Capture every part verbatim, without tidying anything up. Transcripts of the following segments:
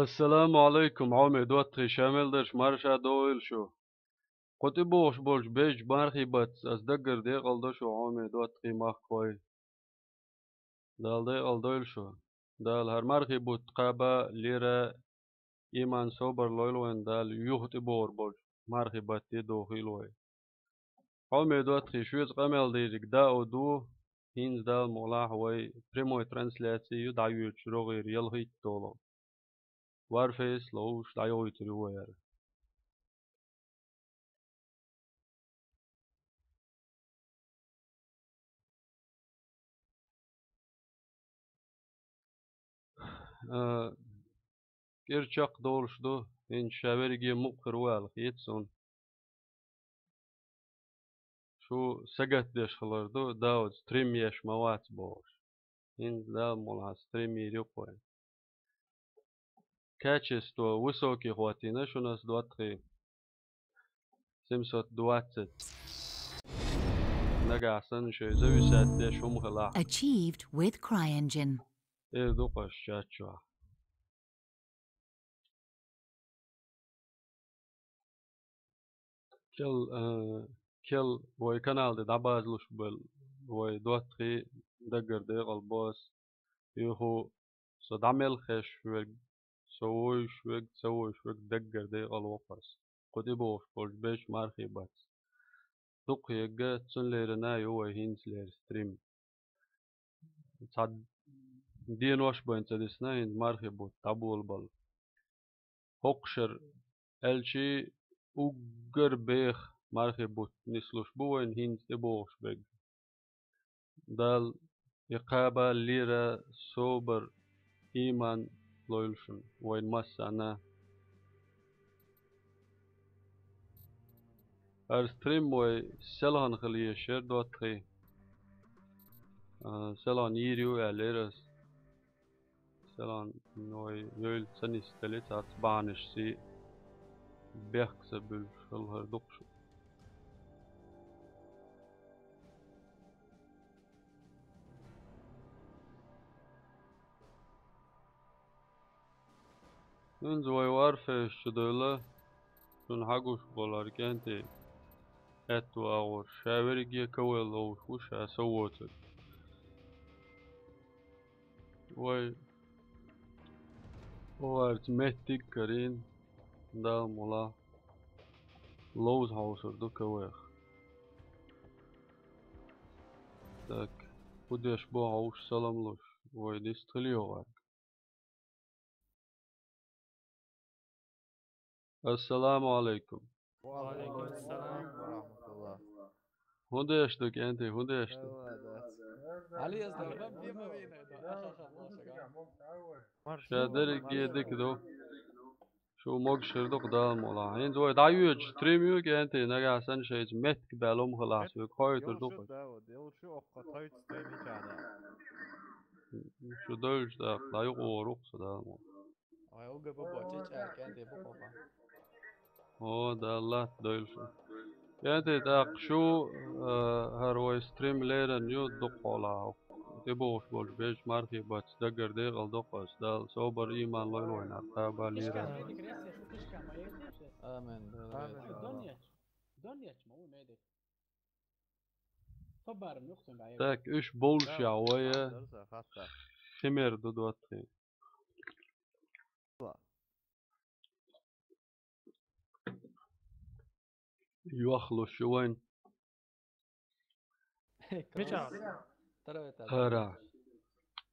Ассаламу Ӏалайкум, Ӏомий доттагӀий, ша мел дарш марша догӀийла шу. Кху тӀебогӀуш болчу бежачу мархий баттаца ас даггара декъалдо шу, Ӏомий доттагӀий, махкахой. Дала декъалдойла шу. Дала хӀара мархий бутт кхаба, лера, иман, собар лойла вайна Дала, юха тӀебогӀур болчу мархий батте дохийла вай. Ӏомий доттагӀий, шуьца къамел дийриг дао ду, хӀинца Дала мукъ лахь вай прямой трансляци ю дӀайоьдуш рогӀера ялхийтта долу. Варфейс ловзуш дӀайохуьйтур ю вай хӀара. А, кӀира чекхдолуш ду, хӀинца ша верриге мукъа хир ву аьлла хета суна. Шу сагатдеш хилар ду, Дауд, стрим еш ма вац бохуш. ХӀинца Дала мукъ лахь стрим йийр ю-кх вай. Качество высокий хӀоттийна шуна ас, доттагӀий. Семьсот двадцать. Нагахь санна шайн зависать деш хӀума хилахь. Achieved with CryEngine. Эр ду-кх ас чат чохь. Кел, а, кел вай канал де дӀабазлуш бел вай доттагӀий, даггара декъалбо ас. Юху со дӀа мел хезаш верг, со вовзуш верг, ца вовзуш верг даггара декъалво-кх ас. Кху тӀебогӀуш болчу бежачу мархий баттаца. Дукха егга, цуьнан лерина ю вай хӀинцалера стрим. Цхьа денош бен ца дисна, хӀинца мархий бутт дӀаболабала. ХӀокху шарахь аьлчи, уггар беха мархий бутт нислуш бу вайна хӀинца тӀебогӀуш берг. Дала и кхаба, лера, собар, иман лойла шуна, вайна массарна. ХӀара стрим вай селхана хила езаш яра, доттагӀий. А, селхана йийр ю аьллера ас. Селхана вай йойла ца нисделли, цхьацца бахьанашций бехк ца буьллуш хилла хӀара ду-кх шу. ХӀинца вай Варфейс чу девлла, шуна хьагуш болу хӀара кӀентий аьтту агӀор, ша верриге КВ ловзуш ву, ша сов воцург. Вай, варца меттиг а карийна, Дала мукъ лахь, ловза хьовсур ду КВ-х. Так, хӀун деш бу хьовсуш, салам луш, вай дист хила йогӀарг. Ассаламу Ӏалайкум. Ва Ӏалайкум салам ва рахматуллах. ХӀун деш ду, кӀентий, хӀун деш ду? Ша дерриге дика ду. Шу могуш хир ду-кх, Дала мукъ лахь. ХӀинца вай дӀайоьдуш стрим ю, кӀентий, нагахь санна шайца меттиг баьлла хӀума хилахь, соьга хоуьйтур ду-кх. Шу дойлуш тӀаккха дӀаюкъа вогӀур ву-кх со, Дала мукъ лахь. Вай уггар бу бохучу чӀара кӀентий бу хӀокху. О, Дала латта дойла шу. КӀентий, тӀаккха шу, а, хӀара вай стрим лерина ю дукха хьолахь хӀокху. ТӀебогӀуш болчу бежачу мархий баттаца даггара декъалдо-кх ас. Дала собар, иман лойла вайна, кхаба, лера. Амин. Так, уьш бовлушехь вай, химер ду, доттагӀий. Йохлуш ю вайн. Мичахь? ХӀара.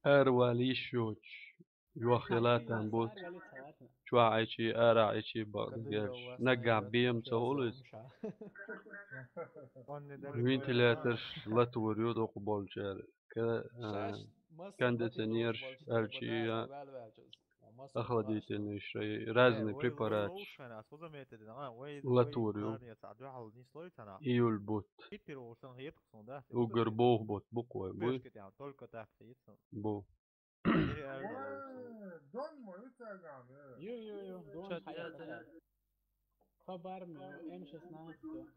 Ара вала йиш йоцуш. Йохъяла там бу. Чохь Ӏечий, арахь Ӏечий бакъдерг еш. Наггахь бема ца хуьлу иза. Вентиляторш латвар ю дукха болчара. Ка-, а, кондиционерш, аьлчий, а, охладительный шай, разный препараташ латвар ю. Июль бутт. Уггар боху бутт бу-кх вай, буй? Бу. Ю, ю, ю, дон хьаяхар. М шестнадцать.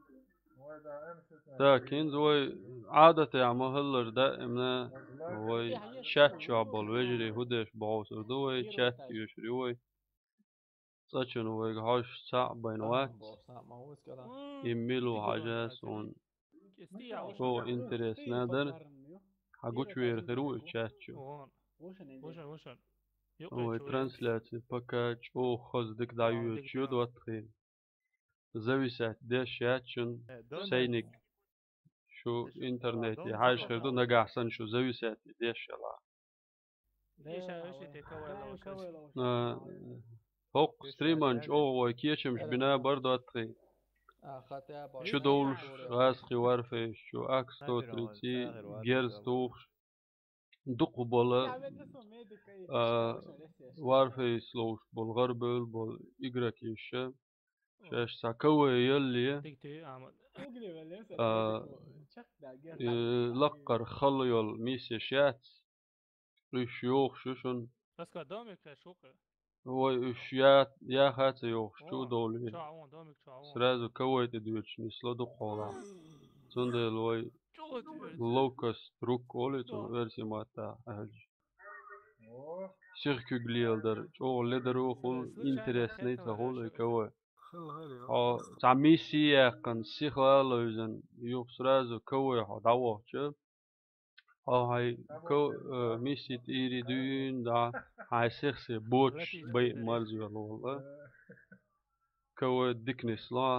Так, хӀинца вай Ӏадатехь ма-хиллара, даимна вай чат чохь болу вежарий хӀун деш бохьуьйтур ду вай, чат оьшур ю вай. цӀа чу вайга хьожуш цхьаъ байна вац. И мила ву хьажа суна. Чо интересно дара. Хьан гучавер хир ву и чат чу. Вай трансляци пока чӀогӀа хаза дика дӀайоьдуш ю доттагӀий. Зависать деш яц шун сайниг. Шу интернете хьажа хир ду, нагахь санна шу зависать деш ялахь. А, хӀокху стриман чӀогӀа вай кечамаш бина бар доттагӀий. Чу довлуш гӀазкхи Warface чу, АК сто тридцать, герз тухуш, дукха бола, а, Warface ловш бола, гӀарбевлла бола игрокаш. Шаьш цхьа КВ ялале, а, э, лаккхара хала йолу миссеш яц. Уьш йохуш ю шуна. Вай уьш я-, яха а ца йохуш чу а довлий. Сразу КВ тӀе доьдуш нисло дукха хьолахь. Цундела вай Locust Rook олу цунах оьрсийн маттахь аьлча. Сиха куьг леладар, чӀогӀа ледаро хуьлу, интересный ца хуьлу и КВ. Хьо цхьа миссия яьккхина, сиха а левзина, юха сразу КВ хьо дӀавахча, хьо хьайн КВ, э, миссия тӀера дуьйна дӀа, хьайн сиха-сиха боцуш байа марзоьлла волу. КВ дика нисло.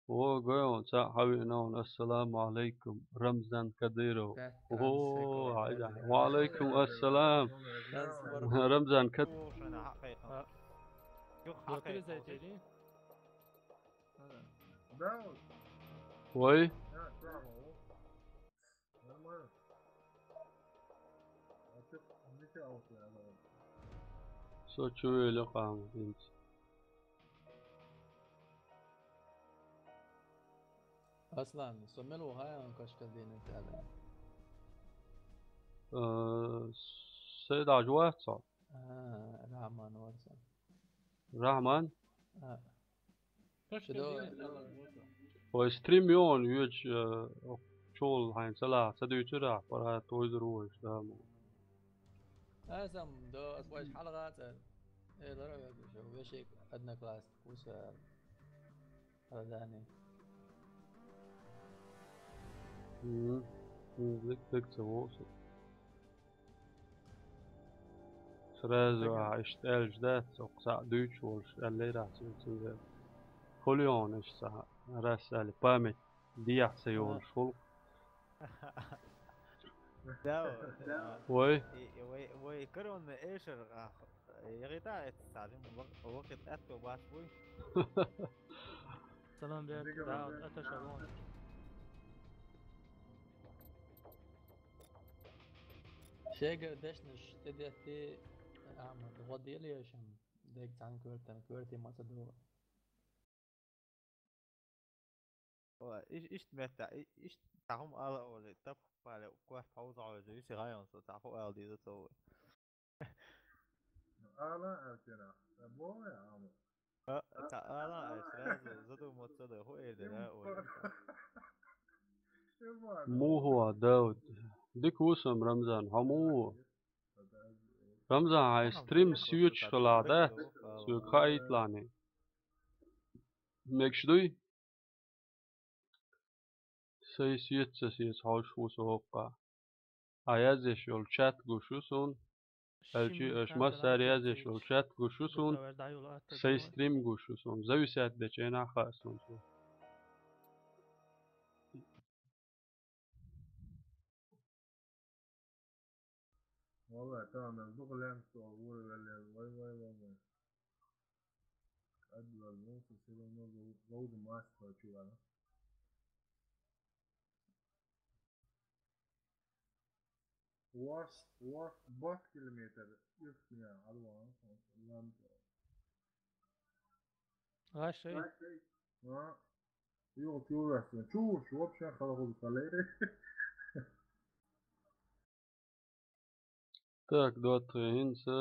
О, гой хьуна, цхьаъ хьан веана хьуна, ассаламу алайкум, Рамзан Кадыров. О, айда. Ва алайкум ассалам. Рамзан Кад-, Вай? Со чу велла къам хӀинца. Аслан, со мила ву хьайна кашка дийна тӀаьхьа? Э, Сайдаш вац хьо? А, Рахман вац. Рахман? А. Шидо. Вай стрим йогӀун йоьдуш, э, чул хьайна ца лаха, ца дуьйцура, паргӀат вуьйзур ву вайша, да, мо. Аса ма до, ас вайша хьалагӀа а цӀа. Э, лара вегаш, вешик одноклассник ву со. Ладани. Мгм. Мгм. Дик, дик ца вовсу. Сразу а иштта аьлча дац, окху цхьаъ дуьйцуш волуш аьллера цуьнга. Хуьлу йогӀун иштта цхьа, рас аьлла, память дехьа ца йолуш хуьлу. Да, да. Вай? И, и вай, вай коронный эшер, а, ЯгӀита, это царим вак-, вакхит аьтто бац буй. Салам бер, да, это шалом. Шегара дешнаш тӀедетти, Ахьмад, гӀо делаешан, дег цхьана коьртана коьрте ма ца догӀу. Ва, иш-, иштта меттехь, и-, иштта цхьа хӀума ала а олий, тапхпале, корта хьовзахьойза, юси гӀайон со, цхьа хӀу ала деза ца вой. Ала а аьлча, ца боху вай, Ахьмад? А, цхьа ала а аьлча, сразу задуматься дай, хӀу эр дара а олий. Муха ван, Дауд? Дика ву сан, Рамзан, хьо муха ву? Рамзан, хьайн стрим соьцуш хилахь дац, соьга хаийталахь. Мегаш дуй? Сайн сеца, сеца хьовш ву со хӀокху. Ахь язъеш йолу чат гуш ю суна. Аьлчи аша массара язъеш йолу чат гуш ю суна. Сайн стрим гуш ю суна. Зависать дечу хенахь хаьа суна цо. Валлай, тахана дукха лаьмна со уровень лела. Вай, вай, вай, вай. Кад вала, ну, со всё равно гол-, голду масса хочу, ладно. Ваш, ваш бат километр юхтня, алва, лам. Гашей. А? Йо, чувствую, чувствую, вообще халаху халей. Так, доттагӀий, хӀинца.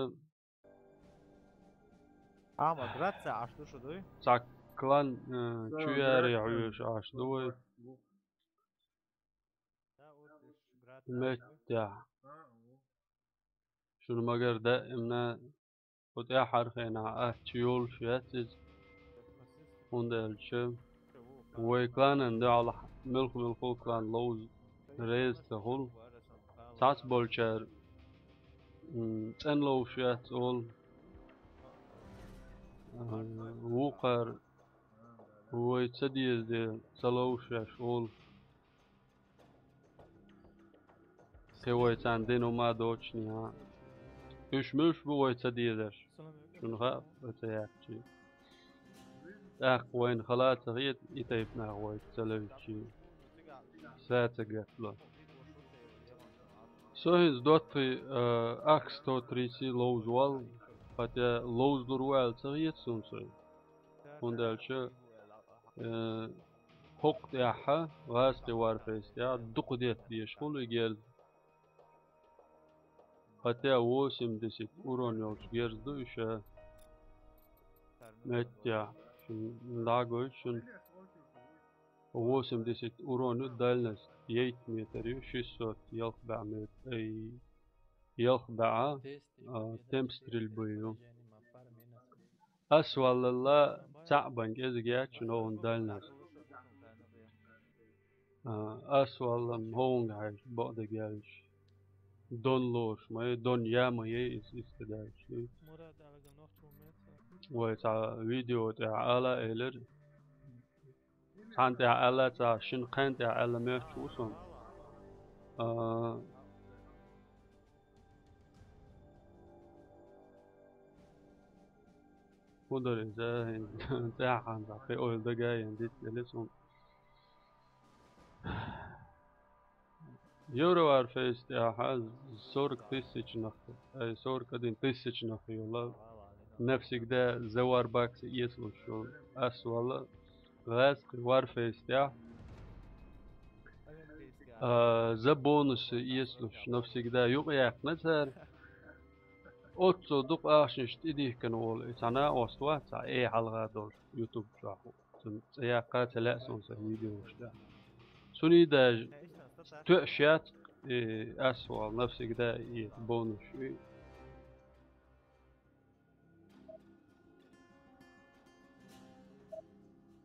Ама, град ца Ӏаш ду шу дуй? Цхьа клан, э, чу яре хьоьжуш Ӏаш ду вай. Меттехь. Шуна магар даимна Кху тӀаьххьара хенахь аттачу йолуш яц иза. ХӀунда аьлча вай кланан дуьхьал муьлхха-муьлхха клан ловза реза ца хуьлу. Цхьацца болчара, м, цӀена ловзуш яц олу. А, вукхара вай ца деза дела ца ловзуш еш олу. Кхин вай царна дина хӀума а доцуш нехьа. Уьш муьлш бу вай ца дезарш? Шуна хаьа, вай ца яьккхича. ТӀаккха вайна хала а ца хета, и тайпа нах вайца ца левзича. Са ца гатла. Со хӀинца доттагӀий, а, Ак сто тридцать ловза вал, хотя ловзалур ву аьлла ца хета суна со. ХӀунда аьлча, э, хӀокху тӀехь, гӀазкхи Warface тӀехь дукха детта дезаш хуьлу и герз. Хотя восемьдесят урон йолчу герз ду и ша. Меттехь, шуна дӀагойту шуна. Восемьдесят урон ю, дальность яйтта метр ю, шестьсот ялх бӀе метр, ай, ялх бӀе, а, темп стрельбы ю. Ас валлалла цхьаъ бан кӀезиг яц шуна хӀокхуьнан дальность. А, ас валлалла хӀокхуьнга хьаьжча бакъдерг яьлча. Дон лоруш ма яй, дон я ма яй, иза иштта даьлча. Вай цхьа видео тӀехь ала а элира. Цхьана тӀехь аьлла ца, шина кхаьна тӀехь аьлла моьттуш ву суна. А, хӀун дара иза, хӀинца тӀаьхьа хьанна кхин ойла дага а ян диц делира суна. Евро Warface тӀехь сорок тысячнах, ай, сорок один тысячнах йолу, навсегда за Warbucks эцалуш йолу ас валла гӀазкхи Warface тӀехь, а, за бонусы эцалуш навсегда юкъаяьккхина цара. Оццо дукха ахчанаш тӀедихкина волу и цхьа накъост вац, цхьа э хьалха долуш YouTube чохь. Цунна цӀе яккха ца лаьа суна сан видеош тӀехь. Цуьнан даже тоьаш яц, и, ас валла навсегда и бонус ю.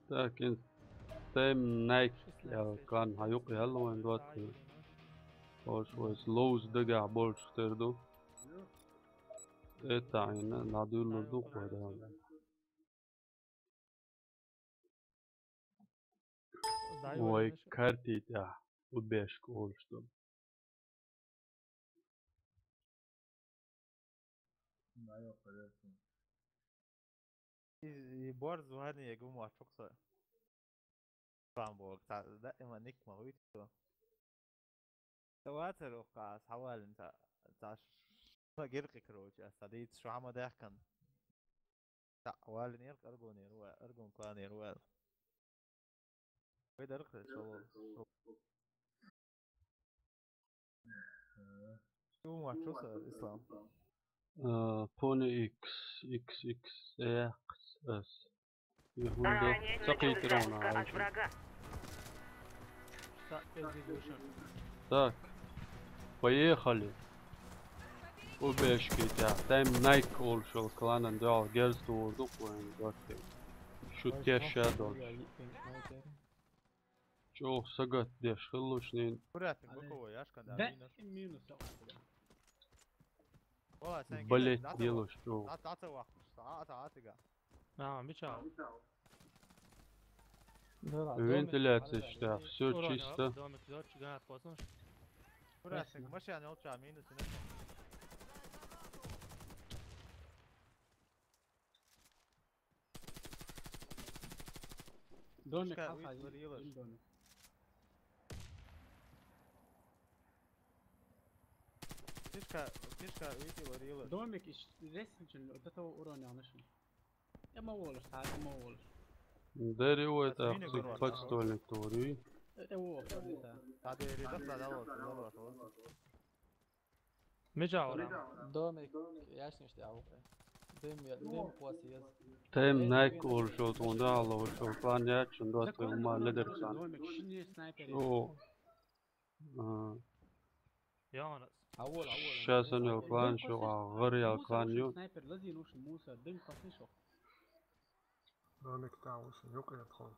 Так, ин Time Nike, я, кан хьан юкъа яьлла вайн доттагӀий. Ош вайца ловза дагахь болчух тера ду. ТӀе а таӀийна, дӀадуьллур ду кхо дала. Вай карти тӀехь убежка олуш долу. И, и борз варни я гума чукса. Бамбо, та, да, има ник ма хуйт. Та вацар укха схьавалин та, та ш-, ша гиркъи, короче, ас та дийца шу хьама даьхкан. Та валинера аргонера ва-, аргон кланера вал. Вай дарх шо. Шу ма чу са, Ислам? Э, Pony X, X X X S. И хӀунда ца кхийтира ван аьлча. Так, поехали. Убежка тӀехь. Time Nike олуш йолу кланан дуьхьал герз тухур ду кху вайн доттагӀий. Шу тешша долуш. ЧӀогӀа сагатдеш хилла шуна. Аккуратно, боковой, яшка, да, минус. Вала, сайн, блядь, кидай, делаешь, чё? Дац, дац, вахтуш, дац, дац, дац, дац. А, мича. Вентиляция, да, всё чисто. Домик, домик, чигат, посмотришь. Аккуратно, машина, не улучшай, минус, минус. Домик. Тишка, хьалха, вид ларилаш. Домик. Тишка, тишка, вид ларилаш. Домик иш лестничун до того уровня нашел. Я ма волаш, та, я ма волаш. Дери вай, так, подствольник тори. Э, э, во, подствольник, да. Та дери, да, да, да, вот, да, вот, вот. Мича вара? Домик, яшниш тӀе а вукъе. Дим я, дим пос ез. Time Nike олуш йолу тхуна дуьхьал ловзуш йолу клан яц шуна доттагӀий, хӀума ледара царна. Домик, шинне снайпер. О. А. Янас. Сейчас у него клан, что, а, горел клан, ё. Снайпер, лази, ну, шо, мусор, дым, пошли, шо. Домик там, в общем, ёкает хон.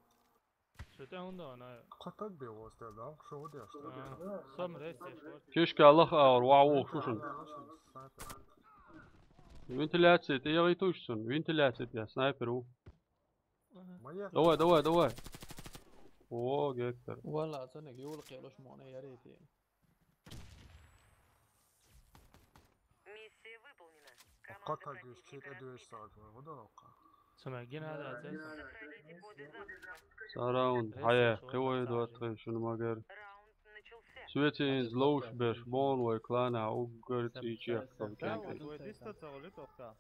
Что ты он, да, она? Кхатаг бе воз да, да, шо вот я, что ли? А, сом рейс, я шо. Кишка лах аур, ва, во, шушун. Вентиляция, ты я и тушсун. Вентиляция, ты снайпер, у. Давай, давай, давай. О, Гектор. Валла, цанек, юл киялош моне ярите. Миссия выполнена. Ока тагиш чит эдвеш сагма, вода ока. Сама гина да, це. Сохраните коды запуска. Сараунд, хая, кого идут, шуну магер. Раунд начался. Светин злоуш беш, бон вай клана, угар цичек, там кенте. Ой, диста цавали тока.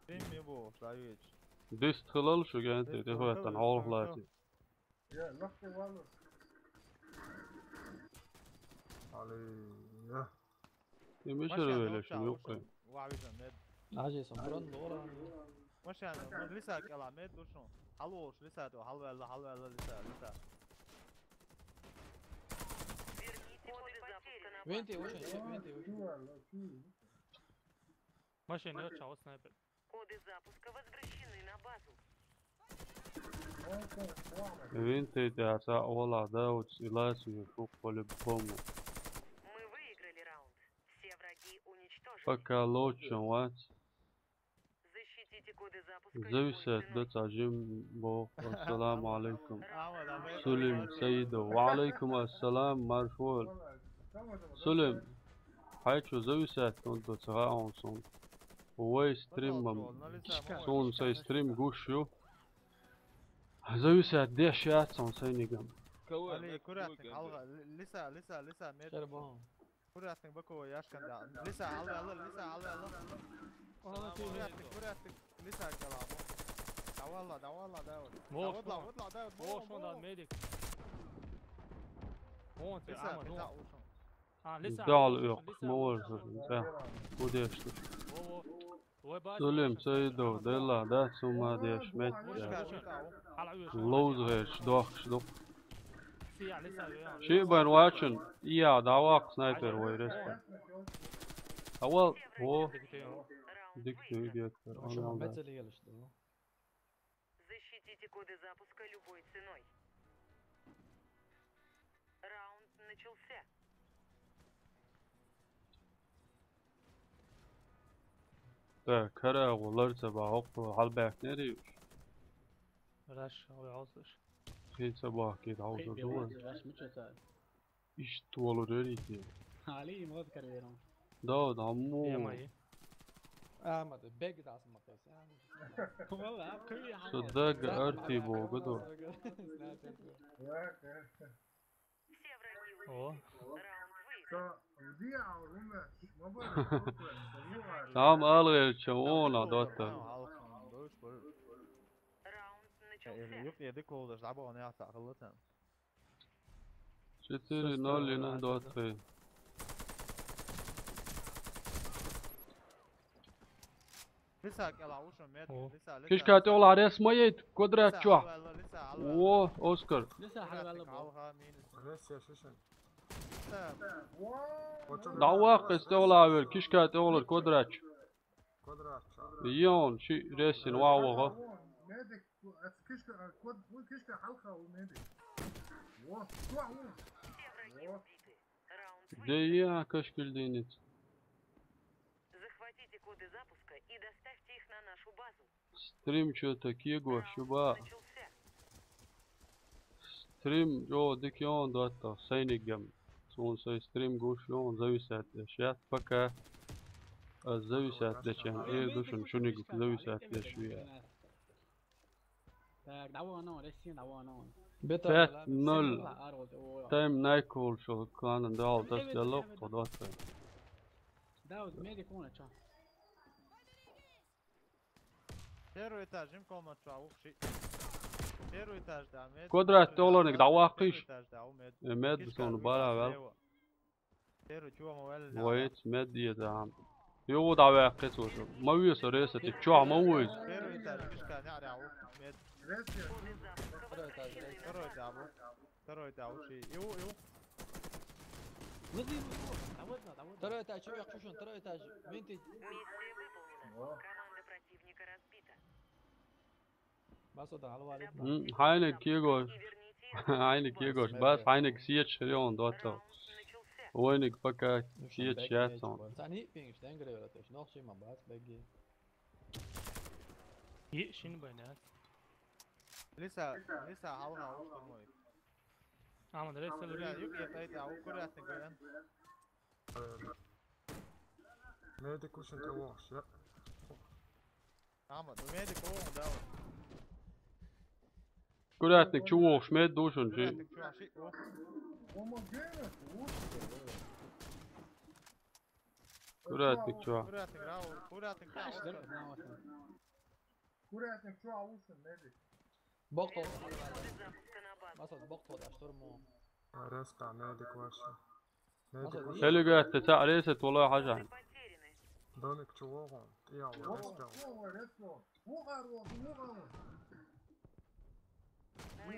Дим ми бо, даёч. Дист хылал шу кенте, дихватан, олхлати. Я, нахуй валу. Али, я. Ты мишер велеш, ну, кой. Ва вижа мед. Ажи сам брон дора. Машан, мед лиса кела мед душун. Халуш лиса то, халвела, халвела лиса, лиса. Верните коды запуска на базу. Венти, очень, венти, очень. Машина, я чао снайпер. Коды запуска возвращены на базу. Винтый, да, са ола, да, вот, и ласу, и шук по-любому. Мы выиграли раунд. Все враги уничтожены. Пока лучше, вот. Защитите коды запуска любой ценой. Зависит, да, сажим, бо. Ассаламу алейкум. Сулим Саидов. Ва алейкум ассалам, маршал. Сулим. Хай чу зависит, он до цара он сон. Вай стримам. Сон сай стрим гуш ю. Зависит, деш яц сон сай нигам. Али, курятник, алга, лиса, лиса, лиса, мед. Курятник баку яшкан да. Лиса, алла, алла, лиса, алла, алла. Курятник, курятник, лиса кала. Давала, давала, давала. Вошон. Давала, давала, давала. Вошон да медик. Вон, лиса, ама, лиса, ну. Вошон. А, лиса, дал вошон, ёк, лиса, мовар вошон. Да. Кудешти. Во, во. Сулим, Саидов, дела, да, сума деш, мет, да. Лоуз герч, дохш, дох. Шибан вачун, я, давак, снайпер, вай, респект. Авал, о, дик, дик, дик, он алда. Защитите коды запуска любой ценой. Раунд начался. Так, кара гулар саба хокку халбак нери. Раш, ой, алсыш. Хин саба кит алсыш. Раш мича са. Ишт туалу рери ди. Али, мод кар верам. Да, да, му. Ямай. А, мады, бег да асма кайса. Валла, куй. Садаг арти богу до. О. Там алгъер чавона дота. Юк, еди колдаш, лаба он яхта, акыллы сен. Четыре ноль, ина дота. Лиса кела ушо мед, о. Лиса, лиса, кишка лиса. Тёла рес моет, квадрат чё? Лиса, лиса, лиса. О, Оскар. Лиса, квадрат халвала бо. Алга минус. Рес я шишен. Лиса. Давак, эстёла авер, кишка тёла квадрат. Квадрат чё? Ён, чи ресин, ва, ва, ва. Медик, кишка, квад-, кишка халха у медик. Во, во, во. Де я, кашкильдинец. Захватите коды запуска и доставьте их на нашу базу. Стрим чё-то кего, шуба. Стрим, о, дикион датта, сайнигем. Сон сай стрим гуш, он зависит, я щас пока. А зависит, я чем. Э, душен, шунигу, зависит, я шуя. Так, давай, ну, ресин, давай, ну. Пять ноль. Тайм найкол, шо, кланан дал, тас, я лох, подватта. Да, вот, медик, он, а чё? Первый этаж, им комнат чё, а, ух, ши. Первый этаж, да, мед. Квадрат толоник, давай, кыш. Первый этаж, да, у мед. Э, мед, кишка, сон, бара, вел. Первый, чё, мы вели, да. Воец, мед, е, да. Ё, давай, кыш, вот. Ма вес, рес, это чё, ма вес? Первый этаж, кишка, не, да, ух, мед. Второй этаж, второй этаж, бу. Второй этаж, ух, ши. Иу, иу. Выйди, выйди, давай, давай. Второй этаж, чё я кушаю? Второй этаж. Винты. Миссия выполнена. Команда противника разбита. Масуда, алло, алло. М, Хайник кегош. Хайник кегош. Бас Хайник сиеч хрион дото. Войник пока сиеч яцон. Сани пингш, денгре вератеш. Нох чима бас беги. Е, шин байна. Лиса, Лиса, алга уш турмой. Аман, ресел. Юк, я тайта, а укурятник байна. Медик ушин травош, я. Аман, ну медик о, да. Курятник чувош, мед душун чи. Курятник чуваш, о. Курятник чува. Курятник, Раул, курятник, Раул. Курятник чува, ушин медик. Бокто. Масад бокто да штурму. Арес та медик ваши. Медик ваши. Селигат та аресет вала хажан. Доник чувогон. Я, арес та.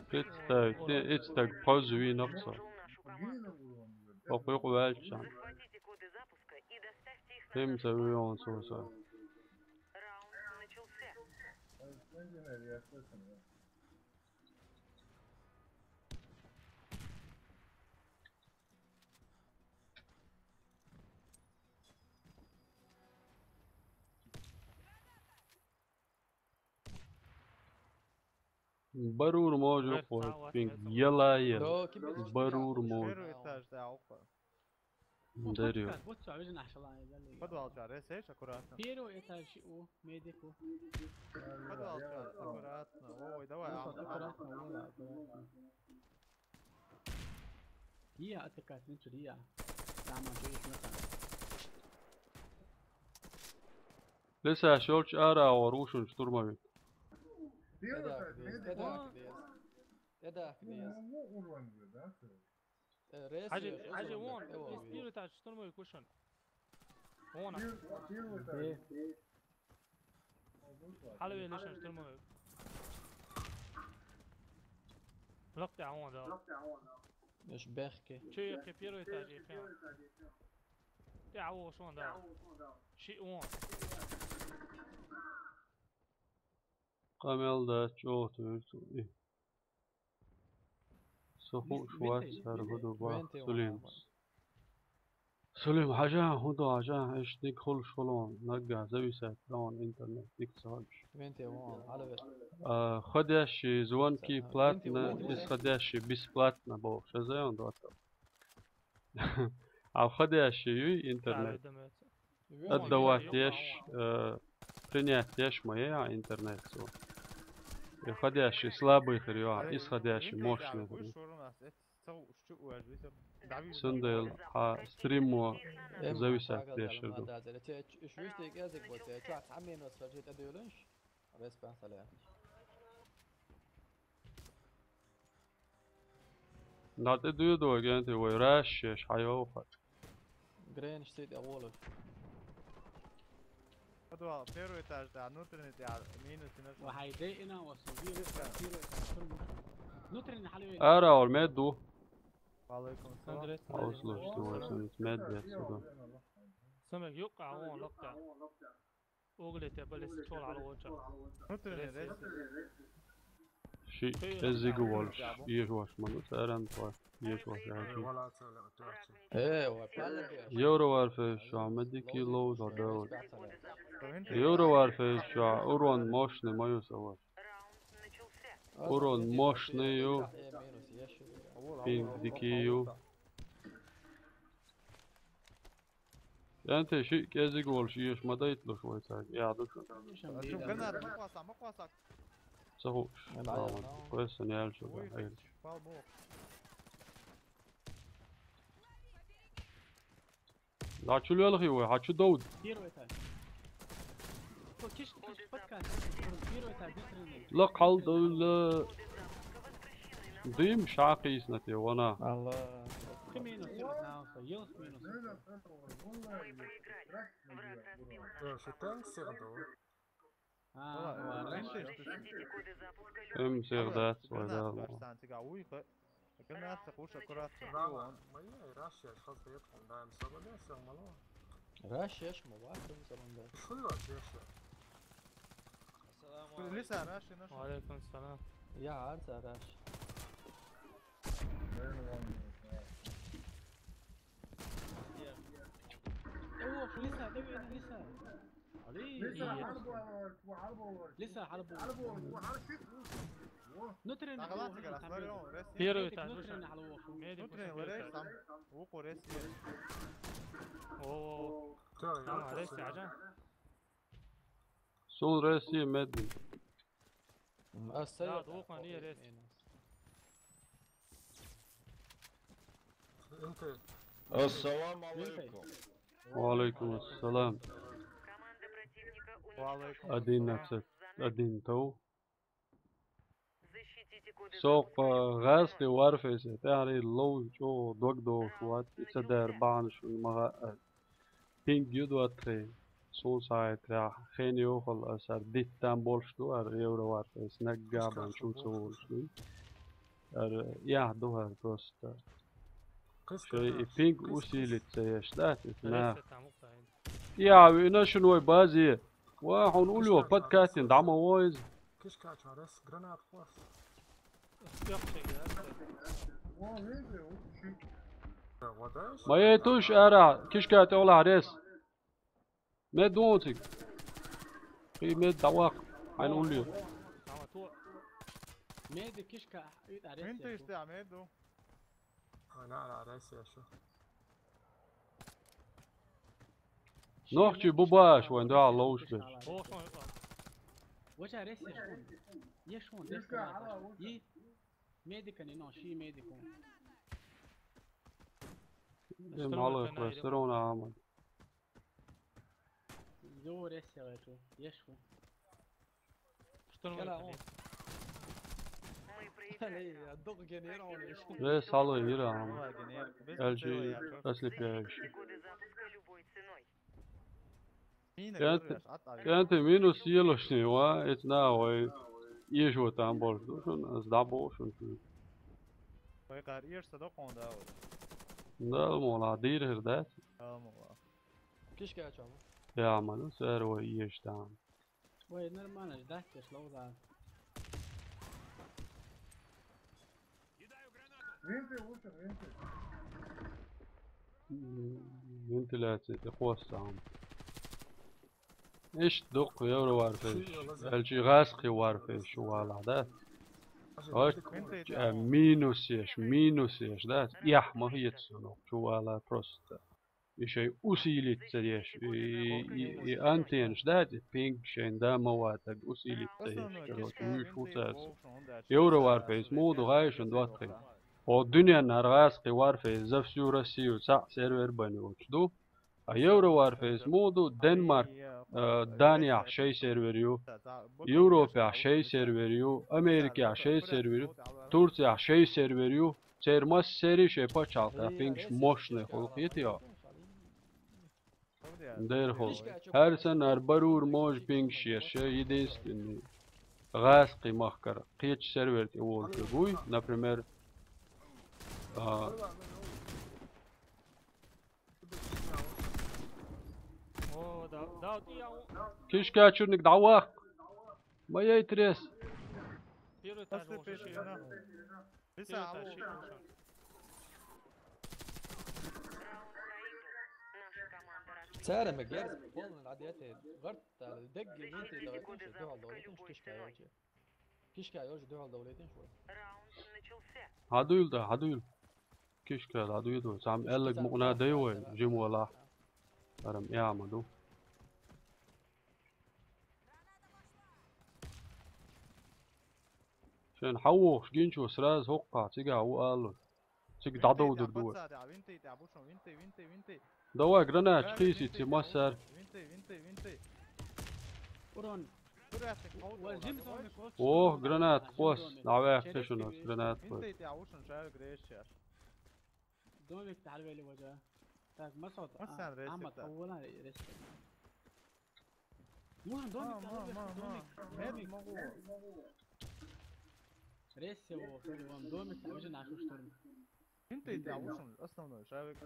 Представь, не, это так позови нокса. Попой кувалчан. Тем за вион соса. Барур може хо пинг ела ела. Барур може. Дарю. Подвал чар, ресеш, аккуратно. Первый этаж у медику. Подвал чар, аккуратно. Ой, давай, аккуратно. Iya, attack-ат, nincs dia. Támadj, és megtámadj. Лиса, шолч ара ор ушун штурмовик. Эда, эда, эда, эда. Хажи, хажи, вон, из первый этаж штурмовик ушун. Вон. Хала велишан штурмовик. Лапте, а вон, да. Еш бехке. Че, я первый этаж, я прям. Те, а вон, шон, да. Ши, вон. Камел да, чё ты? Суху шват сар гуду ба Сулим. Сулим, хажан, худу хажан, эш ник хул шулон, нагга, зависит, он интернет, ник сагш. Входящие звонки платно, исходящие бесплатно, бо, шазай он дото. А входящие юй интернет. Отдавать еш, э, принять еш моя интернет. И входящий слабый хрю, а исходящий мощный хрю. Сындел, а стримо зависит еш. Нати дуйду агенти вай рашеш хайоха. Грен штейт я волос. Подвал, первый этаж, да, внутренний, да, минус, минус. Вахай дей ина васу, вирус, первый этаж, первый. Внутренний халуй. Ара ол меду. Валейкум салам. Услышь, ты вай сунус мед бет сюда. Самек юк, а он локта. Огле те балес чол ало оча. Внутренний рейс. Ши эзиги волш, еш ваш ману, саран тваш, еш ваш яки. Э, ва палле. Евро Варфейс ша, медики лоу за дал. Евро Варфейс ша, урон мощный мою саваш. Урон мощный ю. Пинг дики ю. Янте ши кезиг волш еш мадайт лош вайсаг. Я душ. Ачу гранат, мукваса, мукваса. Саху. Квеса не алчу. Ой, пал бок. Да чулел хи вай, хачу дауд. Первый этаж. О, киш, киш, подкаст. Первый этаж, внутренний. Ла калдыла. Дым шакис на те вана. Алла. Кым минус, минус. Э, шутан сирду. А, ладно. Эм сирдат, вайда. Гранатца кхуш аккуратно. Рама, ма е, раш еш, хаза хетхун, даим сабаде, сел мало. Раш еш, ма вахтун заманда. Шулла еш. Ассаламу алейкум. Лиса, раш, ина шу. Ва алейкум салам. Я, арца раш. О, Лиса, давай, Лиса. Лиса, Лиса. Лиса, Лиса. Внутренний. Первый этаж, внутренний. Медик. Внутренний, второй этаж. Там, у, курес. О, о, о. Всё, там, я Лиса, слушаю. Сул Россия медленно. М, а Да, стоят, двух а, они о, есть. Ассаламу алейкум. Ва алейкум ассалам. Ва алейкум ассалам. Одиннадцать, один тау. Соққа гӀазкхи Warface тӀехьарий лов чӀо дог дохуш вац, и ца дара бахьана шуна ма хаьа. Пинг ю доттагӀий, сун схьаэтрехь, хен йохал ас ара диттан болуш ду, ара евро Warface наггахь бан чу ца волуш ду. Ара эхь ду хӀара просто. Шай и пинг усилить ца еш дац, иза нах. Я, вина шуна вай базе. Ва, хьуна улло, подкатин, дӀа ма во иза. Кишкача рес, гранат хвас. Ма ей туш ара, кишка тӀехула рес. Мед вон цига. Кхий мед дӀаваккха. Хьайна улле. Меди кишка, итӀа рес. Винтиш тӀехь мед ду. Ана ара рес яшу. Нохчий бу баш вайн дуьхьа ловш берш. Вача рес еш вон. Еш вон, рес еш вон. И медикани но, ши медикун. Дем хьалой хой, все равно аман. Йо, рес еш вон. Еш вон. Штурмует. Э, сало, Ира, ам. Эльжи, ослепляющий. Кенти, кенти минус елошни, ва, эт на, ой, ешо там болш ду шун, аз да бо шун. Ой, кар еш са докон да, ой. Да, мола, дир хир да. Да, мола. Кишка чам. Я, ману, сэр, ой, еш там. Ой, нормально, ждать пришло, да. Винты лучше, винты. Вентиляция, это хвостом. Ишт дукх евро Warface. Элчи гӀазкхи Warface шу вала, да? Ой, минус еш, минус еш, да? Ях, ма хетсуну, шу вала просто. И шай усилить ца деш, и, и, и антеннаш дац, и пинг шайн да ма ватаг усилить ца деш, короче, вуьш ву цаьрца. Евро Warface муха ду гӀайшан доттагӀий. О дуьненна гӀазкхи Warface за всю Россию цхьаъ сервер бан йоцуш ду. А евро Warface муха ду Денмарк, э, Данияхь шай сервер ю, Европехь шай сервер ю, Америкехь шай сервер ю, Турцехь шай сервер ю. Церан массерий шайн пачхьалкхехь пингаш мощный хуьлу, кхетий хьо? Дера хуьлу. ХӀара санна хӀара барур можа пингаш еш, единственный. ГӀазкхи махкара кхечу сервер тӀе волуш вуй, например, а, О, да, да, вот я у- Кишка чурник дӀаваккха. Ма яй трес. Первый этаж. Просто вон перейти, шиъ, да. Лиса, первый этаж, шиъ, шиъ. Цара ма герз, полный радиатор. Гарт, да, дегги, винти, давай, тинш, дуьхьал довлий, тинш, кишка йолчу. Кишка йолчу дуьхьал довлий, тинш, вай. Хьадуьйла, да, хьадуьйла. Кишка, хьадуьйла, вай. Сам эллаг мукъна дай вай, жим вала. Арам, я, ма ду. Шен хьан вохуш гинчо сразу хӀоккхахь цигахь ву алалуш. Цига дӀадовдур ду вай. Винтий тӀехь, винтий тӀехь, бу шун, винтий, винтий, винтий. Давай, гранаташ кхийсий ци массара. Винтий, винтий, винтий. Урон. Ох, гранат кхосса, дӀаваьккхи шуна ас гранат кхосса. Винтий тӀехь ву шун шаьлга рейсчеш. Домик тӀехь хьалвели ваджа. Так, масалт. Массан рейсчеш. Амма тхьоввала рейсчеш. Муха домик, ма, ма, ма, ма. Домик, мед домик. Ма гӀо. Ресси, о, смотри, вон домик, там же наш штурм. Винты, да, ушел, основной, шавик.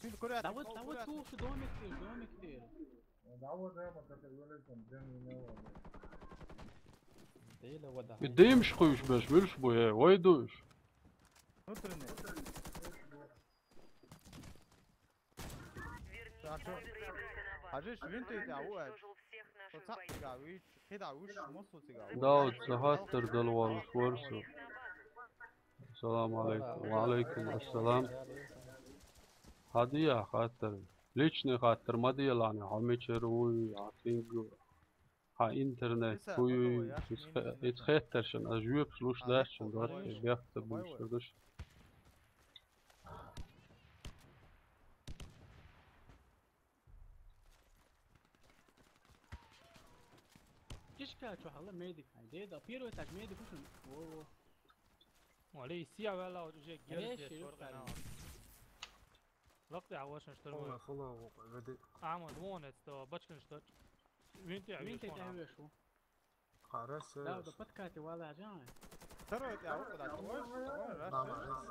Сен көрәт. Да вот, да вот, слушай, домик ты, домик ты. Да вот, да, вот это вылезем, блин, не надо. Да или вода. И дымш хуйш беш, мюлш бу, э, ой душ. Внутренний. Хажиш винты, да, уэ. Соцак, да, уи, хида, уиш, мосу, да. Да, вот, сахаттар дал валш ворсу. Ассаламу алейкум. Ва алейкум ассалам. Хадия хаттар. Личный хаттар ма диялани, хьо мичара вуй, хьо цинга, хьо интернет хуй, из хе-, из хеттаршан, аз жоьпаш луш дац шун, доацаш бехк ца буйш дурдуш. Кишка чу хьала медик хай. Деда, первый этаж медик ушун. Во, во. Вале, сия вала уже герде шоргана. Лакъ я вашан штурм. Хула, хула, веди. Ама, вон это, бачкан что. Винты, винты, винты, винты. Харас. Да, да, подкати вала жан. Второй, я вот куда.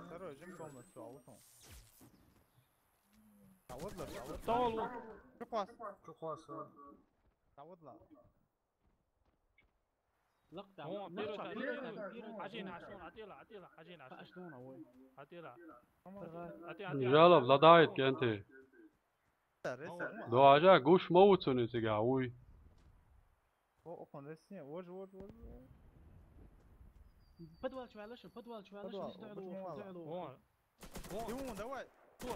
Второй, жим комнату, а вот он. А вот лар, а вот. Тол. Чухвас. Чухвас. А вот ла. Лакта. О, первый, первый, первый. Хажин ашон, атила, атила, хажин ашон. Ашон, ой. Атила. Ати, ати. Жалоб, задает кенты. До ажа гуш мовуцуни цига, уй. О, окон ресне, ож, ож, ож. Подвал чувалыш, подвал чувалыш, подвал, не стоит подвал. О. О. Димон, давай. Все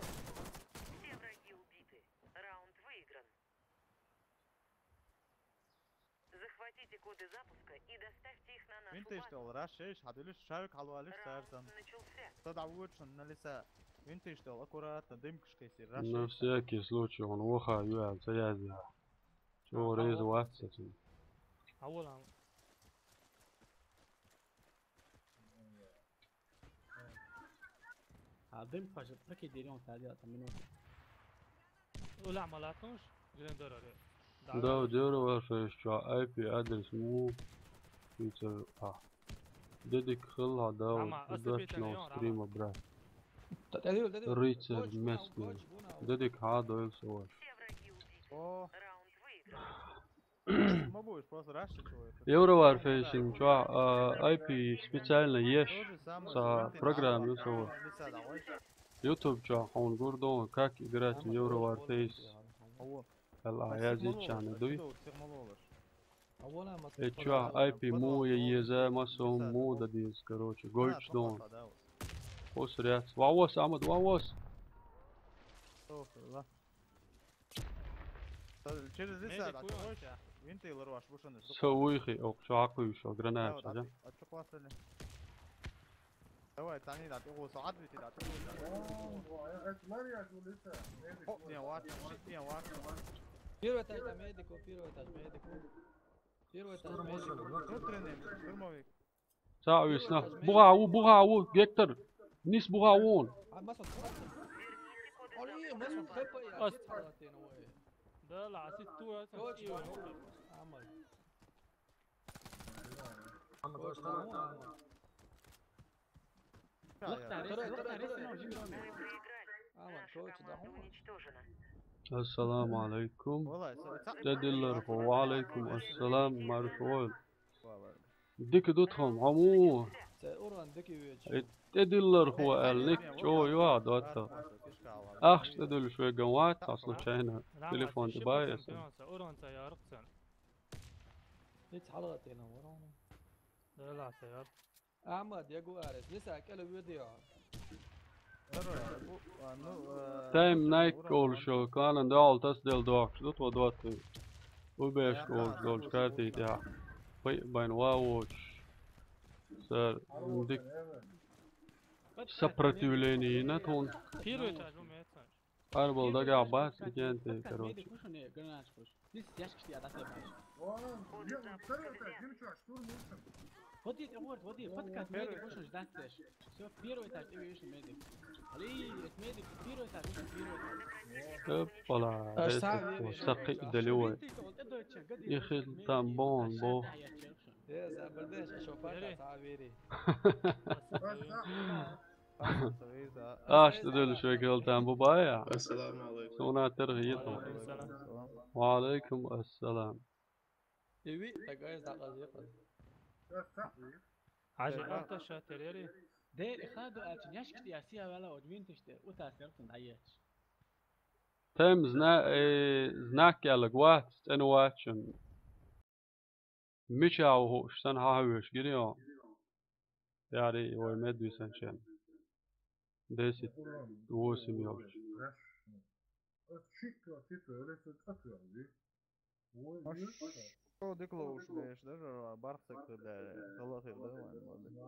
враги убиты. Раунд выигран. Захватите коды запуска и доставьте их на нашу базу. Винтыш тол, рашеш, хадулиш, шарик халуалиш, сарсан. Раунд начался. Сада вучун, налиса. Винтыш тол, аккуратно, дым кышкеси, рашеш. На всякий случай, он воха, юа, цаязя. Чё, резу ватса, чё? Аволам. А дым пожи, пакет дерём, садя, там минут. Ула малатуш, грендер аре. Да, дёра ваша ещё, I P адрес му, Twitter, а. Дедик хылла, да, удачного стрима, брат. Рыцарь местный. Дедик, ха, дойл сова. О. Ма будешь просто рашить его, это. Евро Warface-ин чуа, а, I P специально еш са программа, ю сова. YouTube чуа, он гурдон, как играть в Евро Warface. Эл а язычаны дуй. Э чуа, I P му я еза, масом му да диз, короче, гойч дон. Хос ряц. Вавос, Амад, вавос. Через лица, да, чего? Винты ларваш, бушаны. Со уйхи, ок, шо акуй, шо граната, да? А чё классно? Давай, тани, да, ты его сад, ты, да, ты его сад. О, не, ват, не, ват. Первый этаж, там медику, первый этаж, медику. Первый этаж, медику. Внутренний, штурмовик. Саъ висна. Бугъа ву, бугъа ву, Гектор. Нис бугъа вун. Ай, масад. Али, масад, хп я, ас. Хит халатен вай. Да, ла, асит ту, ас. Короче, амал. Амал, короче, амал. Лахтарис, лахтарис, но жигроме. Амал, короче, да, амал. Ассаламу алейкум. Дедиллер ху, ва алейкум ассалам, мархуал. Дика ду тхом, гӀому. Э, тӀедиллар хӀу аьлла, ник чӀо ю а, доцца. Ахча тӀедуьллуш веган вац, хьо случайно телефон тӀе бай аса. Амма дегу арес, лиса кӀела вуьди а. Тайм Найк олуш йолу кханан дуьхьал тасаделла дохуш ду тхо доттагӀий. Убешка олуш долчу картий тӀехь. Пхиъ байна ван воцуш. Цара дика сопротивление йина тхуна. Первый этаж у меня. Арбал дагахь бац, и кенте, короче. Води, Эдуард, води, подкаст, медик, слушай, ждать. Всё, первый этаж, ты видишь, медик. Али, это медик, первый этаж, это первый этаж. Оппала, Аж это сам вот, видишь, сакъи медик. Далевой. Видите, вот это очень, гади, Ихил медик, там бон, вот бо. Аж сам видишь, что Али. Подкаст, а, вери. Аш тудул швекел там бубая. Ассаламу алейкум. Суна терхи йиту. Ва алейкум ассалам. Иви, такая заказы. Аж Э, охта ша терери. Де, хаду ачин яшкти асия вала одвинтиште, утасер тун даеч. Тем зна-, э, знак яла гват, стен вачен. Мича уху, штан хахвеш, гирио. Яри, ой, медвисан чен. Десять, восемь ёлч. Аш, шо дык лоуш беш, даже бархсак да, халахир да,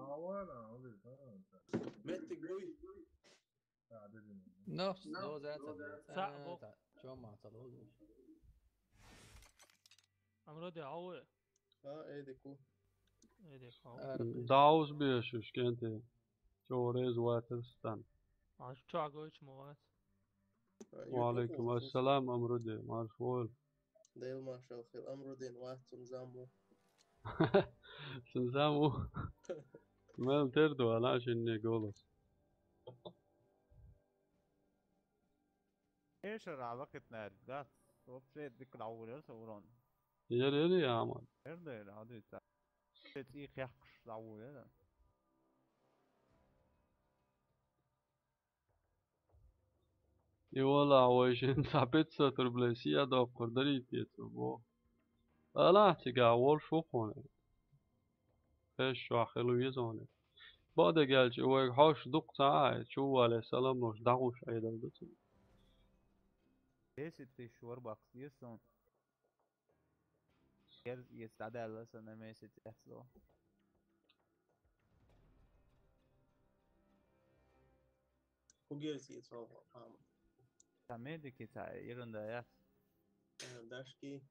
ван, ван. Меттиг буй. Ну, ну, за это, за это. Са, бо. Чё, ма, ца лоуш? Амроде, ау. А, эдику. Эдик, ау. Даус беш, шкенте. Чё, рез ватер стан. А, чё, агоч, молодец. Ва алейкум ассалам, Амруди, марш вол. Дейл маршал хил, Амрудин, ва, цун заму. Цун заму. Мел терду, ала шинне голос. Эшер ала китнер, да, вообще дык лаулер, со урон. Ер, ер, я, ман. Ер да, ер, а, да, это. Эти их яхш лаулер, да. И вала, вай шин са пятьсот рублей сия доккор дарит ецо, бо. Ала тига вол шухуне. Эш шуахилу езоне. Боде гелчи вай хош дукца ай, чу вале салам лош дагуш айдал дуцу. Десять тысяч варбакс есон. Герз ес тадалла са на месяц эцло. Ку герз ес вал пама. Та медики та ерунда яс. Э, дашки.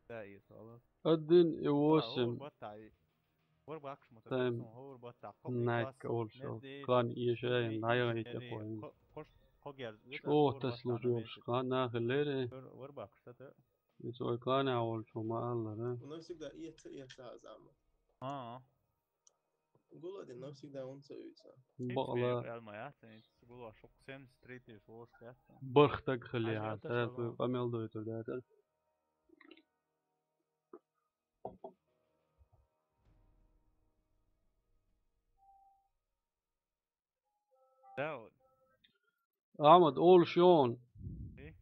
Да, ес вал. Один и восемь. Вар баттай. Вар бакш мотор. Тайм. Вар батта. Найк олшо. Клан ешей, найга ете коин. Ко-, кош, ко герз. О, та служил шкана хлере. Вар, вар бакш та. Ис ой клане авол чума аллара. Навсегда иетса, иетса азама. А. Гуладин навсегда унца уйца. Бала. Элмая, тенит гула шук семьдесят три тысяч вошка. Бахтаг хали. Ага, а, та шалом. Амел дойта да, та. Да, вот. Амад, олшон. И?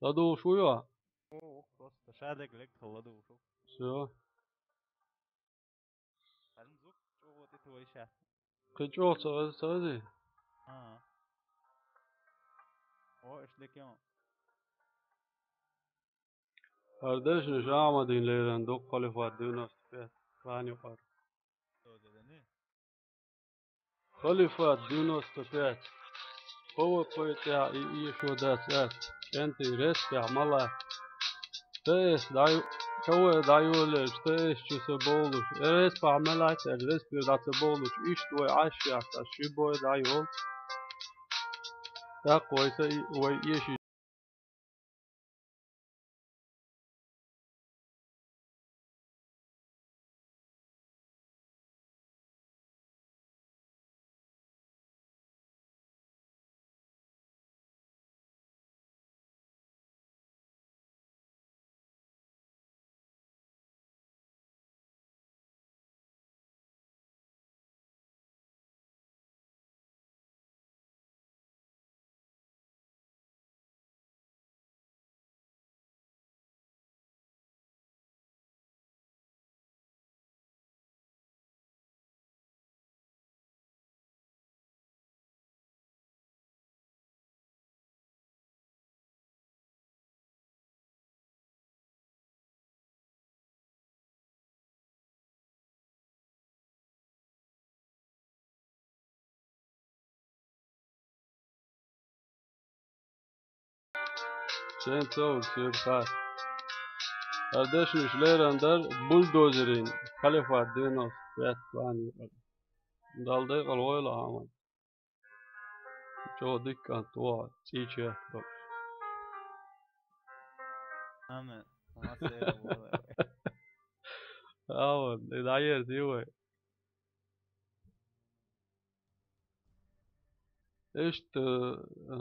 Ладуш уйва? О, просто шадег лек ладуш. Всё. Ан зук, чё вот это вообще? Кычо, сагази, сагази. А. О, эшлек ям. Ардеш, Амадин лерен док халифа девяносто пять. Вани пар. Что, да, да, не? Халифат девяносто пять. Кого поэтя и, и ещё дац эт. Энты рес пя мала. Тэс даю, кого даю леш, тэс чуса болуш. Рес па мала, тэ рес пирдаца болуш. Иш твой ашья, та шибой даю. Так, вой са и, вой еши. Чен цовр сюрпас. Ардешмиш леран дар бульдозерин. Халифат девяносто пять план. Дала декъала войла, Ахьмад. Чо дикка тӀо цӀийчех бакъ. Ана, ма сера войла. Ахьмад, и дӀаерзий вай. Иштта, э,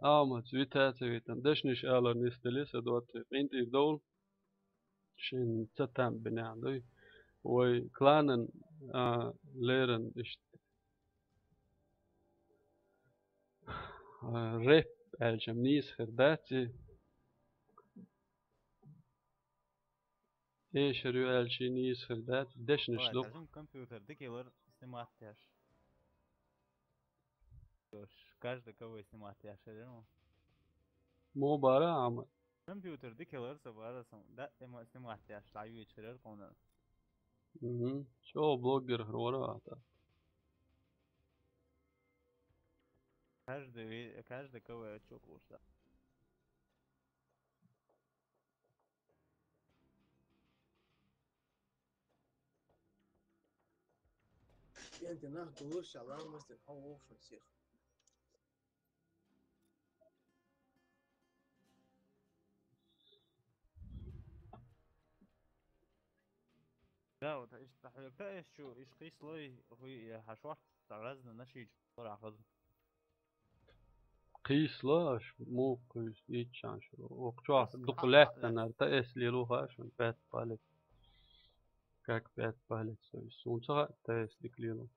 Ахьмад, вита ца витан, дешнаш алар нисдали са доттагӀий, къинтӀера довла. Шин ца там бинехь дуй. Вай кланан, а, леран иштта. А, рэп аьлча нийса хир дац и. Эшар ю аьлча нийса хир дац, дешнаш ду. Ой, дукха. Компьютер дика ялар снимать деш. Каждый кого снимать деш, ну. Мо бара, Ахьмад. Компьютер дика ялар са бара сам. Да, эма снимать деш, дӀаюьйцур яр кхунна. Мгм. Чо блогер хир вара ахьа? Каждый ви-, каждый кого чу кхуьш да. Кенти нах гулуш шалан мастер хо вовшин сих. Да, вот иш тахьвекта эш чу, иш кхийслой, хуй, я хьашвахт, та разна наши чу, ра хазу. Кхийсла аш, муха кхийс, иччан шу. Ох, чохь дукха лаьттанара, та эс лело хаа шун, пять палец. Как пять палец, то есть, сунца хаа, та эс дика лело.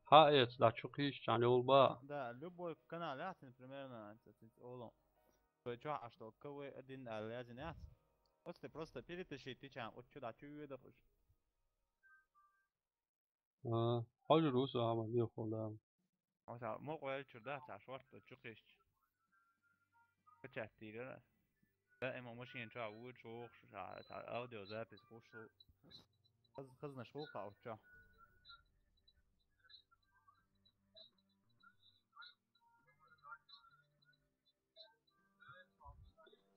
Хьаэца дӀа чу кхийсчхьана йолу бан. Да, любой канал яц, примерно, ца циц олу. Цо чохь аш долу КВ один аьлла язйина яц. Оцу тӀе просто перетащить дичхьана, оцу чу дӀа чу йоьдуш. А, хьожур ву со, Ахьмад, дехула. Оцу мукъа веллачуьра дац, аш варта чу кхисча. Качать дийрара. Даима машина чохь вуьйцуш вухуш, ша, ша аудиозапись гуш ву. Хаз-, хазнаш ву кхауччохь.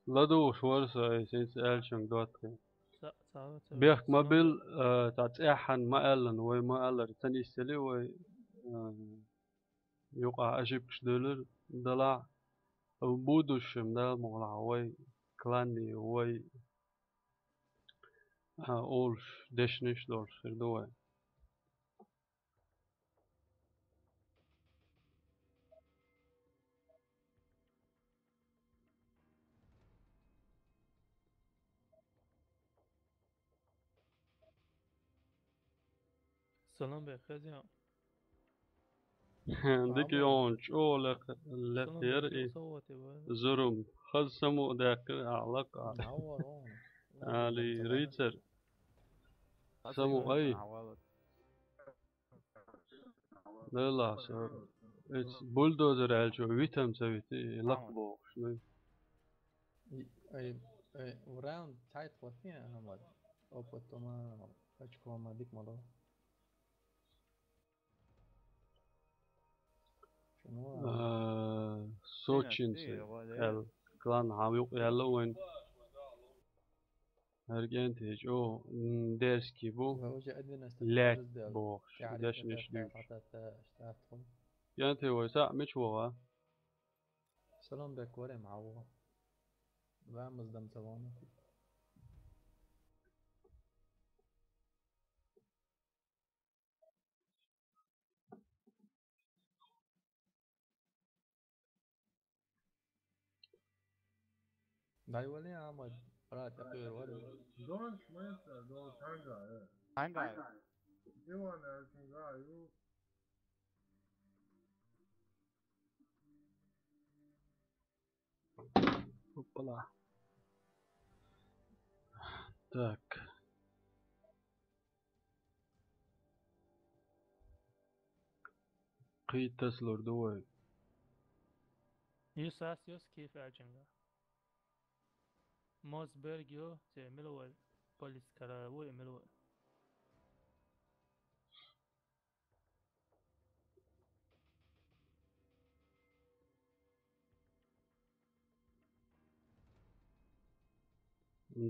ЛадугӀуш вара со, ай, сенца аьллачуьнга доттагӀий. Ца-, ца-, ца-, Бехк ма ца-, бил, а, цхьа цӀеххьана ма аьллан, вай ма аллара, ца нисъели вай, а, юкъахь ошибкаш дуьйлура, делахь а, в будущем, Дала мукъалахь, вай кланний, вай, а, олуш дешнаш долуш хир ду вай. Салам бе, хезя. Дика йогӀун чӀогӀа лекха-, лекхера и зурум. Хаза самукъа даьккхира ахьа лакха. Али рицар. Самукъа ай. Делахь со. Эц бульдозер аьлча витам ца вити, и лакха бохуш, ну. И, ай, ай, раунд тайт хӀоттий, Ахьмад? Опыт тома, очко ма дик ма до. Чуно? А, Сочинцы, эл, клан хьан юкъа яьлла вайн. ХӀара кӀентий чӀогӀа, м, дерзкий бу. Лаьтта бохуш, дешнаш дуьйцуш. КӀентий вай схьа мича вогӀа? Салам бек варе ма вогӀа. Вамаз дам ца вогӀу. Дай вали, Ахьмад, брат, я первый вали. Don't mess, don't hang out, yeah. Hang out. You wanna hang out, you. Опа-ла. Так. Кхин тасалур ду вай. Юсас юс кийф аьлчунга. Мосберг ю, цӀе мила вай, политикара ву и мила вай.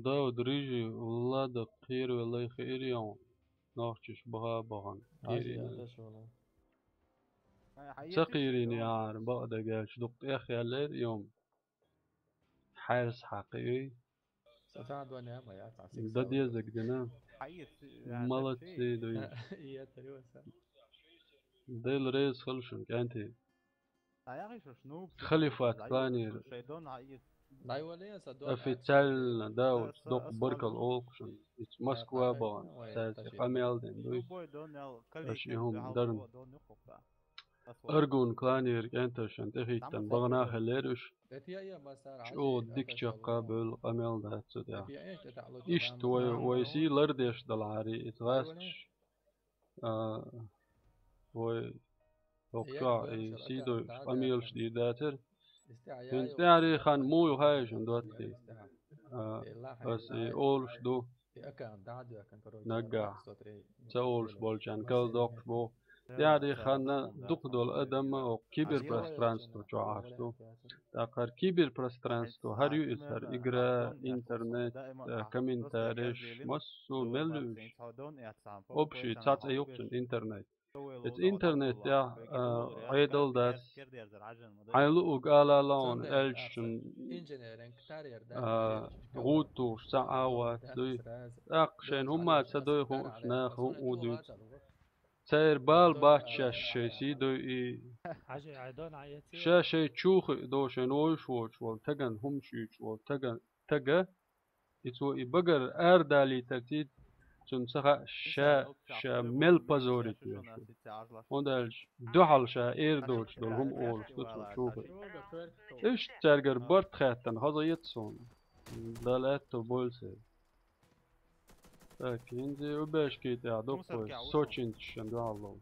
Дауд, рыжий, Влада кхервеллай хиир йоан. Нохчаш баха бахан. Хиирина. Ца кхийрина яхьар бакъ дагача дукха тӀехъяллера йома. Хьарс хьакхиъ. Ца дезаг дина. Молодцы, дуй. Дела реза хила шун, кӀентий. Халифат кланера. Официально, да, вот, дукха баркал олу шун. Ица Москва бахан. Цаьрца къамел дина дуй. Аша и хӀума дарна. Аргун кланера кӀенташна тӀехӀиттина бахана хилира уьш. ЧӀогӀа дика чаккха бевлла къамел дац цу тӀехь. Иштта вай, вай сий лардеш далахьарий, ица гӀаьсташ. А, вай, хӀокху чохь и сий дойуш къамелаш дийр дацара. ХӀинца тӀаьхьарий хан муха ю хаьий шун, доттагӀий? А, ас и олуш ду. Наггахь ца олуш болчарна калдоккхуш боху. ТӀаьхьарий ханна дукха долу адам оцу киберпространство чохь Ӏаш ду. ТӀаккха хӀара киберпространство, хӀара ю иза, хӀара игра, интернет, э, комментареш, массо а мел ю уьш. Общий цхьа цӀе ю-кх цуьнан, интернет. Иза интернет тӀехь, а, Ӏедал дац. Хьайн луъург ала лаьа аьлча шун, а, гӀуд тухуш цхьа а вац дуй. ТӀаккха шайна хӀумма ца дой хууш, наха хӀуъа дуьйцу. Церан бала бац шаьш шайн сий дойий. Ша шайн чу хиъ до, шайн вовзуш воцуш волу тагана хӀумаш уьйцуш волу тага, тага, и цо и багара арадалийтарций, цунна ца хаьа, ша, ша мел позорить веш ву. ХӀунда аьлча дуьхьал ша эр доцуш долу хӀума олуш ду цо чу хиъ. Иштта цаьргара барт хаьттина хазахета суна. Дала аьтто бойла церан. Так, хӀинца и убежки тӀехь ду-кх вай, сочинцашна дуьхьал лову.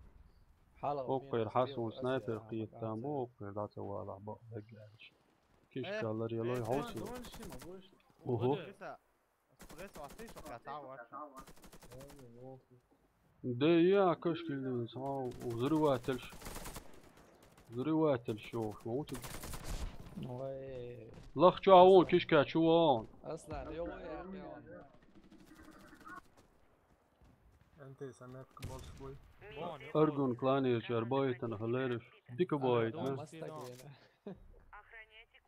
Оккхуьра хьан суна снайпер кхетта там бу, оккхуьра дӀа ца валахь бакъ дагга аьлча. Кишка ларъялой хьовсо. Уху. Да я, кашкилдинца, хьо, взрыватель. Взрыватель йохуш, ма ву цигахь. Ой. Лах чохь вон, кишка чу вон. Аслан, йо, вон, я, я, вон. Аргун кланерчара байтана халераш. Дика байтана.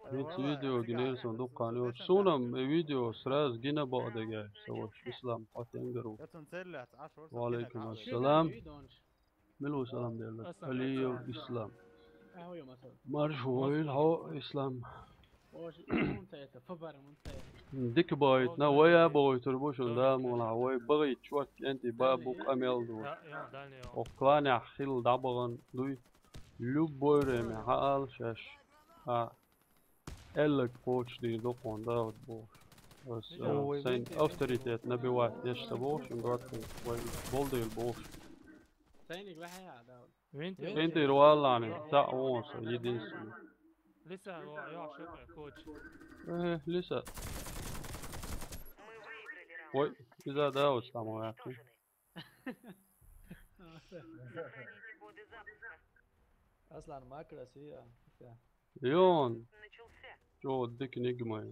ХӀинца видео гинера сон дуккха йоцуш. Суна-м и видео сразу гина бакъ дагахь, со ваша Ислам, хьо тенгар ву. Ва алейкум ассалам. Мила ву салам делларг? Алиев Ислам. Марша войла хьо, Ислам. Дика байтана, вай а бойтур бу шуна, Дала мукъ лахь, вай бахийтта чӀогӀа кӀентий бан бу къамел ду. Оха кланехь хилла дӀабахана дуй. Любой время хьаала шаьш. Хьан аьлларг кхочушдийр ду кхунна Дауд бохуш. Ас, э, сайн авторитет набивать деш ца бохуш, им гӀаттина вай болдийла бохуш. Сайниг ваьхьа, Дауд. Винтир валлахьни, цхьаъ вон со, единственный. Лиса, о, йо, шо кхочу. Э, Лиса. Ой, иза Дауд самый ваьхьа. Аслан, макрос, я. Йон. ЧӀогӀа дика нигмай.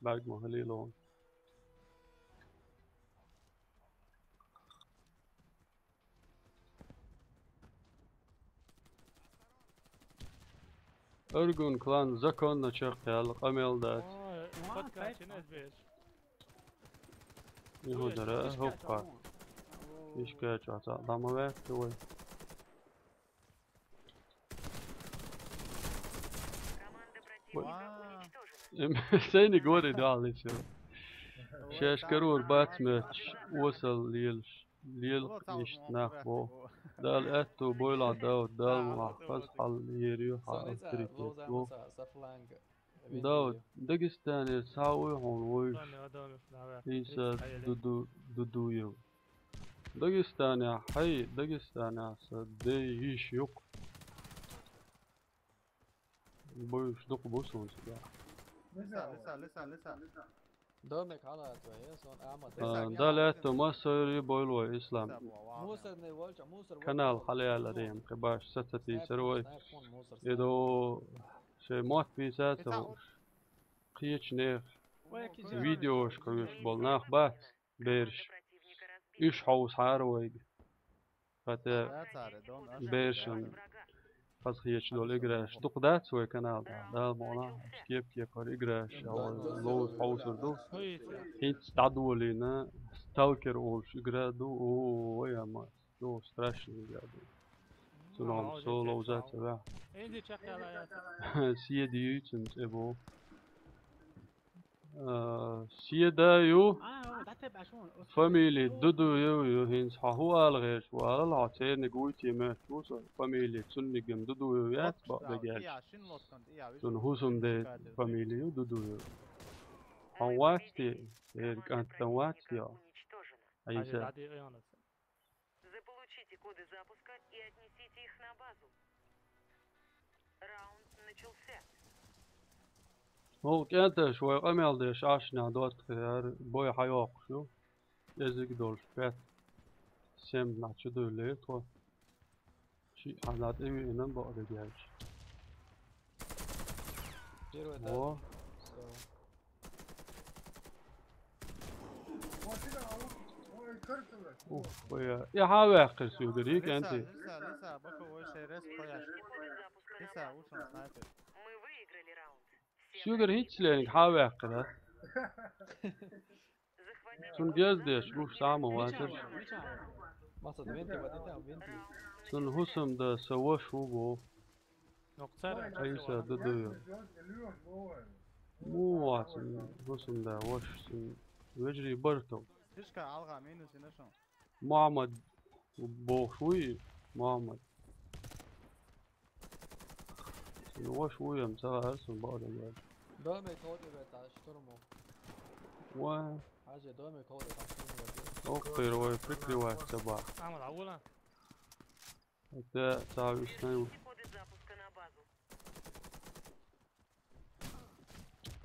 БӀарг ма хилийлон. Аргун клан законно чекхъяьлла, къамел дац. Ихудара, хӀокху. Ишкача цхьаъ дӀа ма ваьккхи вай. Вай. Эм, сайни гори дали чу. Шаьш карор бац моьттуш, осал лелаш. Лела иштта нах боху. Дала аьтту бойла, Дауд, Дала ма хаза хьал ери ю хьан авторитет боху. Дауд, Дагестанера схьа вуй хьуна вуйш? Иса Дуду-, Дудуев. Дагестанехь, хьай, Дагестанехь сан ден йиш ю-кх. Буьйш дукха бу суна цигахь. Лиса, лиса, лиса, лиса. Домик хьалаца вай, сон Ахмад. А, Дала аьтту массайолу бойла вай, Ислам. Мусорный волча, мусор волча. Канал хьалаяьлла дем, кхин баш саца тийсар вай. Идо шайн мотт вийца ца хууш. Кхечу нехан Видеошка веш болу нах бац, бераш. Уьш хьовсахьара вайга. ХӀаьта берашна хазахеташ долу играш дукха дац вай канал тӀехь. Дала мукъана, кеп-кепара играш, ловза хьовсур ду. ХӀинца дӀадолийна, Сталкер олуш игра ду, о, ой, ама, чо страшный игра ду. Цунах со ловза ца ваьхьа. Седа ю цуьнан цӀе боху. А, Седа ю, фамили Дуду ю, ю хӀинца хьо хӀун ала гӀерташ ву алал, хьо церниг вуй те моьттуш ву со, фамили цунниг-м Дуду ю яц бакъ дагерча. Цунна хӀусамде фамили ю, Дуду ю. Хьо вац те, церан кӀант дан вац те хьо? Ӏийса. Заполучите коды запуска и отнесите их на базу. Раунд начался. ХӀокху кӀенташа вай къамел деш Ӏашнехь доттагӀий, бой хьайоккхуш ю. КӀезиг долуш пять-семь нах чу дуьйлий тхо. Шиъ хьан дӀа тӀе веана бакъ дагерча. Первый этаж. Во. Всё. Ух, бая. И хьан ваьккхира соьгара, и кӀентий? Лиса, Лиса, Лиса, боковой шерез пояш. Лиса, ушан снайпер. Соьгара хӀинццалерниг хьан ваьккхира? Цунна герз деш гуш схьа а ма вацара. Мичахь? Мичахь? Маса, венти, вадита, венти. Цунна хӀусамда сан ваша ву боху. Ӏийса, Дуду ю. Муха вац, хӀусамда ваша, цуьнан вежарий бара тхо. Фишка алгӀа минус йина шун. Мухьаммад бохуш вуй, Мухьаммад. Цуьнан ваша вуй-м ца хаьара суна бакъдерг аьлча. Доме кхочуьйту вай цхьа штурму. Вай. Хьажа, доме кхочуьйту вай цхьа штурму. Охкхийра вай прикрывать ца бахь. Амма дӀавола. ХӀета цхьа висна ю.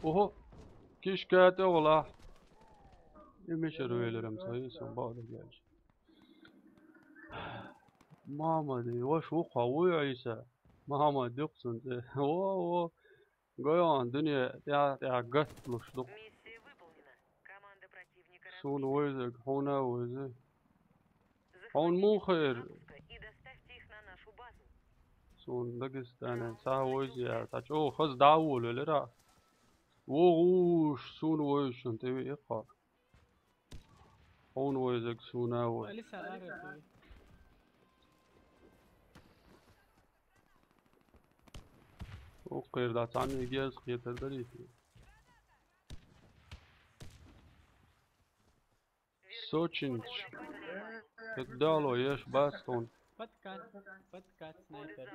Охо, кишка тӀе гӀолахь. И мичара велира-м ца висна бакъдерг аьлча. Мухьаммади ваша ву-кх хьо, вуй, Ӏийса? Мухьаммад ю-кх цуьнан цӀе. Во, во. Гой хьуна, дуьне тӀаьхьа-тӀаьхьа гаттлуш ду-кх. Суна вевзарг хьуна а вевза. Хьуна муха хир? Суна Дагестане схьа а вевза яра, цхьа чӀогӀа хаза дӀа а волавелира. ВогӀуш, суна вевзачунна тӀе веа-кх хьо. Хьуна вевзарг суна а ву. Алиса, ара, дуй. Охкхийра дӀа цхьанна герз кхетар дарий те? Сочинч. Хьо дало еш бац тхуна. Подкат, подкат, снайпер.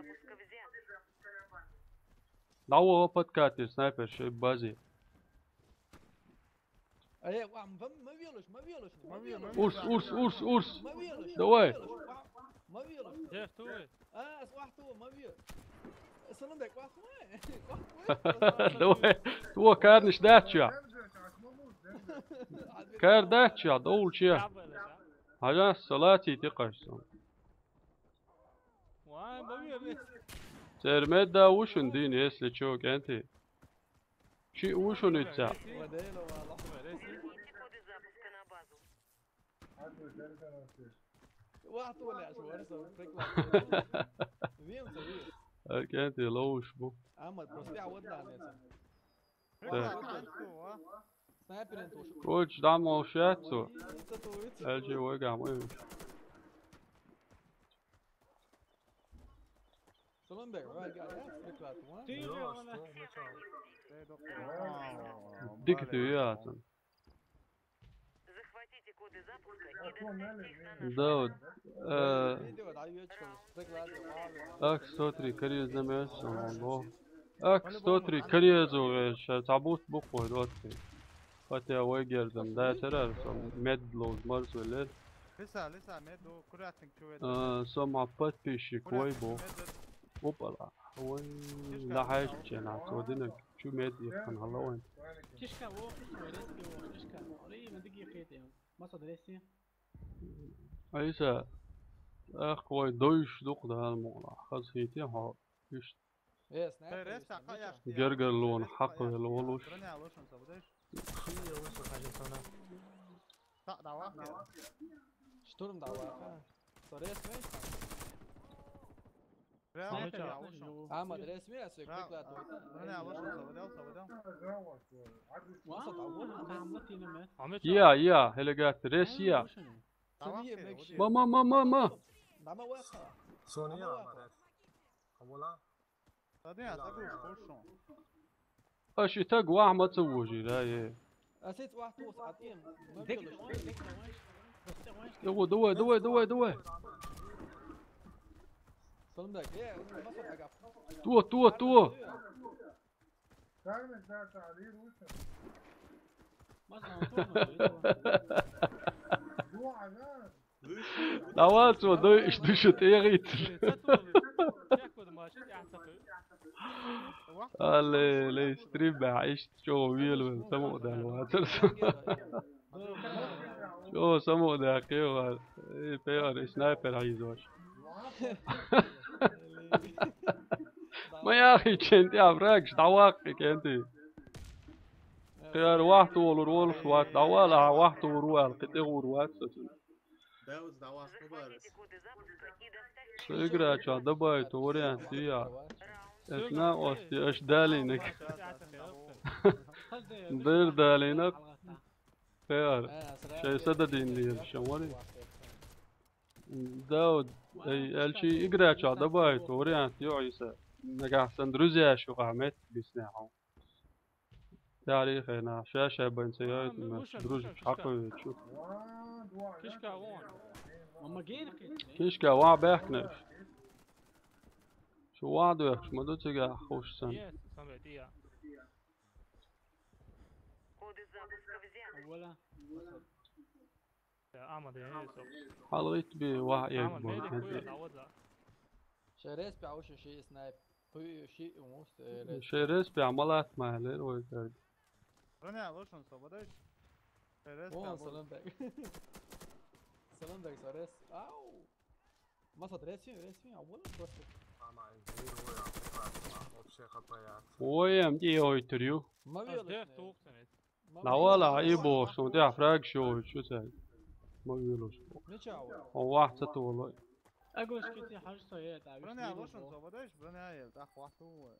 ДӀаваха подкатера снайпер шайн базе. Ай, ва, ма, ма велаш, ма велаш, ма велаш. Урс, урс, урс, урс. Ма велаш, давай. Ма велаш, ва, ма велаш. Де, хто ви? А, ас вахту, ма ве. Салам дай, квахмай. Квахмай. Давай. Во, карнаш дац чу. Кар дац чу, довлча. Хьажа, салати тикъаш сан. Вай, ма ве. Церан медда ву шуна дийна, если чо, кӀентий. Шиъ ву шуна иццехь. Ай, кӀентий ловш бу. Так. Коча дӀа ма вовш яц цо. Аьлча вайгахь ма вевза. Дика туьйхира цунна. Дауд, э, Ак сто три кареза меца, алло. Ак сто три кареза веш, цхьа бутт бу-кх вай доций. Хатя вай герзам дацара, со мед ловза марзвеллера. Лиса, лиса, мед у, куратник чу веду. А, со ма подписчик вай бу. Опала. Вай, лахьаьжча нах, цо динарг чу мед иккхана хала вайн. Чишка вохуш, вай респи вохуш, чишка. Али, ма диги кхетем. Маса дреси. Айса, ах, вай дойш дукха дала мукъана. Хаза хийти хьо. Ишт. Э, снайпер, снайпер. Гергарлона хьакхавелла волуш. Броня лошун са будеш? Ши я вышел, хажа сона. Та, давай. Штурм давай. Сорес мей? Реально, я вышел. А, мадрес мей, а сой Реально, прикладывай. А, ну, не, вышел, заводил, заводил. Васа давай. Амла тинеме. Амет. Я, я, элегат, рес я. Давай, Сергей, вот. Ма, ма, ма, ма, ма. Дама васа. Соня, Дама васа. Мадрес. Амула. Ладно, я так уж пошёл. Аш итак, вах ма ца вожи, да, е. Асет вах тос, а ты, ну, Дек, дек, дек, дек. Давай, давай, давай, давай, давай. Салам дек, е, ма ца агап. Туа, туа, туа. Ма ца, туа, ма ца. Давай, цо, дай, иш дыша тегит. Алле, ле, стрим бе, иш чё вел вел, само да, ва, церс. Чё, само да, кева. Эй, пеар, снайпер айзош. Ма я ахи, чен ти абракш, давай, кенти. Пеар, вахт олур, олур, вахт, давай, ла, вахт олур, вал, кити олур, вахт. Сыграча добавить вариант, я. Эсна ости, аш далинек. Дыр далинек. Пеар. Шей сада дин дир, шамари. Дауд, эй, элчи играча добавить вариант, ё, Иса. Нагахсан друзья шу, Ахмед, бисне хау. Тарихе на, ша, ша, бен се, ё, А, мы на, вышли, дружи, вышли, чакы, чу. Кишка вон. Мама гейр кит. Кишка ва бехне. Шу ва дух, ма ду цига, хуш сан. Е, сам бе, дия. Коды запуска взяты. Воля. Амад, я не сок. Халгыт би ва Амад, ягбо. Медик куя, давай, да. Шерес пя ушу ши снайп. Пу ши умус, э, рес. Шерес пя малат ма лер, ой, так. Броня, лошон, свободой. Шерес пя. О, бу- салам бек. Салам бек, сорес. Ау. Масад, ресин, ресин, а вот просто. Ама, вообще хапая. Ой, ам, и ой, трю. Мавио. Аз дер лошне. Тух санет. Давай, ла, и бо, что у тебя фраг шоу, что ты? Мавилуш. Ничего. Он вахт это было. Агош кити хаш со е, да. Броня, лошон, свободой, броня, е, да, хвату.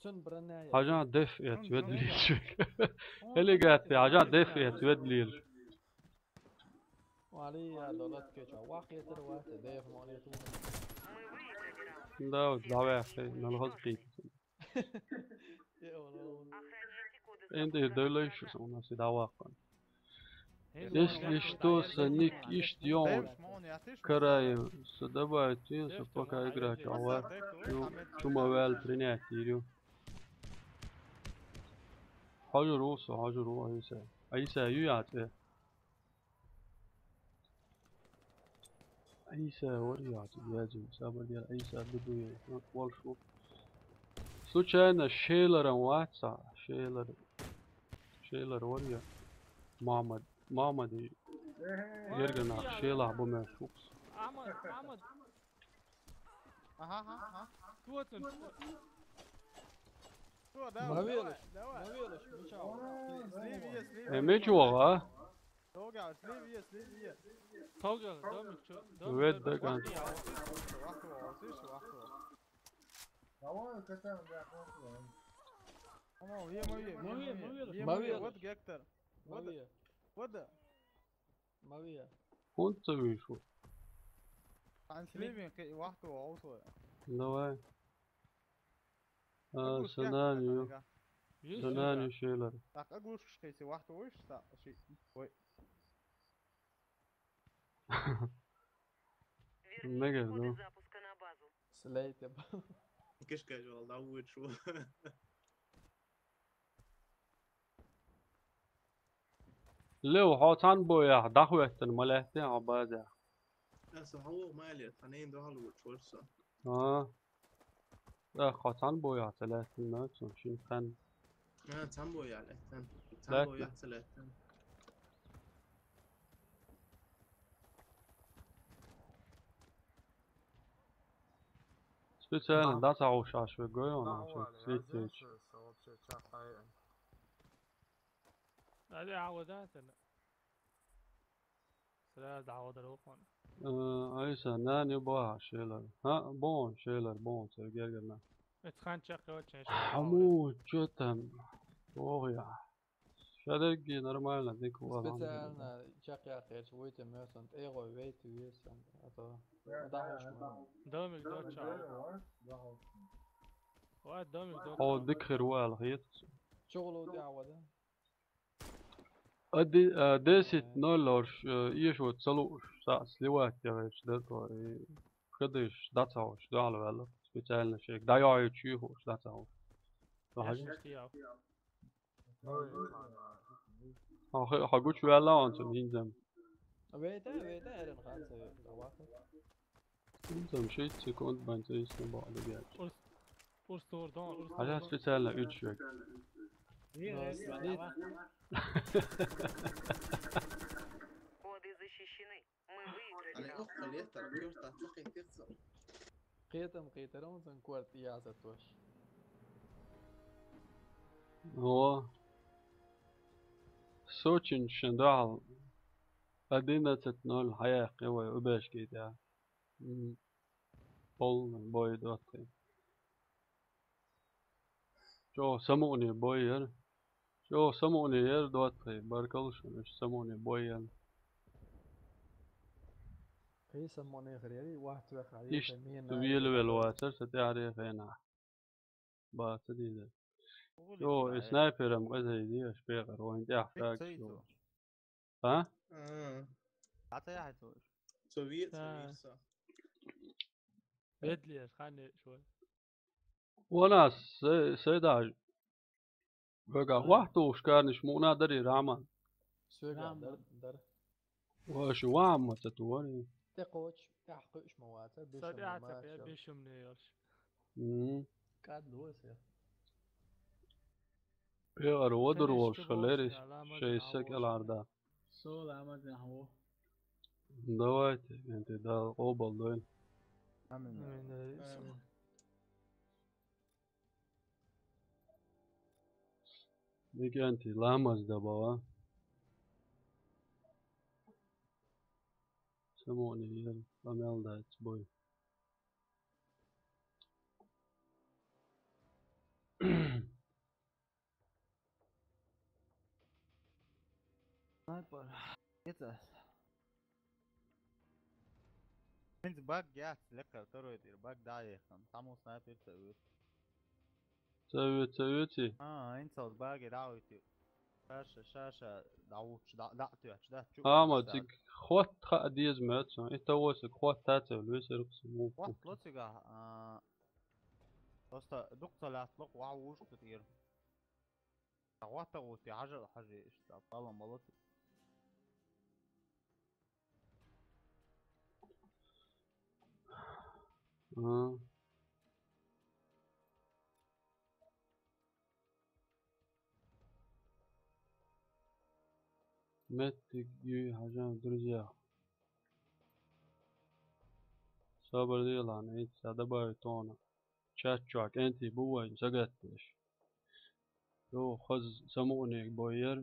Цун броня. Хажан деф эт, ведлиш. Элегат, хажан деф эт, ведлиш. Вали, я долат кеча. Вах етер вах, деф мон етер. Да, вот, давай, ахи, на лохоз кит. Энди дэйлэйшэс у нас и давахын. Если что, Соник ишт ён караем, со добавить, со пока играть, а ва, чу-, чума вал принять ирю. Хажур у со, хажур у, айса. Айса ю ят, э. Иса вар я, я, сабар я, Иса дубу, валшу. Случайно Шейлоран ватса, Шейлор. Шейлор вар я. Мамад, Мамади. Ергана Шейла бу мен шукс. Амад, Амад. Ага, ага, ага. Туотун. Туо, давай, Мавилыш, давай, давай. Мавилыш, меча. Слив, слив, слив. Э, меч вага. Долго, слив, слив, слив. Долго, домик, чё? Домик, Вед домик, даган. Вахту, вахту, вахту, слышь, вахту. Давай, катаем, бля, вахту. Ама, е, маве, маве, маве, маве, вот Гектор. Вот, Маве. Вот. Маве. Он ца вышел. Ан слив, вахту, вахту. Давай. А, Агуш, я, санани, так, ага. Санани шейлар. Так, агуш, шкайси, вахту, виш, та, ши, ой. Верни Мега, коды ну. Запуска на базу. Слейте. Кишка жол, да, вычу. Лев, хо цан боях, дахветтен, малехте, хо базя. Аса, хо малет, ханен да, хо вычу, со. А. Э, хо цан боях, целестин, на, цун, шин хан. А, цан боях, лехтен. Цан Лехтен. Боях, целестин. Специально, да, сау шаш вы гой, он Да, вообще, Валя, я светит. Здесь, э, вообще, чё, а, э, Сади гӀавада сана. Сразу гӀавада рухун. Э, Айса, нани баха шелар. Ха, бон шелар, бон, цер гергерна. Эцхан чакъ йочен. Хаму, чё там? Ох, я. Шадерги нормально, дик вала. Специально чакъ яхеш, войте мёсан, тӀегой вейте весан, а то. Домик доча. Ва домик доча. О, дик хир вала, хет. Чугулу дявада. А ди-, а, десять ноль орш, э, иешот салуш, са сливать я веш, да то, и хадыш, да цауш, да алвела, специально шек, да я чуй хош, да цауш. Ха, ха, гуч вела он цун хинзам. Вейта, вейта, эрен хан се, давай. Хинзам шесть секунд бан цейсна баъда гяч. Урс, урс турдон, урс турдон. Ага, специально уьч век. Коды защищены. Мы выиграли. Али ох, летар, кёрта, цахи фиксер. Кхетам, кхетарам, зан корт яза тош. О. Сочин шандал. Одиннадцать ноль, хаяхи вай, убежки, да. М. Полный бой, да, ты. Чё, самони бой, яр? Чё, самони яр, да, ты. Баркал шуна, самони бой, яр. Хи самони хрери, вахт ве хрери, иш хи мина ту виел вел вацар, са тяре хена. Ба, са дизе. Чё, и снайпером, эзэ иди, аш пегар, ван тях так, чё. А? А. А та яхьа цо уж? Цо ве-, цо ве со. Бедлер, ханна шо. Ванас, се-, се даже. Вага, а, вахтуш карниш муна дари Раман. Сога дар, дар. Ва шу вамма ца ту вари. Те коч, тах куш ма ваца, бешум ма ца. Бешум не ёрш. Мгм. Кад луэс я. Пегар одур волш халерис, шейсек эларда. Со ламаз яхво. Давайте, энти да обал дой. Амин. Амин. Дикенти ламаз да бава. Самони ер, амел да бой. Снайпер. Это. Хинц баг яц, лекка второй тир, баг да ехан. Таму снайпер цавет. Цавет, цавет и. А, инцал баг и дауити. Шаша, шаша, дауч, да, да, тюач, да, чу. Ама циг хот ха диез мэтсон. Это восик хот та цел весер ксуму. Хот лоцига, а, просто дук цалят лок, ва уж кутир. Хот та гути, хажа, хажа, ишта, палам болот. А. Меттиг юй хажам, друзья. Сабар дилан, эйт са добавить тона. Чат чуак, энти бувай, сагаттеш. Чо, хаз самоник бойер.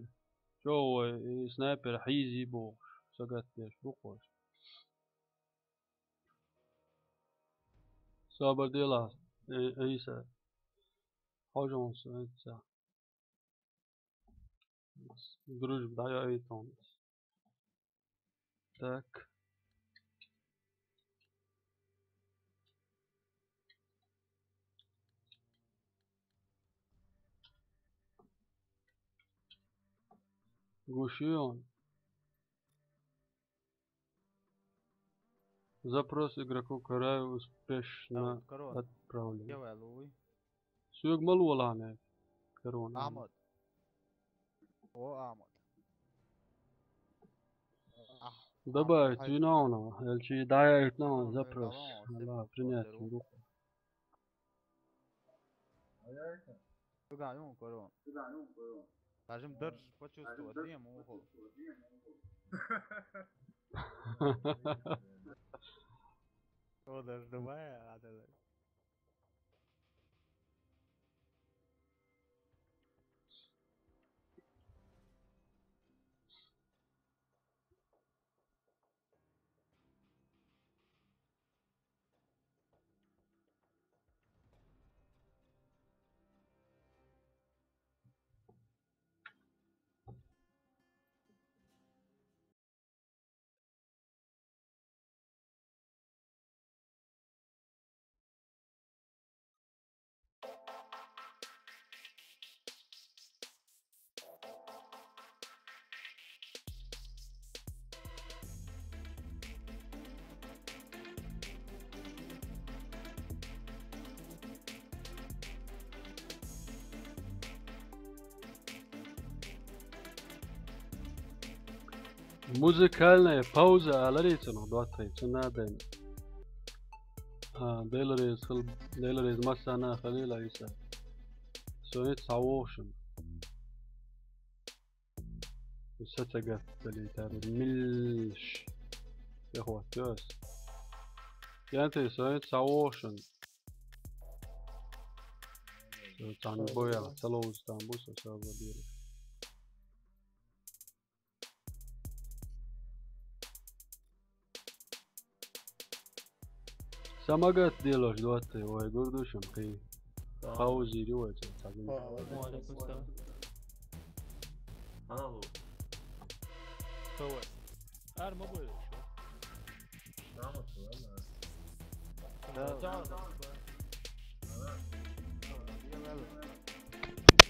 Чо, вай, э, снайпер хизи бу, сагаттеш, бу хош. Сабар дила, э, Иса. Хожон са, Иса. Дружба, да, я и там. Так. Гушион. Запрос игроку Караю успешно отправлен. Делай, Луи. Суег мал валане. Корона. Ахмад. О, Ахмад. Добавить виновного. Элчи дает нам запрос. Да, принять. Цуга юн корон. Даже дальше почувствовать не могу. О, даже давай, а, давай. Музыкальная пауза аларийцун, дуатайцун наден. А, деларез хыл, деларез массана халила иса. Сони цавошин. Сатагат далитар милш. Яхот, ёс. Янте сони цавошин. Цан боя, цалоз там буса савадир. Самагат делош дуаттай, ой, гурдушам, хи. Паузири, ой, цан цагин. Ва алейкум салам. Алло. Давай. Ар ма бойлаш. Рахмат, ва. Да, да, да.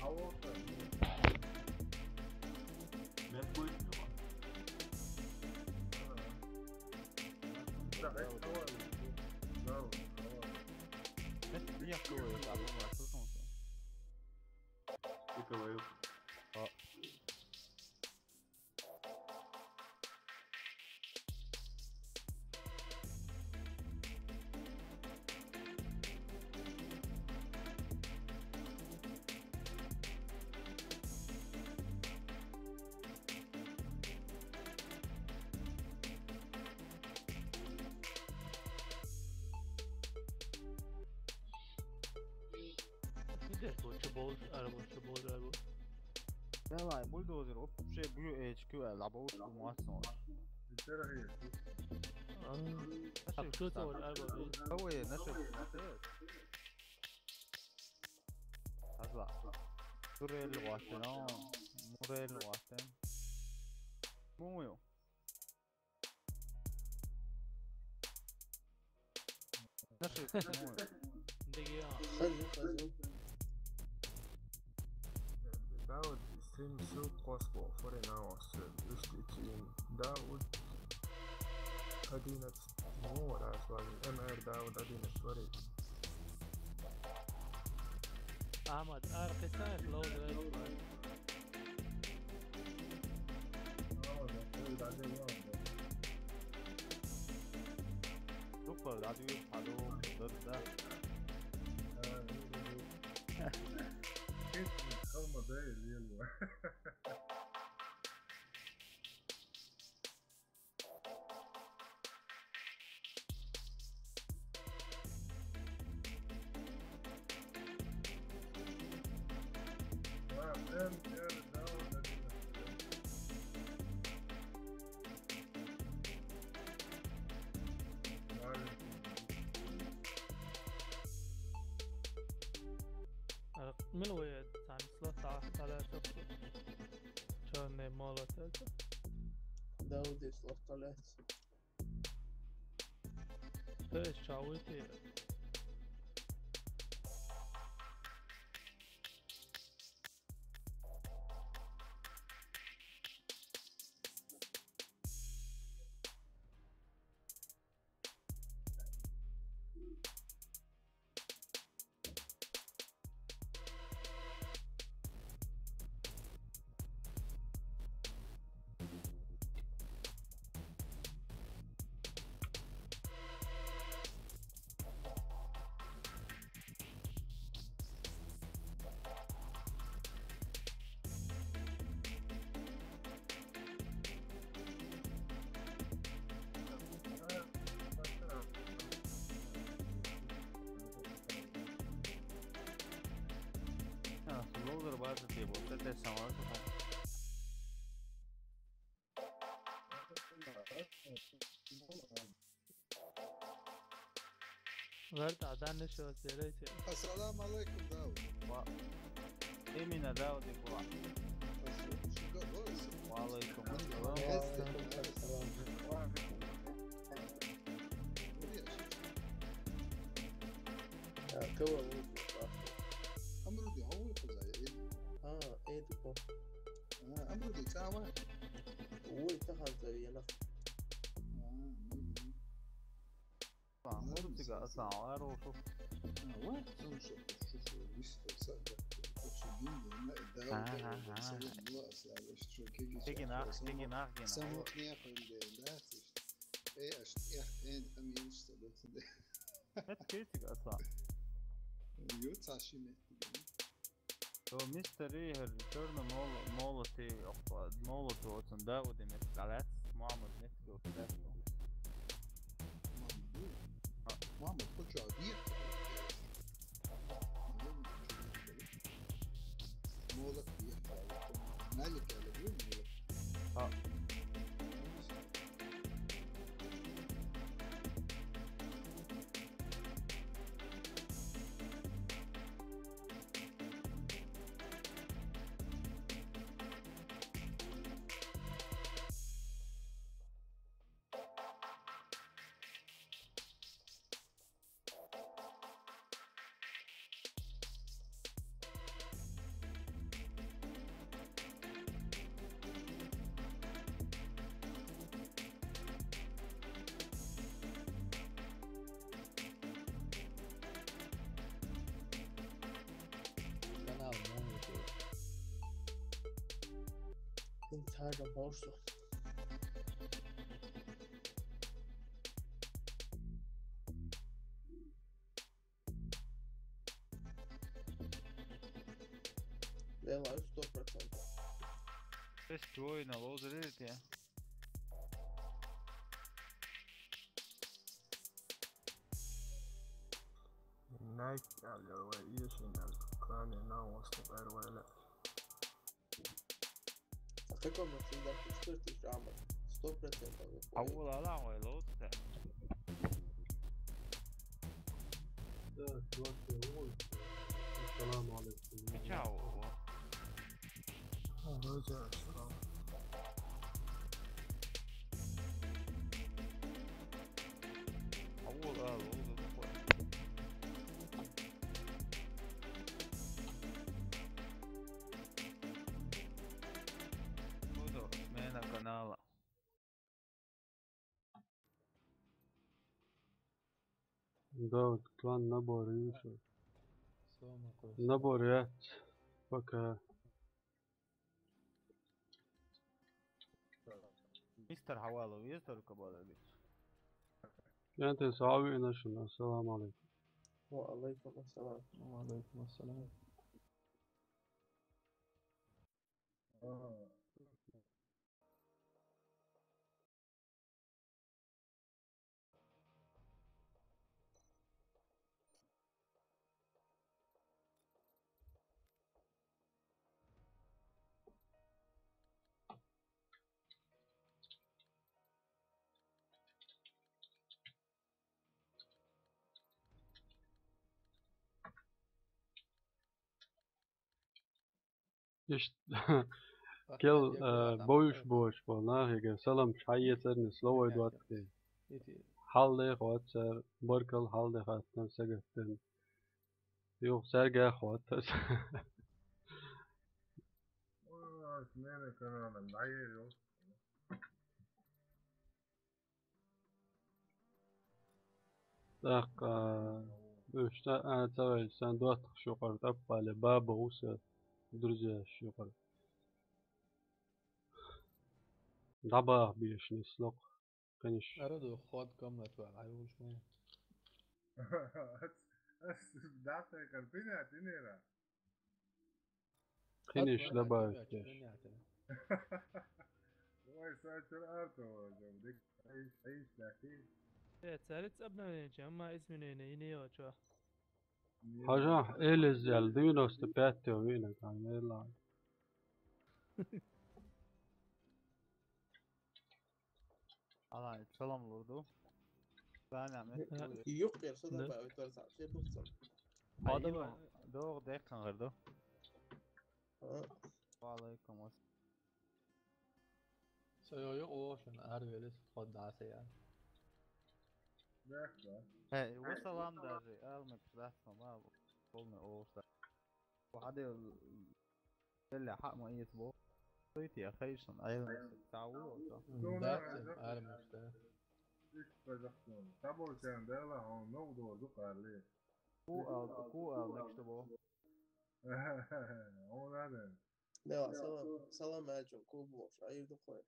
Алло. Мен понял. Да, это давай. Да, давай. Это я кого это, а, слышал? Ты говорил. А. Сидер, вот чё болт, арабо, чё болт, арабо. Давай, бульдозер, оп, вообще, бью, э, чё, э, лабо, что у нас, ну. А, а что это, вот, арабо, блин? Кого я, на что? Азла. Турел ватен, о, мурел ватен. Муму. Наши, муму. Деги, а. Хазу, хазу. Давуд стрим сил космо форинауас. Уститин Давуд одиннадцать. Ну, раз, ладно. М Р Давуд одиннадцать фори. Ахмад, ар киса, лоуд рейд. Супер, радио, алло, да, да. Калма, да, или Лена? Милуя танцла тахтала. Чёрный молот это. Давуд слов толец. То есть чавити. А, лоудер база тема, вот это самое. Верт, адан нешо зерете. Ассаламу алейкум, Давуд. Ва. Эмина, Давуд, ва. Ва алейкум ассалам. Ва алейкум ассалам. А, кого вы? Амруди, а вы куда? А, это по. А, Амруди, цава? Ой, это ханза, я на. А, мгм. Амруди, цава, хорошо. А, вот, потому что, что, что, виста, са, да, что, что, блин, да, да, Ага, да, ага. Са, ну, а, са, что, что, Кеги, Кеги нах, Кеги нах, Кеги нах. Самый нехуй, да, да, то есть. Э, аж, э, э, там есть что, да, да. Это критика, Аслан. Ё, Саши, нет, да. То мистер Игорь, чёрно мол-, молотый, охо-, молот вот он, да, вот и мет-, галец, Мухаммад мет-, вот, да. Мухаммад, ну, А. Мухаммад, хоть что, объект? Молот, объект, а вот он, Малик, я люблю молот. А. Канал новый. Инсайдер просто. Делаю сто процентов. Шесть двойно, лоу зарядит я. Найк, алло, вы, если надо, кроме на остров, Эрвеля. А в каком он всегда? Что ты, Шамар? Сто процентов выходит. А вот, а, да, ой, лучше. Да, двадцать восемь. Ассаламу алейкум. Чао. А, ну да, ассалам. А вот, а, вот, вот такое. Буду смена канала. Да, вот клан набор, и всё. Всё, Макос. Набор, я пока. Мистер Хавалов, есть только балабит? Я ты сави нашим. Ассаламу алейкум. Ва алейкум ассалам. Ва алейкум ассалам. Ишт-, кел, э, боюш бош бол, нахиге салам шайесерни словой дуатки. Халде хоцер, боркал халде хаттан сегеттен. Юх, сэргэ хоцер. Ой, смена канала, наер, ёлки. Так, а, үстэ, а, цавай, сэн дуаттах шуукъар, таппали, баба уса, друзья шуукъар. Дабаах биэшни слог, конечно. Ара ду ход комнат ва, ай, уж мэ. Ас, ас, дасай кар, пиня, тинера. Хиниш добавить, конечно. Ой, сачур арто, дик, айш, айш, дахи. Э, царец обновление, ама изменение, и не очень. Хажа, элез ял, девяносто пять вина, там, эла. Алай, салам лурду. Саня, мен. Юк, я сюда добавить, тоже сам, все тут сам. Хадым, дор, декан, гырду. Ва алейкум ас. Сойо, юк, о, шун, ар велес, ход даса, я. Э, ва салам даже, ал, мен, платформа, полный оса. Ва, хадым, Бэлэ, хаа ма ийэс бо. Сойти я, хайшан, айылмас. Сауу, да. Дати, армишта. Иш бажахтан. Табор чан дала, он ног дорду карли. Ку ал, ку ал, next бо. О, надо. Да, салам, салам алейкум, ку бо, айыр да къой.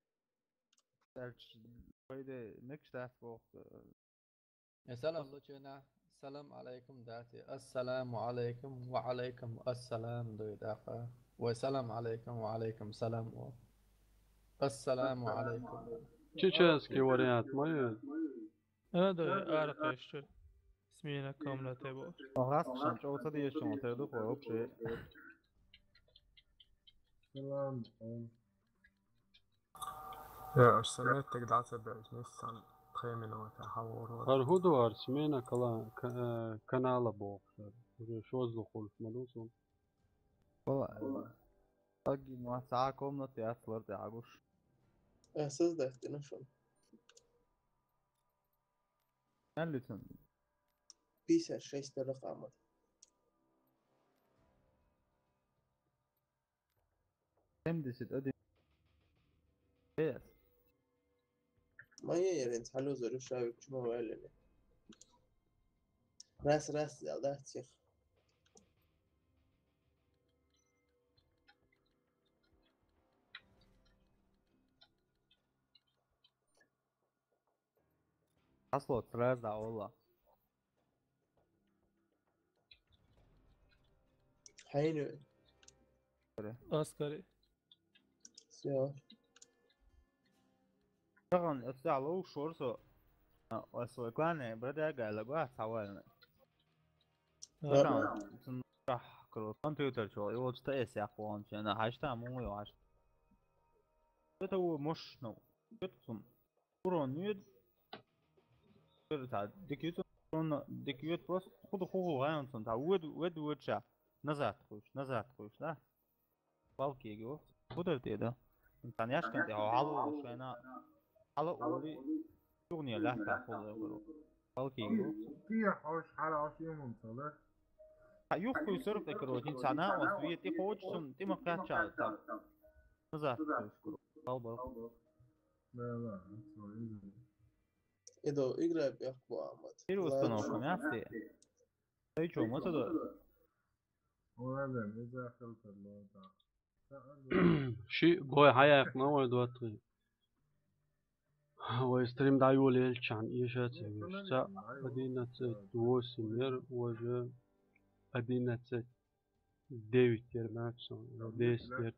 Даьлча, пайда, next дац боху. Э, салам лучу вайна. Салам алейкум дац. Ассаламу алейкум, ва алейкум ассалам дуй дакъа. Вай салам алейкум, ва алейкум салам. Ассаламу алейкум. Чеченский вариант ма ю? А, да, аркъа ишчу. Смена комнаты бо. О, раз кшан чоу ца деш чоу те ду вообще. Салам. Я, аш самет тогда тебе не сан три минуты хавор. Ар худу ар смена кала-, ка-, э, канала бо. Уже шозлу хулф мадусу. Вала. Аги ма са комнаты аслар да агуш. Э, сыз да, ты нашёл. Нелли цун? Пятьдесят шесть ракъамы. Семьдесят один. Yes. Моя ерен, салют, зарушаю, почему валили? Раз, раз, взял, да, всех. Асло, сразу, Алла. Хайну. Аскари. Всё. Таган, это лоу шорсо. А, ос вай клане, брадар, гайла гуа, цавална. Ладно. Таган, цун рах, кро, компьютер чё, и вот что если я хуан, чё, на хашта, мунгу, хашта. Это у мощно. Что тут? Урон нет. Та, дикиют, урон, дикиют просто худу худу гайон сон. Та уэд, уэд, уэд ша. Назад хуш, назад хуш, да? Палки его. Худу те, да? Тан яшкан те, хало шена. Хало оли. Югни ла та хало его. Палки его. Кия хош, хала хош юмун сала. Та юх хуй сорок те, короче, цана, он свет и хоч сон, ты ма кача, та. Назад хуш, короче. Бал, бал. Да, да, всё, иди. Иду, играй бяхку, Ахмад. Первая установка, мясо. Ты чё, мы туда? Ладно, не захотел, да. Ши, бой, хаяк, новый двадцать. Ой, стрим даю лельчан, ещё цен. Одиннадцать восемь, мер уже одиннадцать. Девять терминацию, десять лет.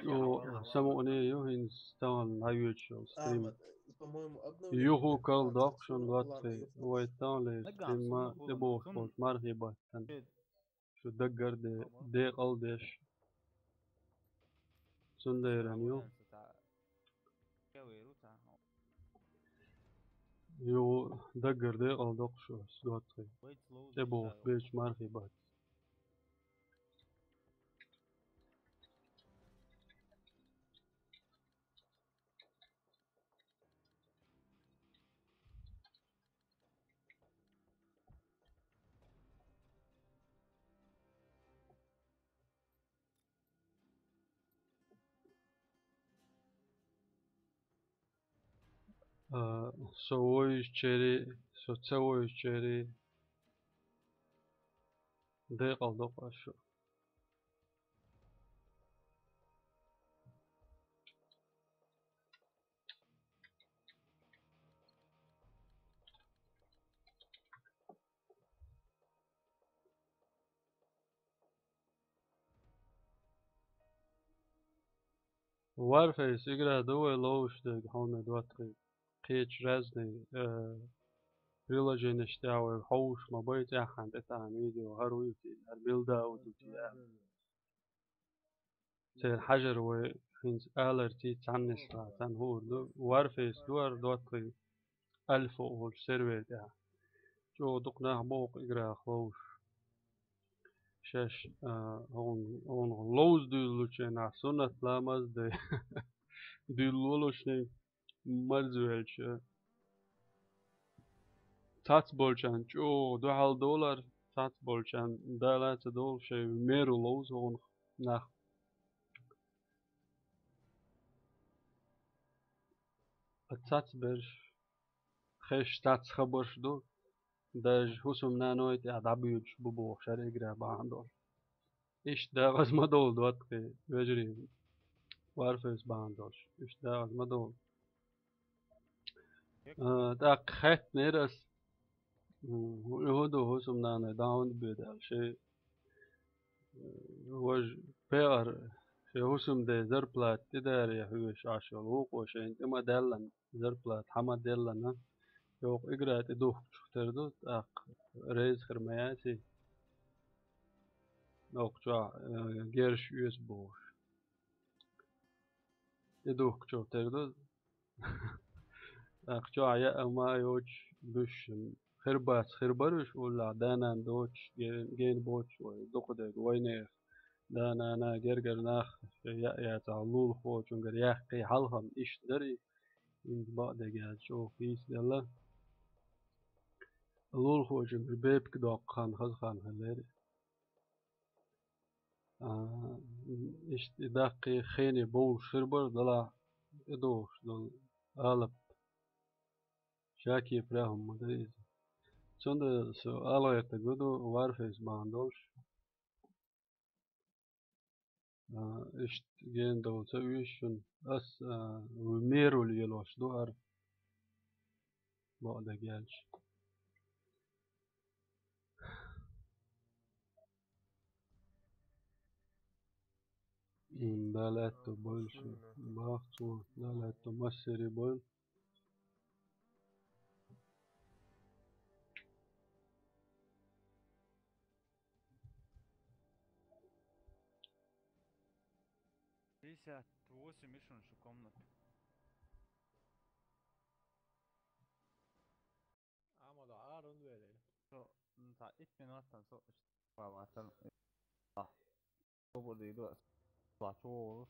О, само не ё, инстан, навечер, стрим. Юху кал дак, шон двадцать. Ой, там ли, стрим ма, эбо, вот, мархи баттан. Шу даггар де, де къалдеш. Сундайран ю. Ю даггар де къалдокъ шу ситуация. Те бу беш мархи бат. А, со войчери, со ца войчери. Де къалдокъ ашу. Warface игра ду вай ловуш дег хьона дуатхи. Кхечу разный, э, приложениеш тӀехь вай хьовуш ма бай, тӀаьххьана тӀетахан видео хӀара вуй те, хӀара билда а ву те аьлла. Церан хьажар вай хӀинца аларций цхьаннесла, цхьаьна хӀора ду. Warface ду хӀара доттагӀий Альфа олучу сервер тӀехь. ЧӀогӀа дукха нах боху играх ловзуш. Шаьш, а, хьуна, хьуна ловза дуьйлучу хенахь суннат ламаз дай дуьйлалочунийн марзвелча, цхьацца болчарна чӀогӀа дуьхьал долар, цхьацца болчарна дала а ца долу шайн меру ловза хьуна нах. Ткъа цхьацца берш, хезаш цхьацца хабарш ду, даже хӀусамнаной тӀехь дӀабуьйцуш бу бохуш хӀара игра бахьана долуш. Иштта дагӀаза ма довла, доттагӀий, вежарий, Warface бахьана долуш. Иштта дагӀаза ма довла. А, тӀаккха хаьттинера ас, м, хӀу-, хӀун ду хӀусамнаной, дӀа хӀунда буьйцу аьлла, шайн, э, важа пеар, шайн хӀусамден зарплата тӀедаре хьоьжуш Ӏаш йолу вукхо шайна тӀе ма-даьллина, зарплата хьа ма-деллина, йоккха игра тӀедухкучух тера ду, тӀаккха реза хир ма яций, йоккха чохь, э, герзаш оьцу бохуш. ТӀедухкучух тера ду. ТӀаккха чохь яа ма йоцуш, буьшшина хир бац, хир бара уьш уллехь, да-нана доцуш, ге-, гена боцуш вай, дукха дерг вайнехан да-нана, гергара нах, яа яцахь лулахочуьнгара яьккхий хьалхам иштта дара и, хӀинца бакъдерг аьлча чӀогӀа хийцаделла. Лулахочуьнгара бепиг доккху хан, хаза хан хиллера. А, иштта и даккхий хене бовлуш хир бара, делахь тӀедогӀуш долу алапа. Ша кепара хӀума ма ду иза. Цундела со ала гӀертарг ду Warface бахьана долуш. А, иштта гена довла ца оьшу шуна. Ас, а, мерула елош ду хӀара. Бакъдерг аьлча. М, Дала аьтто бойла шуна. Бахцо, Дала аьтто массерий бойла. Пятьдесят восемь и шуна шу комната. Амма да арын вере. Со, м, та ит минуттан со, ва, ва, тан, а. Тобу дийду, ва, чугӀулуш.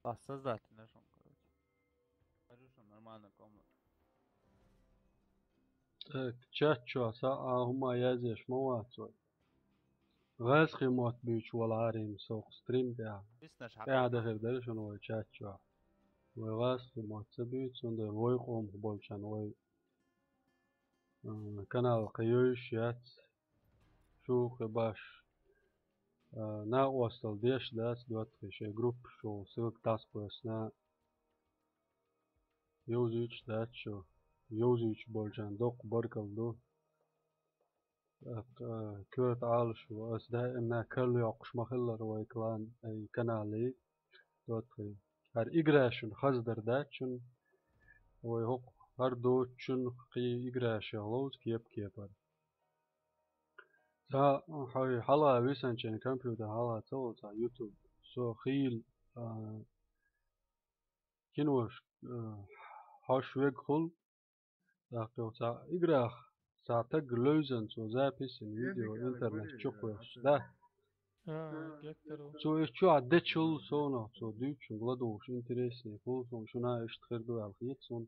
Ас создать не шун, короче. Хорошо, нормально комната. Так, чат чохь схьа а хӀума язъеш ма вац вай. ГӀазкхийн мотт буьйцуш волу Ӏарин со кху стрим тӀехь. Виснаш хьакха. ТӀаьхьа дахар дара шуна вай чат чохь. Вай гӀазкхийн мотт ца буьйцу, цундела вай къомах болчарна вай, а, канал кхин йовзуш яц. Шу кхин баш, а, накъосталла деш дац, доттагӀий, шайн группаш чу ссылка дӀасакхоьссина. Йовзуьйтуш дац шу. Йовзуьйтуш болчарна доккха баркалла ду. ТӀаккха, а, коьрта Ӏалашо, ас даимна карла йоккхуш ма-хиллара вай клан, ай, канале, доттагӀий. ХӀара игра шуна хаза дар дац шуна. Вай хӀокху хӀара доцучун кхин играшех ловза кеп-кепара. Цхьа хьой хьалха висанчийн компьютер хьалха ца волу цхьа YouTube. Со хийла, а, кинош, а, хьош вега хуьлу. ТӀаккха цхьа играх цхьа таг левзан цо записина видео интернет чу кхоьссуш, да? А, гектар ву. Цо и чохь дечул совнах цо дуьйцучуьнга ладугӀуш интереснее хуьлу суна, шуна иштта хир ду аьлла хета суна.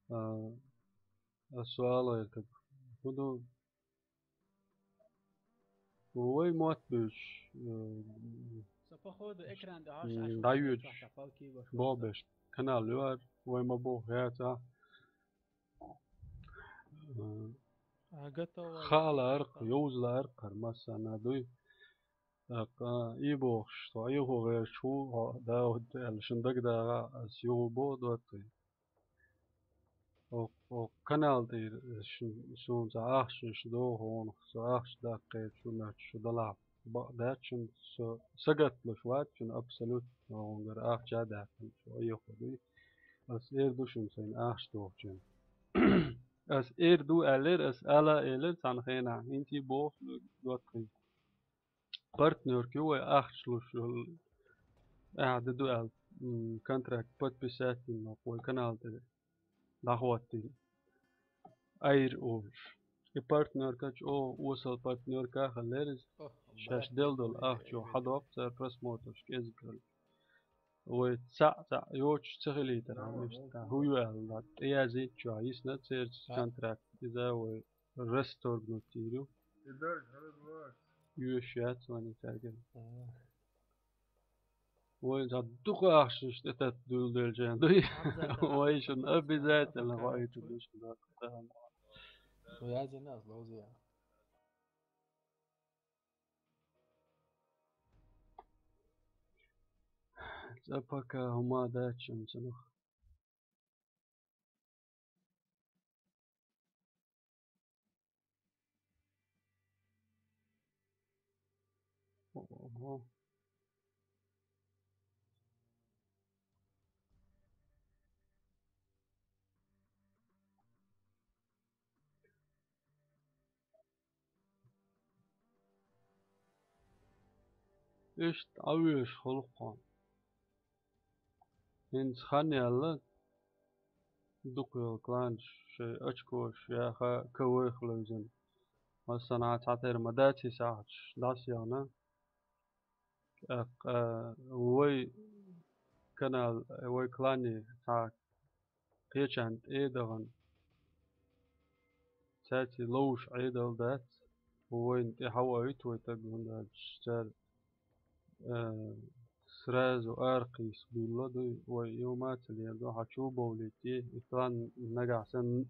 А, ас со ала гӀертарг хӀун ду? Вай мотт буьйцуш, э, Со, походу, экран тӀе хьош м, Ӏаш дӀаюьйтуш, чохь тӀе палки баш боху беш, канал юар, вай ма боху яцахь. Э, А, готово. Хааларх, йовзаларх, хӀара массарна дуй. ТӀаккха, и бохуш, со Ӏехо гӀерташ ву, хьо Дауд аьлла, шун дагадагӀа, ас юха боху доттагӀий. О, о, канал тӀера шун, суна цхьа ахчанаш догӀу хьуна, со ахча даккхийта шу моьттуш шу далахь бакъ дац шуна, со сагатлуш вац шуна абсолютно, хьунгара ахча а даьккхина, шу Ӏехо дуй. Ас эр ду шуна сайна ахча дохучун. Ас эр ду аьллера, ас ала а элира цхьана хенахь, хӀинца и боху доттагӀий. Партнёрка ю вай ахча луш йолу, ахьа де ду аьлла, м, контракт подписать йина вай канал тӀе дӀахӀоттийна. Айра олуш. И партнёрка чӀогӀа осал партнёрка а хиллера иза. Ох, шаьш делла долу ахча хьадоккху цара просмотраш кӀезиг хилла. Вай цхьаъ-цхьаъ йоцуш ца хилийтархьама, иштта хӀун ю аьлла, тӀеязйийтича йисна церца контракт. Иза вай расторгнуть йийр ю. Оьшуш яц вайна цаьргара. Вай цхьа дукха ахча иштта тӀетатта дуьйладелча дуй. Вай шуна обязательно вай чу дуьш дац. Ну, я зина аз ловзия. Цкъа пока хӀума дац шуна цунах. Ого. Иштта Ӏовоьжуш хуьлу хьуна. ХӀинца хан яьлла, дукха йолу кланаш шайн очкош яха ковайх левзина. Массанхьа цхьатерра ма дац и сахьташ дӀасаяхна. ТӀаккха вай канал, вай клане цхьа кхечарна тӀе а дахана, цаьрца ловзуш Ӏедал дац, вайна тӀе хьавоуьйту вай таг, хӀунда аьлча цара, э, сразу аракхийса буьллу дуй, вай юма а ца леладо, хьан чу бовлийти, и клан нагахь санна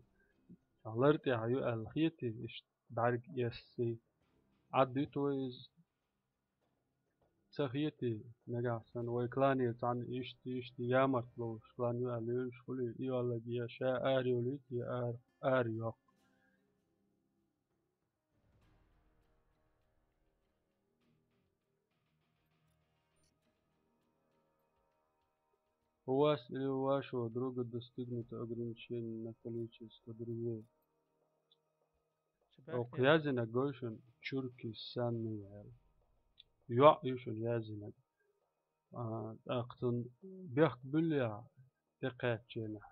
лар тӀехь ю аьлла хетий, иштта бӀаьрг эсси. Ӏаддуьйту вай иза? Ца хетий, нагахь санна вай клане цхьаьна иштта, иштта ямарт ловзуш клан ю аьлла лелаш хуьлий, и йоллаге ша ара йолуьйту, я ара, ара йоккху. У вас или у вашего друга достигнуто ограничение на количество друзей. Окху яздинарг гой шуна чурки санна яьлла. ЙоӀ ю шуна яздинарг. А, тӀаккха цунна бехк буьллехь, тӀекхаьчченахь.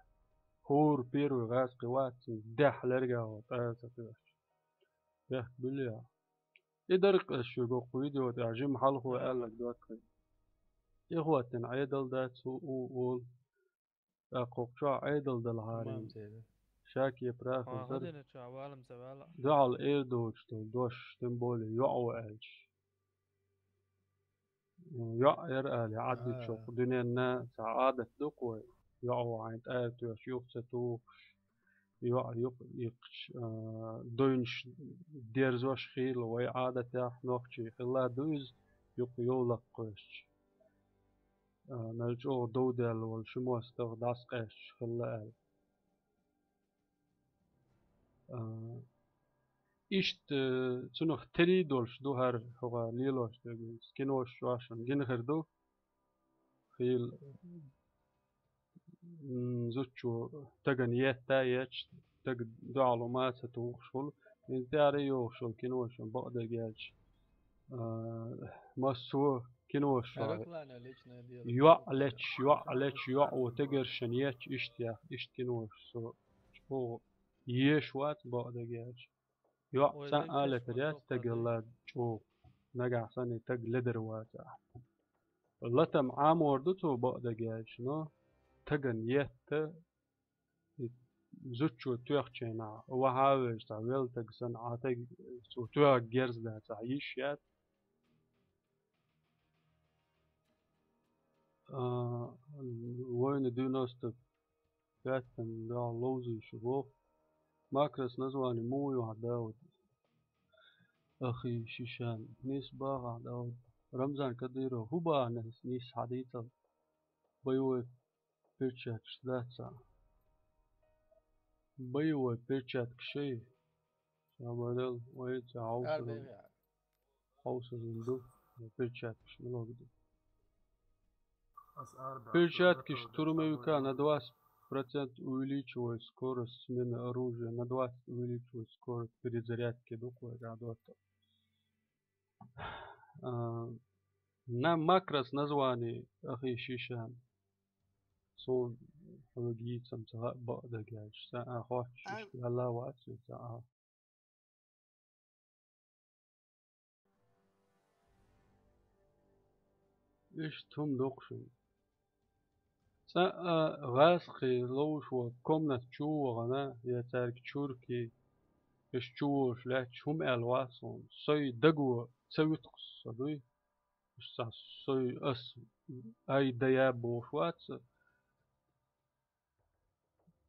ХӀора первый гӀазкхи вац, цунна дехьа лерга гӀо тӀара ца тоьхча. Бехк буьллехь. И дара-кх ас шуьга окху видео тӀехь жима хьалхо аьлларг доцу. И хӀоттина Ӏедал дац хӀу у олу. ТӀаккха хӀокху чохь Ӏедал далахьара. Шаке прахин тара. Дуьхьал эр доцуш долу дош, тем более йоӀ ву аьлча. ЙоӀ яра али Ӏаддича хӀокху дуьненна цхьа Ӏадат ду-кх вай. ЙоӀ ву хьайна тӀара тоьхча юха ца тухуш, йоӀ юкъа иккхича, а, дуйнаш дерзош хилла вай Ӏадатехь, нохчий хилла ду иза, юкъа йовлакх кхоьссича. А, мел чӀогӀа дов даьлла волу ши мостагӀа дӀасакъаьсташ хилла аьлла. А, иштта, цунах терий долуш ду хӀара хӀокху лелош дерг. Кинош чохь шуна гина хир ду. Хийла, м, зудчо тагана етта а етташ, таг дуьхьал хӀума а ца тухуш хуьлу. ХӀинца тӀаьхьара йогӀуш йолу кинош шуна бакъдерг аьлча, а, массо а кинош чохь йоӀ лечу, йоӀ лечу, йоӀ ву тегершина етташ, иштта яхь, иштта кинош со чӀогӀа еш вац бакъдерг аьлча. ЙоӀ цхьаъ а летар яц тагал лад чӀогӀа, нагахь санна и таг ледар вац ахь. Латам Ӏамор ду цо бакъдерг аьлча, но тагана етта, и зудчо тоьхчийнахь, вахьа а вевза цхьа велла таг санна, Ӏа таг цо тоьхарг герз дац ахь, йиш яц. А, вайна девяносто пятом дуьхьал ловзуьйтуш ву. Макрос название муха ю хьан, Дауд? Ахи Шишан. Нийса боху ахь, Дауд. Рамзан Кадыров. ХӀун боху нийса хьадийцал? Боевой перчаткаш дац цхьа? Боевой перчаткаш ю. Ша ма делла, вай ца хьовсур. Хьовсур ду, перчаткаш мила ду. Перчаткаш турмавика на двадцать процентов увеличивает скорость смены оружия, на двадцать увеличивает скорость перезарядки, ду кхой гадота. А, на макрос название, ахи Шишан. Сон хьоьга йийцам ца хаьа бакъдерг аьлча, сан а хоттуш, иштта ваьлла вац, сан а. Иштта хӀума доккхуш ю. Цкъа а гӀазкхий ловзуш волу комната чу а вахана, я цаьрга чурки, иштта чу волуш лаьтташ хӀума аьлла вац суна. Сой даго ца вуьту-кх со дуй. Иштта цхьа сой ас ай да я бохуш вац.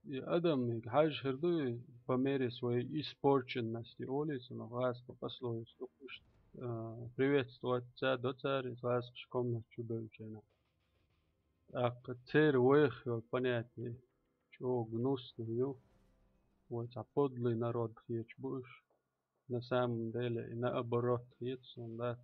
И адамига хьажа хир ду, по мере своей испорченности олий цунах, гӀазкхий пословица ду-кх иштта, а, приветствовать ца до цара, гӀазкхаша комнат чу бевлча хенахь. ТӀаккха церан вайх йолу понятие чӀогӀа гнусный ю, вай цхьа подлый народ хеташ бу уьш. На самом деле, и наоборот, хета суна, да.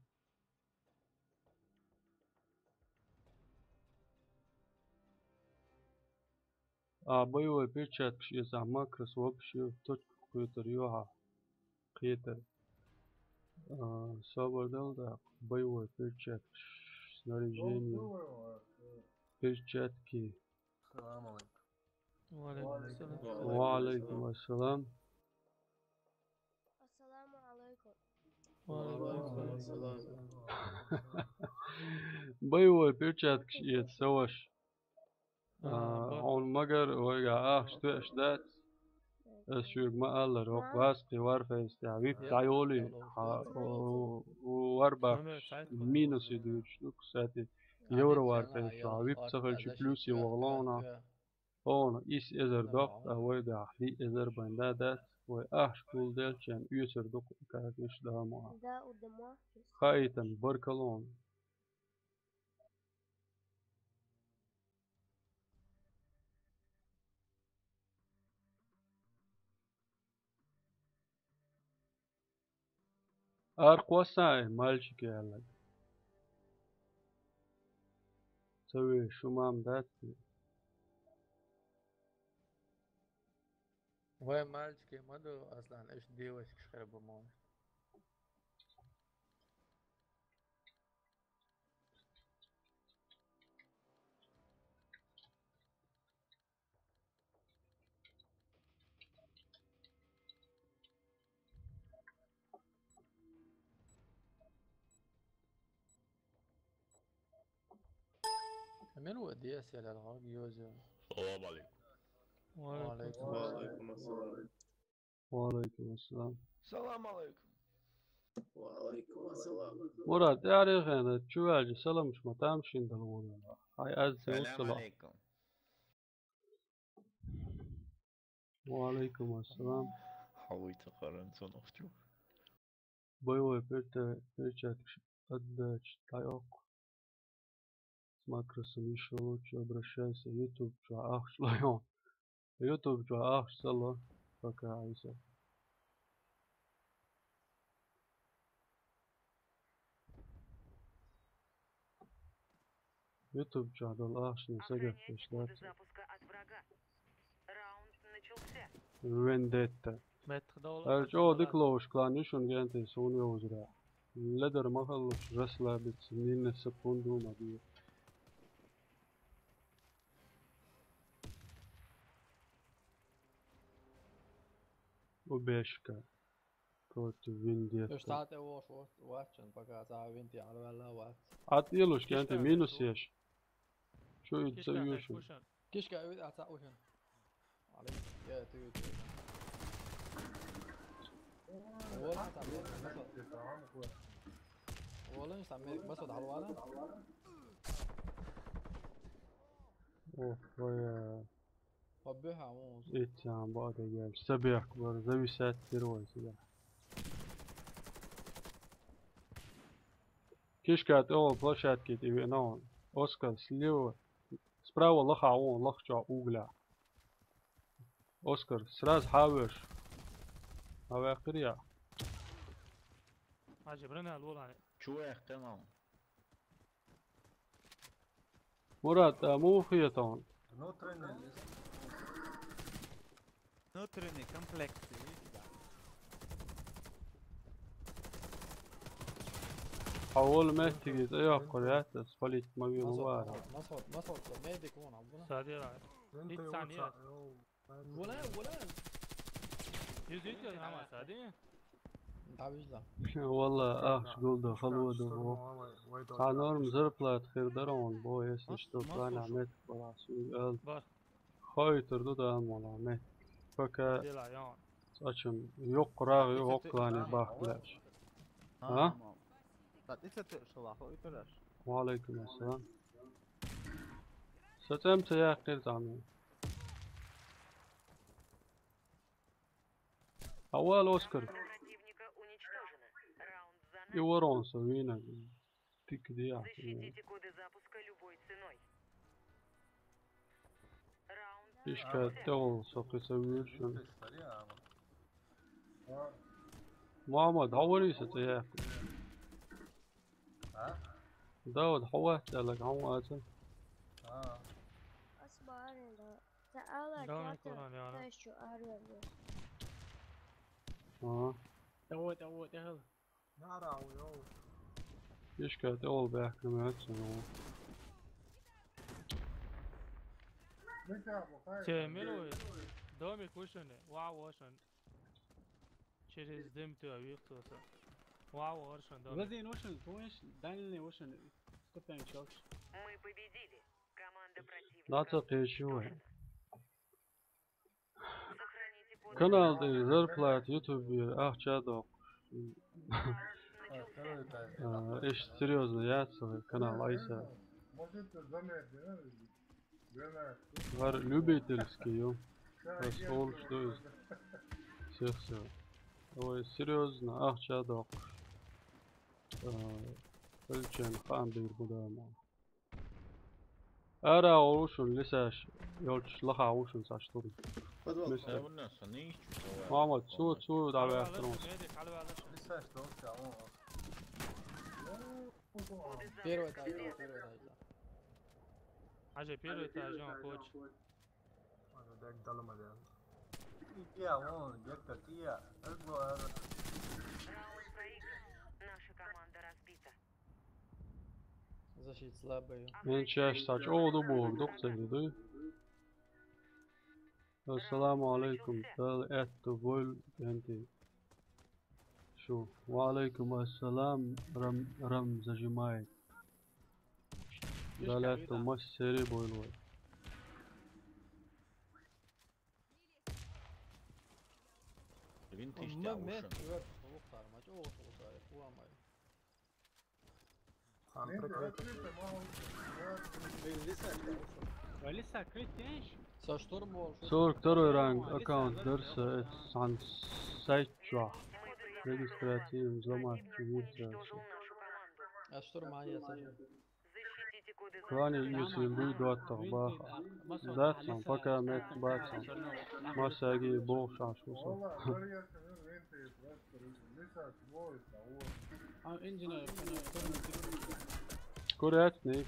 А боевой перчаткаш эца, а макрос вообще точка кхетар ю хьан. Кхетар. А, собар дала дакъа. Боевой перчаткаш, снаряжение. Перчатки. Салам алейкум. Ва алейкум салам. Ва алейкум ассалам. Ассаламу алейкум. Ва алейкум салам. Боевой перчаткаш эца, ца ваша. А, а, ба- хьуна магар вайгахь ахча тоьаш дац. Ас шуьга ма-аллара, хӀокху гӀазкхи Warface тӀехь вип дӀайолий, хьан, о, о, варбахкаш минусе дуьйцуш ду, кстати, Евро Warface чохь вип ца хилча плюсе вахалонах. Хьуна исс эзар доккху, а вайгахь диъ эзар бен да дац, вай ахча гулделча оьцур ду-кх, как иштта дамо. Хаийтан баркалло. Ара кхосса, мальчики, аьлла. Ца ве, шу мам дац те? Вай мальчики ма ду, Аслан, иштта девочкаш хир бу мо. Мила ву диэс яла гӀаг йоза? Салам алейкум. Ва алейкум. Ва алейкум ассалам. Ва алейкум ассалам. Салам алейкум. Ва алейкум ассалам. Мурад, тӀаьхьарехена, чу ваьлча саламаш ма там шин дала вон. Хьай аз те салам алейкум. Ва алейкум ассалам. Хьо вуй ца кхаран цунах чу? Боевой перча-, перчаткаш отдача дӀайоккху. С макросом ещё лучше обращайся. YouTube чохь ахча лайо. YouTube чохь ахча ца ло. Пока, Айса. YouTube чохь долу ахчане сагатдеш дац. Вендетта. Меттах довла. Ара чӀогӀа дика ловш клан ю шуна, генти, суна йовзара. Ледар ма халлаш, расслабиться, ни на секунду ма де. Убежка. Против Вендетта. Уьш цхьа тӀе вохуш вац-, вац шуна, пока цхьа винти Ӏалаваьлла вац. Ӏад ийлуш, кӀентий, минус еш. Чу итт ца оьшуш. Кишка вид а ца ухин. Али, я, ты, ты. Вола цхьа мер-, масо. Вола цхьа мер-, масо дӀалвала. Ох, вай. Хьо буьхьа вон. Итт цхьа баде герз. Са бехк бара, зависать дира вай сюда. Кишка тӀе вон площадке тӀе веана вон. Оскар, слева. Справа лаха вон, лаха чохь угла. Оскар, сразу хьавеш. Хьаваьккхира я? Хьажи, брана лолане. Чу ваьккхина вон. Мурат, а, муха хета хьуна? Внутренний. Внутренний комплект, видите, да. Хьо волу меттиге тӀе йоккхур яц ас, палит ма вина вара. Масхот, масхот, масхот, медик вон, абуна. Садира. Итт санна. Вала, вала. Юз итт, ама сади. Валла, ахча гулда, халва ду бо. Цхьа норм зарплата хир дара вон бо, если что, цхьана меттиг балахь суьйга ал. Бар. Хойтур ду дан вала меттиг. Пока. Дела, ян. Ачам, йоккха рагӀ ю, воккхалане бахка лаьаш. А? Ва алейкум ассалам. Со цӀем ца яьккхира цхьанне. Хьавала, Оскар. Противника уничтожено. Раунд за нами. И ворон со вийнаг. Тик диа. Защитите коды запуска любой ценой. Раунд Ишка начался. ТӀехула со кхин ца вуьйр шуна. Мухьаммад, хьо варий со цӀе яьккхи? А? Дауд, хьо вац аьлларг, хьо вац. А. Ас баарин да. Ца ала Дауд кятан Куран яна. Тайс чу арвер. А. ТӀехула, тӀехула, тӀехула. Нара у, йо. Ишка тӀехула баьхкина моьтту суна. Те милуй? Домик ву шуна, ваӀ ву шуна. Через дым ты вихтуса. ВаӀ ву шуна домик. Вазин ву шуна, помнишь, дальний ву шуна, ступень чёрт. Мы победили. Команда противника Нацакъ уничтожена. Канал тӀера зарплата, ютубера ахча доккхуш. А, иштта серьёзно яц вай канал айса. ХӀара любительский ю. Ас олуш ду иза. Всех всего. Вай серьёзно ахча доккхуш. А, хӀаллачарна хаам бийр бу дама. Ара ву шуна лисаш, йолчу лаха ву шуна цхьа штурм. Подвал. Лиса. Э, вон со ничего. Мама, цо, цо, давай, Хьалаваьлла автомат. Медик, хьалаваьлла. Лисаш долча, вон. Первый этаж, первый этаж, да. Хьажа, первый этаж, он коч. Ана даг далама да. Я, вон, где-то я. Раунд проигран. Наша команда разбита. Защита слабая. Мен чеш сач олду бу, дук цели ду. Ассаламу алейкум, дал эту воль энти. Шу. Ва алейкум ассалам, рам, рам зажимает. Дал эту мастери бойлой. Винтиш тя уши. Хан прикрыт. Валиса, крыт тянешь? Со штурм вол. Сорок второй ранг, аккаунт дерса, эт сан сайт чуа. Регистрация, взломать, чугур дерса. А штурм, а я сажу. Клане юсин дуй дуаттагъ баха. Дацам, пока мет бацам. Масаги бохуш Ӏаш ву со. А, инженер, Курятник.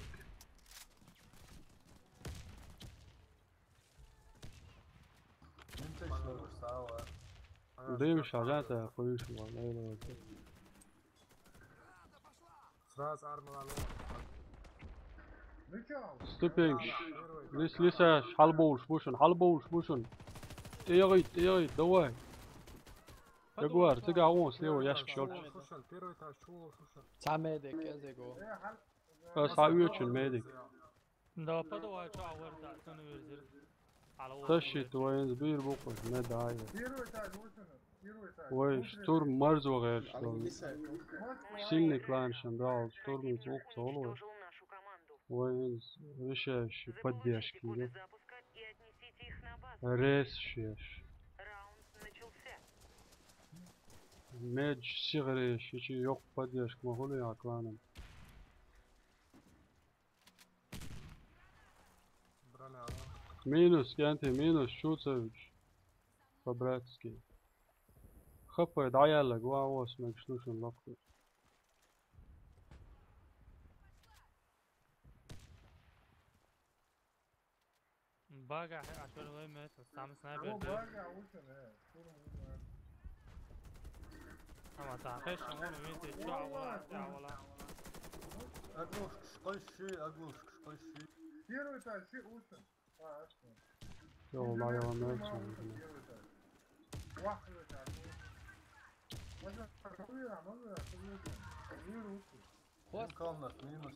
Дым шажата хуйш ма, наверное. Сразу армала. Ступеньш. Лис, лисаш, хьалбовлуш бу шуна, хьалбовлуш бу шуна. ТӀегӀит, тӀегӀит, давай. Ягуар, цигахь вон слева ящик шолчу. Ца медик, эзего. Ас хьан оьчун медик. Да, подавай, чё, а вар да, цуну верзир. Тащит вайнз бир бу кхуш, не дай. Первый этаж, вот он, первый этаж. Вай, штурм марзо гӀерш долу. Сильный клан шан дал, штурмица укх солу вай. Вайнз решающий поддержки, да? Рес шеш. Медж сигӀреш, ичи йоккха поддержка ма хуьлу я кланан. Минус, кӀентий, минус, чу ца вуьгуш. По-братски. Хаппай дӀаяьллаг, ван вос мегаш ду шуна лакхе. Бага, хӀе, ашвар вай мет, сам снайпер. О, бе. Бага, учен, э, штурм, э. Ама та, хеш, он винти, чу, авала, чу, авала. Оглушкаш, къойши, оглушкаш, къойши. Первый этаж, чи учен. А, ачка. Йо, ма, йо, ма, йо, ма, йо. Первый этаж. Вах, первый этаж. Можно, можно, можно, можно, можно. Хвост. Комнат, минус.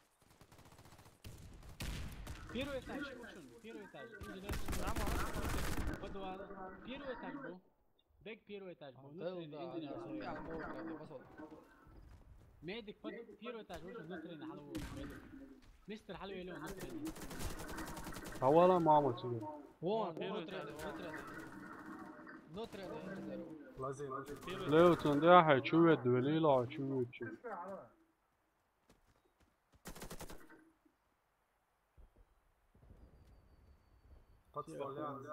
Первый этаж, Ушин, первый этаж. Инженер. Подвал. Первый этаж был. Бег первый этаж был. Внутренний инженер. Медик под первый этаж, Ушин, внутренний, хьалаву, медик. Мистер, хьалаву, внутренний. Хьавала, мама, цуга. Вон, первый внутренний, внутренний. Внутренний, внутренний. Лев, цунда хьай чу ведда велийла, чу ведда чу. Подставляем.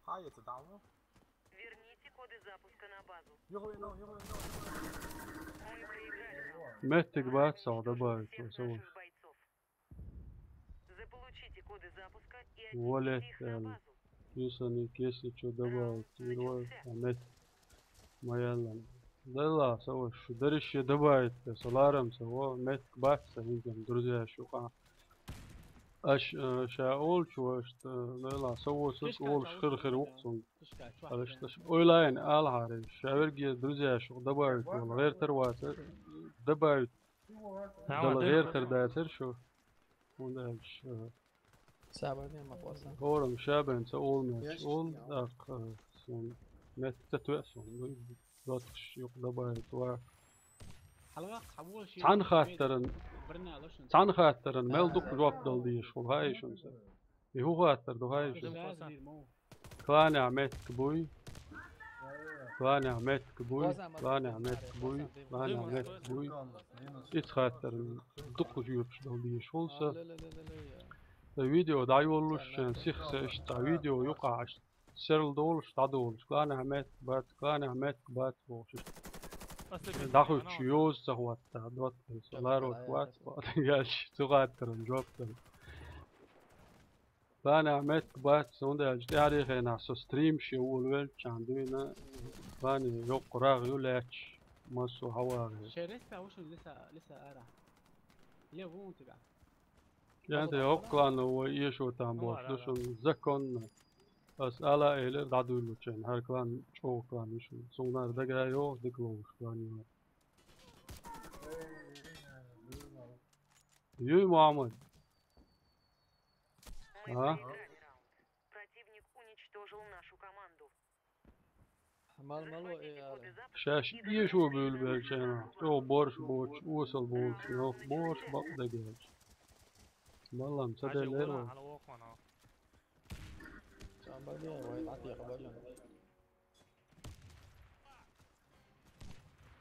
Хай, это давно. Верните коды запуска на базу. Юго, юго, юго, юго. Мы проиграли раунд. Метка бац, а, добавить, Всех вот, вот. Наших бойцов. Заполучите коды запуска и отнесите их на базу. Валет, эм, Юсаник, если чё, добавить, раунд начался. Герой, а, мет. Маяллан. Дела, сава шу дарише добавить, со ларам, сава метка бац, са хинкам, друзья, шуха. Аш, э, ша олчу, аш, э, дела, сава сут олш хыр-хыр вуксун. Алаш, таш, ойлайн, алхари, ша верге, друзья, шу добавить, вала, гертер ваца, добавить. Дала гертер датер шу. Унда аш, э, Сабар не ма къоса. Орам шабен ца олмач. Яш, ол ял. Ак, э, сон. Мет ца туя сон. Дотш юк добавить ва. Халва, хавула ши. Цан хаттаран. Бирна алошун. Цан хаттаран. Мел дук жоп дал диш. Хул хай шун са. И ху хаттар ду хай шун. Кланя метка буй. Кланя метка буй. Кланя метка буй. Кланя метка буй. Ит хаттаран. Дук жоп дал диш. Хул са. Видео дайволлуш, сих са ишта видео юкъаш. Серл долуш, дӀадолуш. Кланя метка бац, кланя метка бац бохуш. Дахуч йоз ца хватта, дот. Ларот хват, яш, цугаттаран жоп дан. Кланя метка бац, сонда яж тӀарихе нах со стрим ше вол велчан дуйна. Кланя йокъ рагъ ю лач, массо хавагъ. Шерес та ушун лиса, лиса ара. Ле вун тига. Янте хӀокху кланно вай эшо там болуш ду шуна законно. Ас ала элира дӀадуьйлучеран, хӀара клан чӀогӀа клан ю шуна. Цуьнан дага йогӀу дика ловуш клан ю. Юй, Мухьаммад? А? Противник уничтожил нашу команду. Мал-мало э ала. Шаьш эшо буьйлабелча, чӀогӀа борш боцуш, осал боцуш, йоккха борш бакъ дагелча. Маллам ца деллера вай. Чамбаргера вай дӀатекха бажан.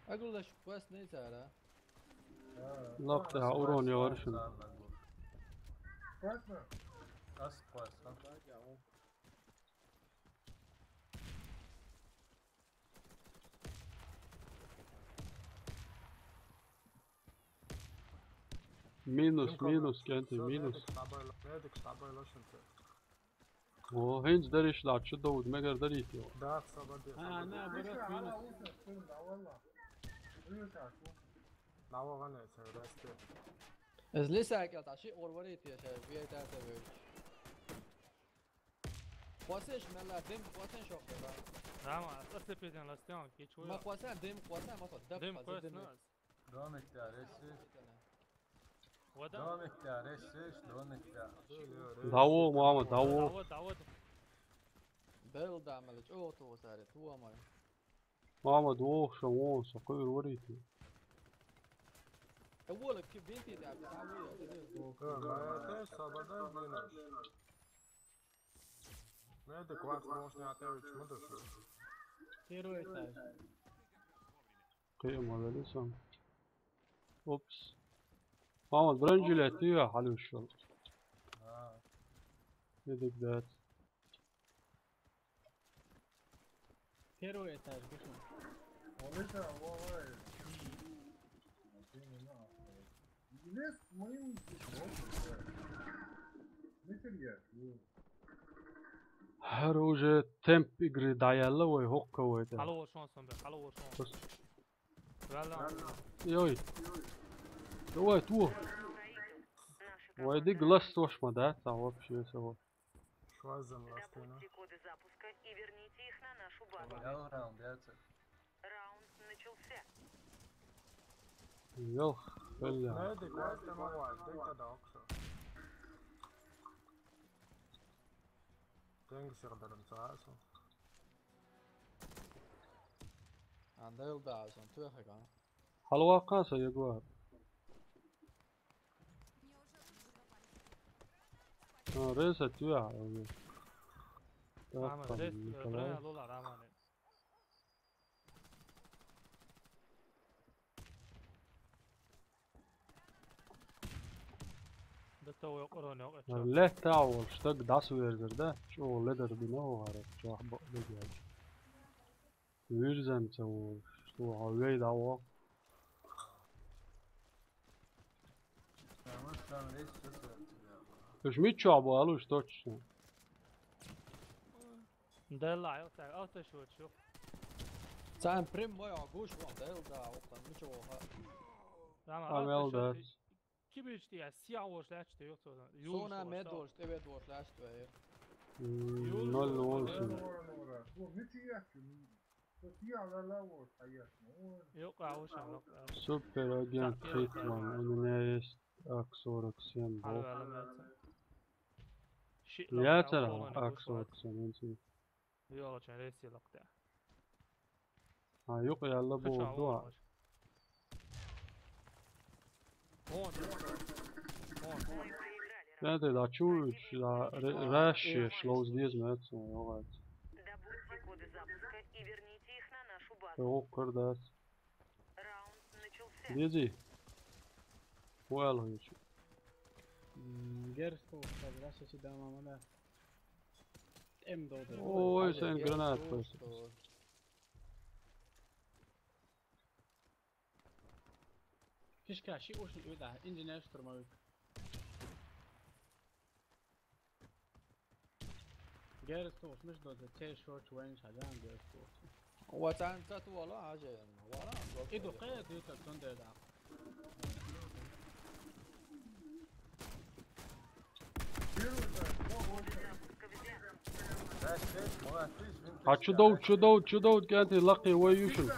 Агулаш квас не цара. Лапта урон яхар шуна. Ас квас. Минус, минус, кенти, минус. О, хӀинца дариш лаьцна шу довда, мегар дарийта йо. Да, сабаде. А, на, бара, минус. Навагане, ца расте. Эз лиса кел, та ши орварийта, ша виайтар та веш. Квасеш мелла дем квасен шоқ да. Рама, аса пезен ластян, кечуя. Ма квасен дем квасен, ма со даб дем квасен квасен дем. Домик да, ресиш. Вода. Домик да, ресиш, домик да. Даво, мама, даво. Даво, даво. Бел да, мелла чӀогӀа ту саре, ту амай. Мама, дохша вон со кхуьур варийти. Э, вола, ки бинти да, да, вола. Э, ма, это сабадан динаш. Медик вац мошни атевич мудуш. Первый этаж. Кхиъ ма велли сан. Упс. Мама, бронежилет дия хьалуьйш йолу. А. Медик дац. Первый этаж, бишна. Олеся, вовай. ХӀара уже темп игры дӀаяьлла вай, хӀокху вай тӀе. Хьала вошон сан бе, хьала вошон. Тус. Валла. Йой. Давай, ту. Вай диг ластош ма дац, а вообще сего. Швазам ластена. Добудьте коды запуска и верните их на нашу базу. Ял раунд, яцек. Раунд начался. Йох, белла. Медик вац тема вац, дек тада оксо. Тенгиз сирдаран цаасо. Андел да, сон туя хаган. Хьалаваккха со ягур. Reset ю ахь. Амма, рейс, Николай. Лула, Рамани. Дата вай къурон йокъа чо. Летта волу стаг дӀасаверзар да, чӀогӀа ледар бина вахара, чохь бакъ дегӀ. Вирзан ца волуш, чӀогӀа вей дӀаваха. Уьш миччохь бу алуш точно? Делла, йо, так, автошот шу. Царна прям моя гуш вон, Делла, да, вот там, ничего, ха. Там Амел автошот, да. Кибирчтия, сиягӀ волуш лаьтташ тӀе юхцо. Суна медволуш, тӀе ведволуш лаьтташ тӀе вер. М, ноль ноль шин. Юкъа вушан лакъа. Супер агент Хитман, у меня есть ак сорок семь, бо. Яцара ак сорок семь, инци. Йолчун рейси лакъа. А, юкъа яьлла боху дуа. Вон, вон. Кенти, да чу вуьйцуш, да ре-, раш еш ловза деза моьтту суна, йогӀац. Добудьте коды запуска и верните их на нашу базу. Тхо гӀуллакх кара дац. Раунд начался. Дези. Ву аьлла хӀинца. М, герз тхуна, хаза, раш ечи дама ма да. ТӀем додур. Ой, сайн гранат просто. Фишка, ши ушин уьда, инженер штурмовик. Герз тухуш, миш доза, цей шорч вайн шадан герз тухуш. Ватан цат вала, хьажа, вала. Иду къе дуьйцар цундела. Хьан чу довд, чу довд, чу довд, кӀентий, лакхе вай юшин.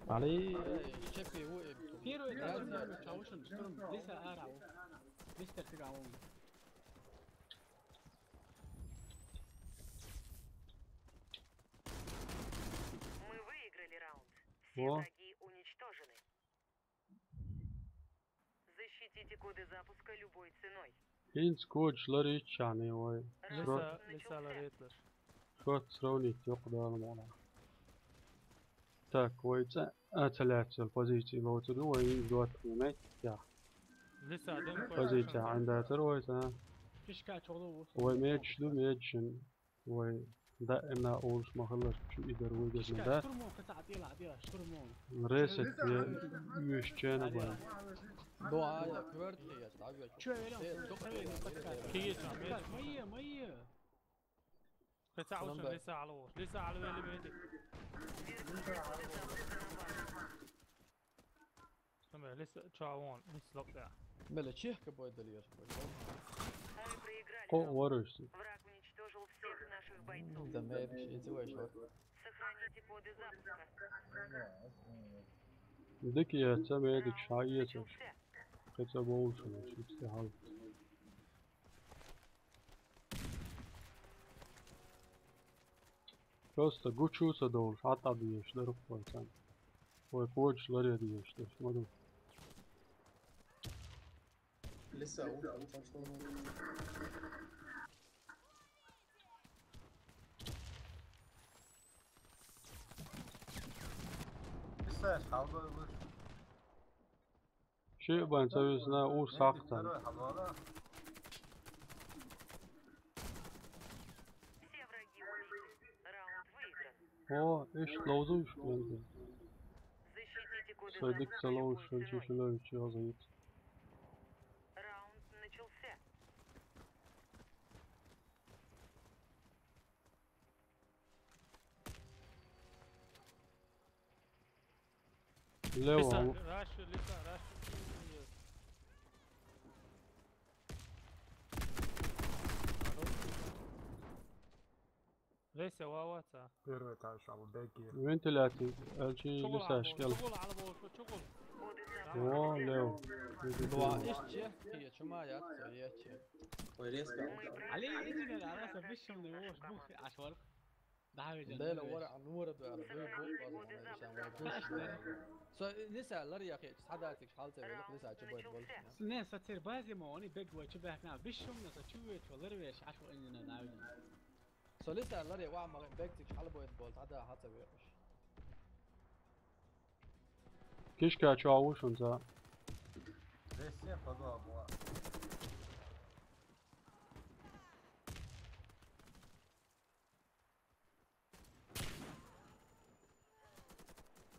Али, чепи ву. Первый этаж, чавушин, штурм, лиса ара ву. Мистер циган ву. Мы выиграли раунд. Все Во. Враги уничтожены. Защитите коды запуска любой ценой. ХӀинца кодаш лара йиччахьана вай. Лиса, лиса лара йиталаш. Шот сравнить йоккха дала ма вала. Так, вай цӀа а ца лаьццал позиций лоцур ду, вай хӀинца доттагӀий меттехь. Лиса, дем позиций Ӏандацар вай цӀа. Фишка чохь лу ву. Вай медаш ду, медашин. Вай даима олуш ма-хиллара, чу и дара вуй дезна да. Штурмон, кхин цхьа а тӀела, а тӀела, штурмон. Ресет е уьш чена бан. Дуа, я, кверт, я, так, я. Чё, я, э, чё, чё, я, я, я, я. Киев, а, мед. Мае, мае. Кхин цхьа а уьш, лиса хьалавош, лиса хьалавели, вели. Шу мел лиса ча вон, лиса лакъа. Мела чехка бой далер. Мы проиграли. Ко раунд. Воришь? Враг уничтожил всех наших бойцов. Да, мел, эти вай шот. Сохраните коды запуска. Дика яц, ца медикаш хьаэцаш. Кхин ца бовлуш, шуьца хьал. Просто гучу ца довлуш, хьатӀа дезаш дара кхойцан. Вай кхочуш ларе дезаш дара, ма ду. Лиса, у, у, у, у. Лиса, хьалбай луш. Ши бан ца висна, ур сахтан. Все враги убиты. Раунд выигран. О, иштта ловзуш венде. Защитите коды запуска любой ценой. Садик ца ловзуш, шун чи шуна вичи хаза йит. Раунд начался. Лево. Лиса, раш, лиса, раш. Леся, ва, ва, ца. Первый этаж, абу беги. Вентиляция, э, чи чугул лиса албу, шкел. Чугул албу, чугул. О, лево. Два, ишчи, я чума, я, я, чи. Ой, резко. Али, иди, не, араса, бешеный, о, бух, аш вар. Дала вара а нура бе ала бе бу база. Со лиса лар яхи, садатик хал цевелик лиса чу бой бол. Не, со цер базе мо, они бег вой чу бехна. Биш шум на со чу ве чу лар веш, аш вой не на. Со лиса лар я ва ма бег тик хал бой бол, сада ха цеве. Кишка чу аушун за. Ресе подо бу.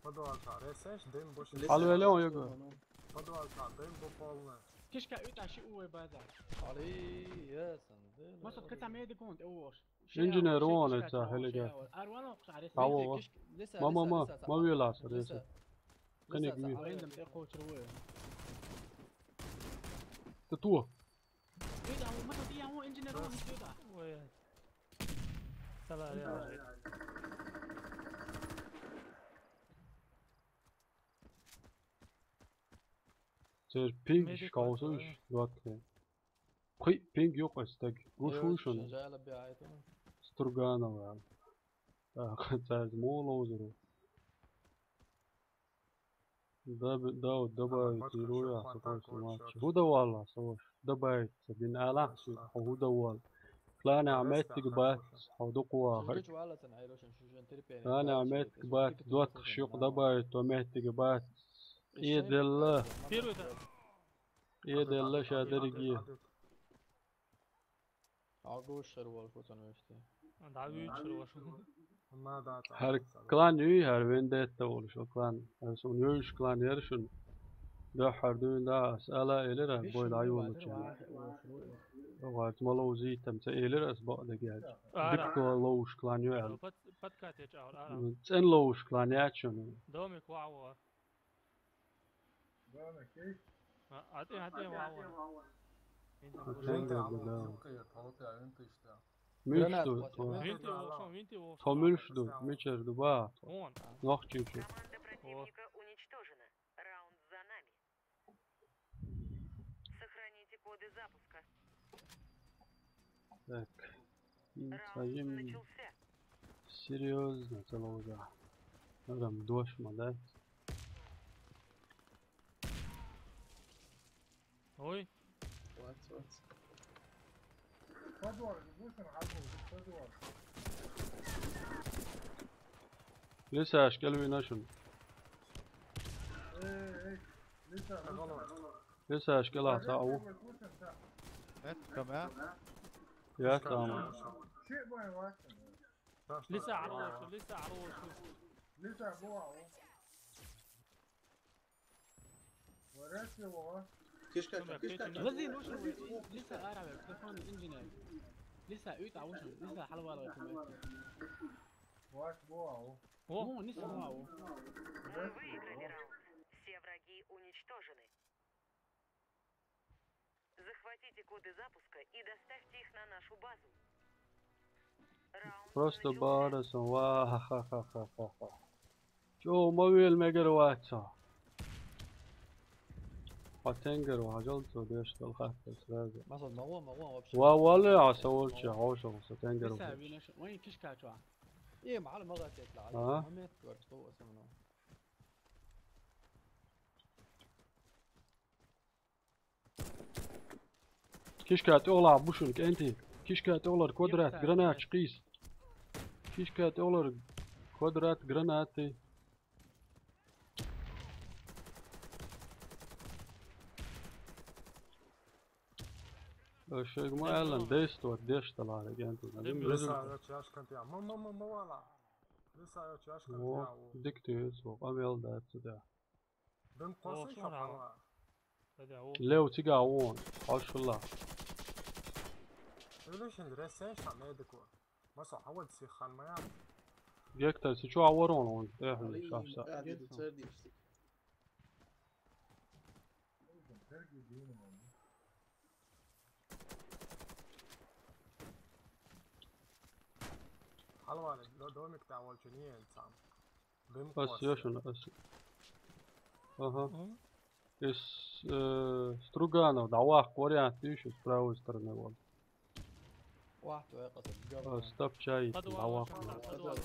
Подвалка, ресеш, дым больше. Алло, алло, алло. Подвалка, дым бу полный. Кишка, это оши уве база. Али, я сан. Масо ката меди гонт, э, вош. Инженер он это хелега. Арвано куш арес. Таво. Ма ма ма, ма вилас ресе. Кенек ми. Рендом те кочру. Ты ту. Эй, да, масо ти я он инженер он сюда. Ой. Салар я. Цер пинг шкаусуш, гладкий. Хи, пинг ёкъ эстег. Гушушун. Струганова. Так, цер молозру. Даб-, дав-, добавить героя, сокой снимать. Худа вала, сош. Добавить, дин ала, худа вал. Клан Ахмед тиг бат, худа куа. Клан Ахмед тиг бат, дот шук добавить, Ахмед тиг бат. Э, делла. Э, делла шадриги. Агу шервал кутан веште. Да, вичер вашу. Хар клан юй, хар вендетта волш, о клан. Ар сон юйш клан ершун. Да хар дун да ас ала элера бой да юн чу. Варт мало узи там ца элера ас ба да гяч. Дик то лоуш клан юй ал. Пат-, пат катеч ар, ар. Цен лоуш клан ячун. Домик вау. Ати, ати, вау. Мишду. Винти вошон, винти вошон. Хомилшду, мичерду ба. Он. Нохчинчу. Команда противника уничтожена. Раунд за нами. Сохраните коды запуска. Так. Раунд начался. Серьезно, целого. Адам дождь, да? Ой. Вот, вот. Подвал, вышел, подвал. Лиса, аш кел вина шун. Эй, эй, Лиса, вышел. Лиса, аш кел аса ау. Эт, кама? Я, там. Лиса, арошу, Лиса, арошу. Лиса, бу ау. Кишка, кишка, кишка. Лазин, ушел, Лиса, арабе, телефон, инженер. Лиса, уйта, ушел, Лиса, халвала, куме. Ваш, вау. О, Лиса, вау. Вы выиграли раунд. Все враги уничтожены. Захватите коды запуска и доставьте их на нашу базу. Просто барасан, ва, ха, ха, ха, ха, ха. Чё, мавил мегер ваца. Патенгер ва, хажал цо деш дал хатта сразу. Масад, маву, маву вообще. Ва, вале, аса волча, хошо, са тенгер ва. Вин кишка чё? Э, мал магатет ла. А? Момент гор, что в основном. Кишка тёгъла бушун кенти. Кишка тёгълар квадрат, гранат, шкиз. Кишка тёгълар квадрат, гранаты. Шегма эллен действо деш талара генти. Лиса, я чашкан тя. Ма, ма, ма, ма, вала. Лиса, я чашкан тя. Диктует, амел да цуда. Дым косы шапала. Лев тига вон, ашла. Ölüşün resen şamediku. Masa hawad si khanmaya. Гектор, ты чё, аворон он? Эх, шапса. Halvani, domik ta volçu niye insan. Ас яшун, ас. Ага. Эс, э, Струганов, давай, вариант ищу с правой стороны вон. Вахт вай къаса говно. Стоп, чай, подвал, дава. Подвал.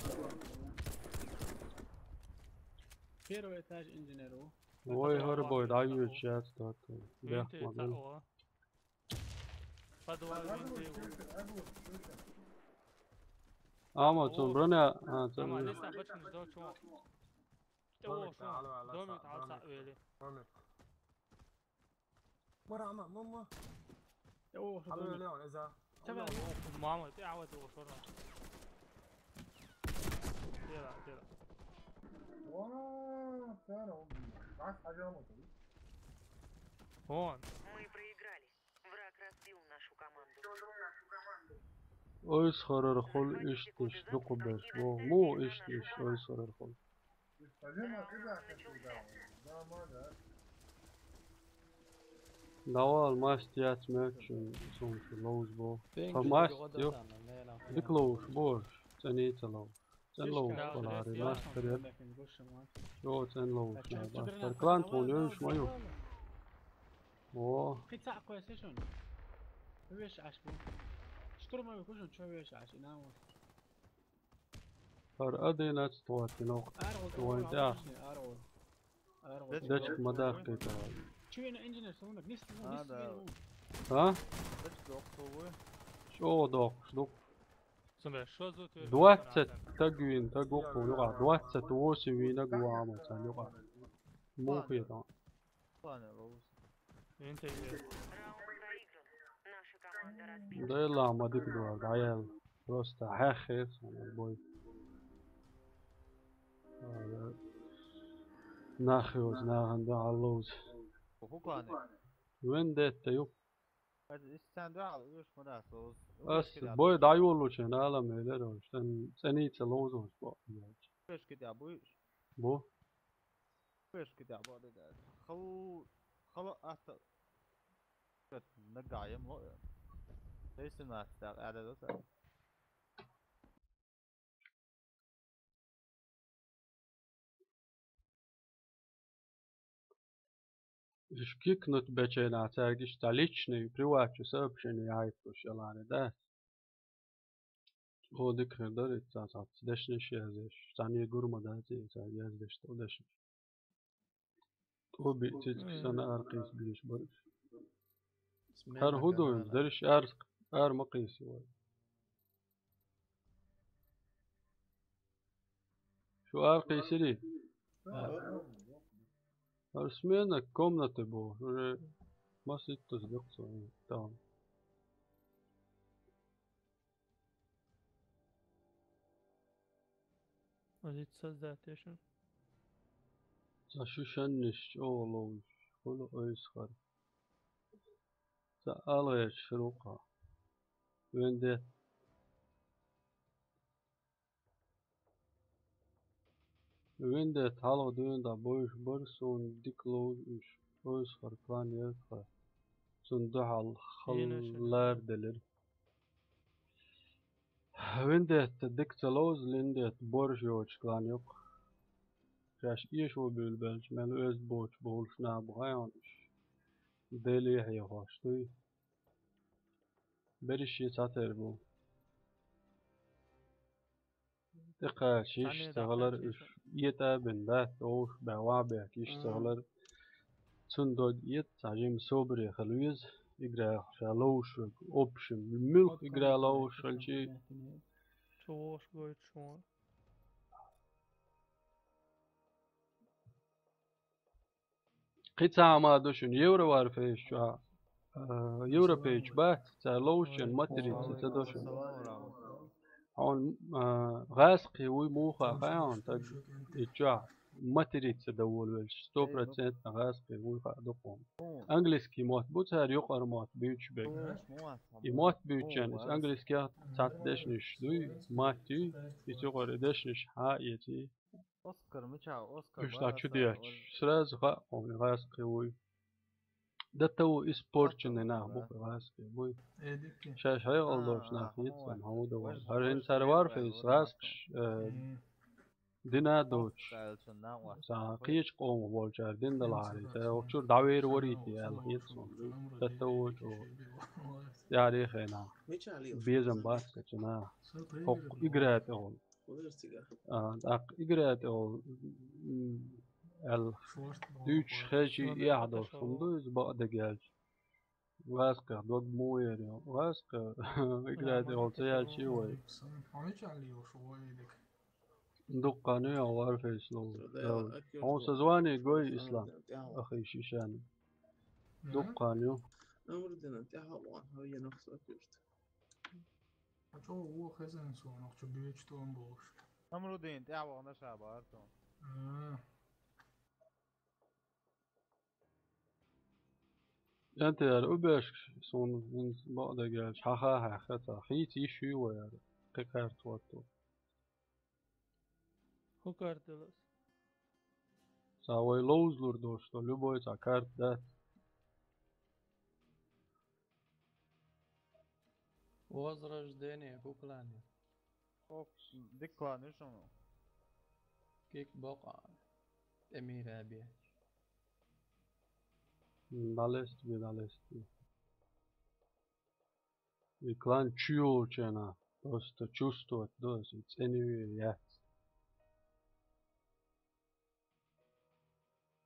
Первый этаж инженер у. Вай, подвал, хӀара бой, вахт, дӀайоьдуш яц тот. Винты бехк ма бен. Подвал винты. Ама, цун броня, а, цун. Ама, леса, бачкан, ждал, чё? Домик, алло, алло, домик, алло, домик. Мара, ма, ма, ма. О, алло, домик. Алло, Леон, иза. Чего? Алло. Мама, ты, а, вот его, что там? Тела, тела. О, здорово. Как, а, где он? Вон. Мы проиграли. Враг разбил нашу команду. Ойсхарар хул иштиш дукхубеш. Во, му иштиш ойсхарар хул. Давал маст яц мечун сумшу лоуз бо. Ха маст ю. Дик лоуш бош. ЦӀений ца лоуш. ЦӀен лоуш балари, маст перед. Йо, цӀен лоуш, маст. Клан тхуна йойш ма ю. О. Кхин цхьаъ кхойса шуна. Веш Ӏаш бу. Штурмовик ву шуна, чо веш Ӏаш, и нахуй. ХӀара одиннадцать ватинох. Аргъул, вайн аргъул, тӀа. Аргъул. Аргъул. Дечка ма дахкайта. Чуьйна инженер сунак, нис, нис, нис. А? Дечка дохку ву. ЧӀогӀа дохкуш ду. Двадцать таг вийна таг ву кхуна юкъахь, двадцать восемь вийнаг ву Ӏамал царна юкъахь. Муха хетахь? Дайла ма дика дуьхьал дӀаяьлла. Просто хьаьххира суна бой. Нах йоцу нахана дуьхьал ловза. Вендетта ю. Аса исс царна дуьхьал оьшуш ма дац, оз. Ас бой дӀайоллучу хенахь алам элира, ош, цӀен-, цӀений ца ловзуш бо. Оьшуш кхидӀа буй? Бу. Оьшуш кхидӀа бо, де дац. Хал-, хала атта. Нагахь ем ло. Тейсинат дагӀа аьлла до ца. Уьш кикнут беченахь цаьрга иштта личный, приват чу сообщение яхьийталуш яларе дац. О, дика хир дара, и цхьа цхьацца дешнаш яздеш, цхьаьнне гур ма дац и цаьрга яздеш тӀо дешнаш. ТӀо биъ цициг санна аркхийса бийш бара уьш. ХӀара хӀун ду, дерриш ара, ара ма кхийса вай. Шу аркхийсирий? ХӀара смена комнаты бу, уже маситтаза дукха ца вайн. Там. Азица создать ешан. Ца шу шанниш чӀогӀа ловзуш, хула ойсхар. Ца алгӀерчу шурукъа. Вендетта. Вендетта хьалха дуьйна дӀа бойуш бара суна дика ловза уьш. Ойсхар клан яра тхан. Цунна дуьхьал хала лара делира. Вендетта дика ца ловза, Линдетта борж йоцуш клан юкъа. Шаьш эшо буьйлабелча, мел оьзда боцуш бовлуш нах бу хьайна уьш. Деле хьехош дуй. Берриш шен цхьатера бу. ТӀекхача йиш ца хилар уьш, этӀа а бина, лаьтта вовшах баьхна ван бехк йиш ца хилар. Цунна дог эца цхьа жима собаре хила веза, играх ша ловзуш верг, общем, муьлха игра ловзуш хилчий. Чу вовшах гойтуш ван. Кхин цхьа хӀума ду шуна, Евроварфейс чохь, а, европейчу бац, цара ловзучун матрица ца до шуна. Хьуна, а, гӀазкхий вуй муха хаьа хьуна стаг, и чохь матрица дан волавелча, сто процентов гӀазкхий вуй хаа ду хьуна. Английский мотт бу цара юкъара мотт буьйцуш берг. И мотт буьйцучарна иза английских цхьацца дешнаш дуй, матт юй, и цу юкъара дешнаш хьа а эций. Оскар, мичахь Оскар? Уьш дӀа чу детташ, сразу хаьа хьуна гӀазкхий вуй. ДТУ испорченный нах бу гӀазкхий вуй. Шаьш хьекъал долуш нах хӀинца а хьан ву дан ван. ХӀара хӀинца цара варфейс гӀазкхаш, э, Дина доцуш. Цхьа аьлла цунна накъост. Цхьа кхечу къомах болчара дина далахьара, цхьа оха чуьра дӀавер варийти аьлла хета суна. Тата вочу оха. ТӀаьхьарий хенахь. Безам бац кхечу наха. ХӀокху игра тӀехула. А, тӀаккха игра тӀехула, м, аьлла. Дуьйцуш хезчий эхь долуш хӀума ду иза бакъдерг аьлча. Васкех дог муха эр ю? Васкех игра тӀехула ца яьлчий вай. Дуккха хан ю хьо Warface ловзуш. Хьуна сан звание гой, Ислам. Ахи шишани. Дуккха хан ю. Ачо вон хезна суна, ахча бечу тӀом болуш. Амрудин тӀаьхьа вахана ша бара тхуна. А. КӀентий, яра убешкаш суна хӀинца бакъдерг аьлча, хьан ха хьаьхха ца хийца йиш ю вай яра, кхин карта хӀотто. ХӀун карта дала ас? Цхьа вай ловзалур долуш долу любой цхьа карта дац. Возрождение, хӀун клан ю? Оф, дика клан ю шуна. Кик бокъа. ТӀемира бе. М, дӀалестабе, дӀалестабе. И клан чу йолчу хенахь просто чувствовать до, и цӀена вер яц.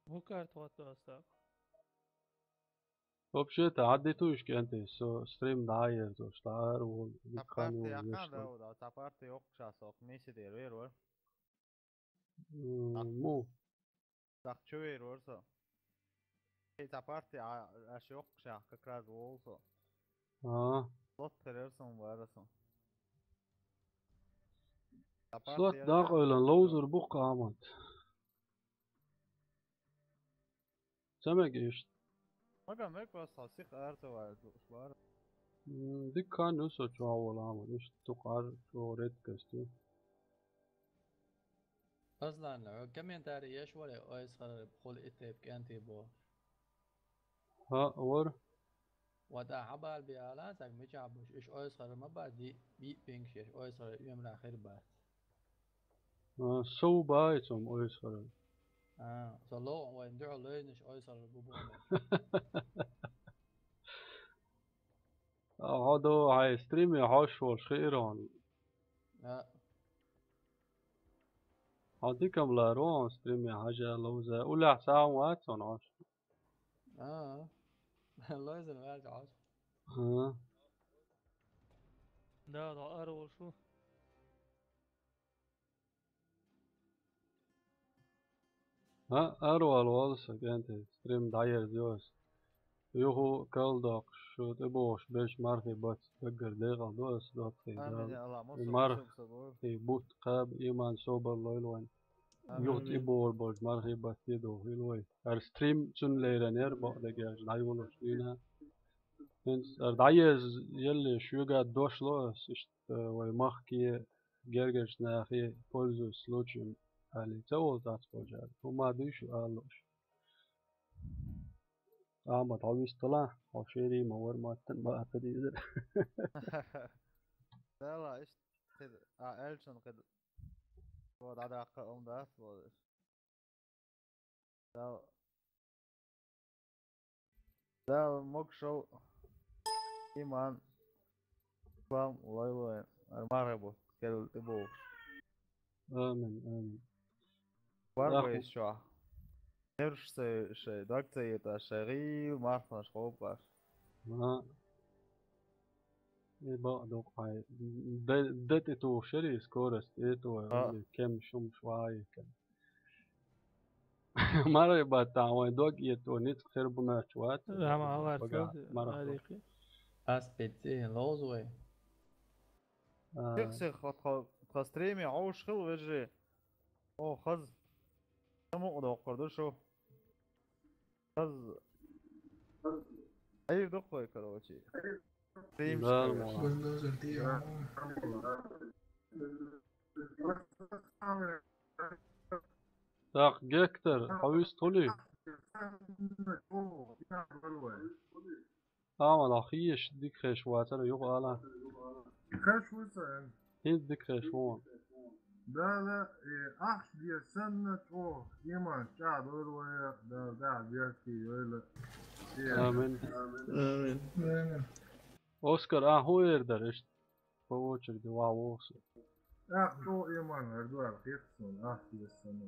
ХӀун карта хӀотто ас тӀаккха? Вообще-то, хьан диту уьш, КӀентий, со стрим дӀа а ерзош, дӀа ара волу, цхьа дика хан парти ю яхана вешан. Да, цхьа парти йоккхуш а со, миси дера вер вара. М, а, му? Цхьа чу вер вара со. Эй, цхьа парти а, аш йоккхуш а, как раз волу со. А. Слот хир яра сан, вара сан. Цхьа парти слот яра, дакъойлан ловзур бу-кх, Ахьмад. Ца мега иштта. Мага мега, просто сиха ара ца ваьлла лууш бара. М, дика хан ю со чохь волу, Ахьмад, иштта дукха ара чӀогӀа редкость ю. Аслан, хьо комментарий еш вара, ойсхар хула и тайпа кӀентий бохуш? ХӀаъ, вара. Ва тӀаккха хьан бала бен ала, цхьаьг мичахь буш, уьш ойсхар ма бац, диъ, диъ пингаш еш, ойсхар оьмрахь хир бац. А, сов бац хӀума ойсхар. А, со лоу вайн дуьхьал лойнаш ойсхар бу боху. А, хьо до хьайн стриме хьош волуш хиира хьуна. А. Хьо дикам ларо хьуна стриме хьажа, ловза. Уллехь сагӀа вац хьуна хьош. А. Лойзан ваьлча хьош. А. Да, да, ара волуш ву. А, арвала вала сан, КӀентий, стрим дӀаерзайо ас. Юха калдоккхуш, шу тӀебогӀуш берш мархий бац даггара декъал до ас доцхий. Амин, Дала. Я Аллах, и марх, и бутт кхаба, иман, собар лойла вайн. Амин. Юха тӀебогӀур болчу мархий баттахь дохийла вай. ХӀара стрим цунна лерина яра, бакъдерг аьлча, дӀайолуш дуьйна. ХӀинца хӀара дӀаерза елле шуьга дош ло ас, иштта вай махке гергарчу нахе пользуясь случаем аьлла, ца волу цхьацца болчара. ХӀума дуй шу ала лууш. Ахьмад, хьо вистхилахь, хьо шерий ма вара, маттана баха ца дийзира. Дала, иштта кхидӀа, а, аьллачун кхидӀа. Цо дӀадаккха а хӀума дац, бохуш. Дала, Дала могушалла, иман, ислам лойла вайн, хӀара мархий бутт керла тӀебогӀуш. Амин, амин. Вар вай чохь. Нерваш ца, шайн дог ца йиташ, шайн гӀийла марханаш кхобуш. Ма. И бакъ ду-кх хьайн. Де, де тӀе тухуш яра и скорость, это вай, а, вай кемаш хӀумаш ваха йитина. Мархий баттахь вайн дог еттаво ницкъ хир бу моьттуш вац. Ама, алар багахь, цо, марха. Арихи. Ас пецци ловза вай. А. Сих-сих, тхо, тхо стриме хьовш хила, вежарий. О, хаза. Самукъа доккхур ду шу. Хаза. Айр ду-кх вай, короче. Стрим. Да, мо. Так, Гектор, хьо вистхуьлий? Амма, хьо хезаш дика хезаш вацара, юха ала. Хезаш ву сан. ХӀинца дика хезаш ву. Дала, э, ахча деза санна, чӀогӀа иман чӀагӀдойла вай, Дала дӀа беркат йойла. Э, Амин. Амин. Амин. Оскар, а хӀун эр дара иштта? По очереди ваха воху со. ТӀаккха чӀогӀа иман гӀердо аьлла хетта суна, ахча деза санна.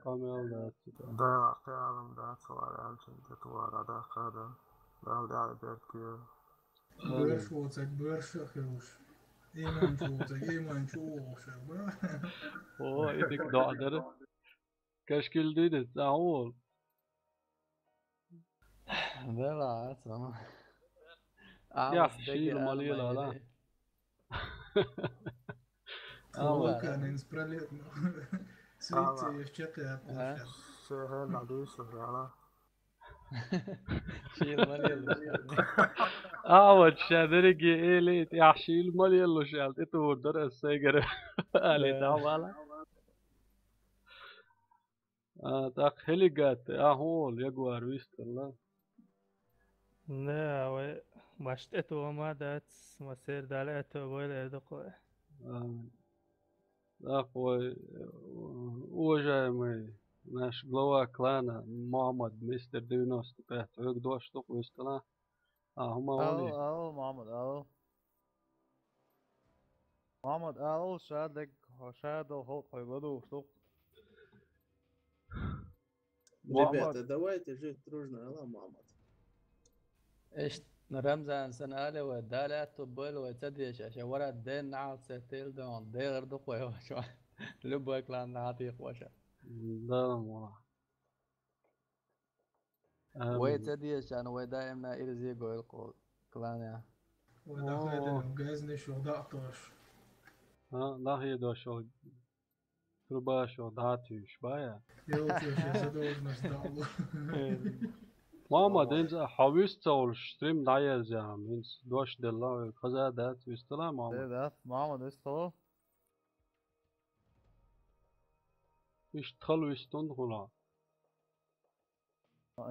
Къамел дац. Да, кхиалам дац, вара аьлча, тӀе товар а даккха да. Дала дӀа беркат йойла. Амин. Берш воцург берш а хилуш. Иман чу воцург иман чу вогӀуш а, ба? О, и дика доӀа дара. Кашкил дийна, цӀа хьо волу? Бела, а, цӀа. Яхь, шийла ма лела, ала. Ала. Луканин справедливо. Свитца еш чекхъяпа. Ага. Шехьа ладуьйсу, ала. Шийла ма лелалаш аьлла. А, вот ша дерриге элий, тӀехь шийла ма лелалаш аьлла, тӀе тухур дара ас сайгара. Али, да, тахьа вала. А, тӀаккха хӀелигатта, а, хӀун волу, ягуар вистхилла? Не, вай, баш тӀе тома дац, ма сер Дала аьтто бойла эр дукха вай. А, тӀаккха вай, уважаемый наш глава клана Мухаммад, мистер девяносто пять, хьоьга дош ду-кх вистхила? А, хӀума валий? Ау, ау, Мухаммад, ау. Мухаммад, ау, ша дерг, ша долу халкъ хьоьга ладугӀуш ду-кх. Ребята, давайте жить дружно, ала Мухаммад. Иштта Рамзан санна ала вай, Дала аьтто бойла вай ца дезаш, ша вара ден нахьал ца тел дон, дегӀар ду-кх вай ваша. Любой клан нахьа текхоша. Да, ма. Амин. Вай ца дезачарна вай даимна ирзе гойла кху кланехь. Вай дӀахедина газни шух дӀа а тош. А, дӀахедош йолу труба шух дӀа а туьйш, бая? Йолчу шен задолженность дӀа а ло. Мама, динца хьо вист ца волуш, стрим дӀаерзаьхьа, хӀинца дош делла, хаза дац, вистхила, мама? Де дац, мама, вистхила. Иштта хала вистхула.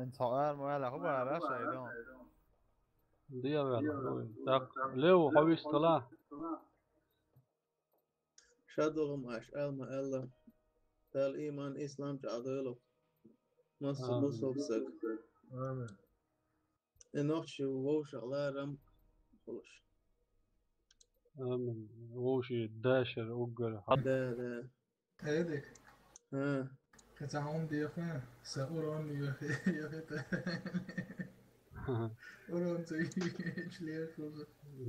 Ин цхьа ара ма ваьлла, хӀун бара шайга? Дия ваьлла, хӀун? ТӀаккха Лео, хьо вистхила? Ша догӀум аш ала ма аьлла. Дала иман, ислам чӀагӀдойла массо а бусалба саг. Амин. И нохчий вовшах ларам хуьлуш. Амин. Вовший дашар уггар хьа. Да, да. Эдик. А. Кхин цхьа хӀума деха, сан урон йохи-, йохита. Урон ца йича лехула.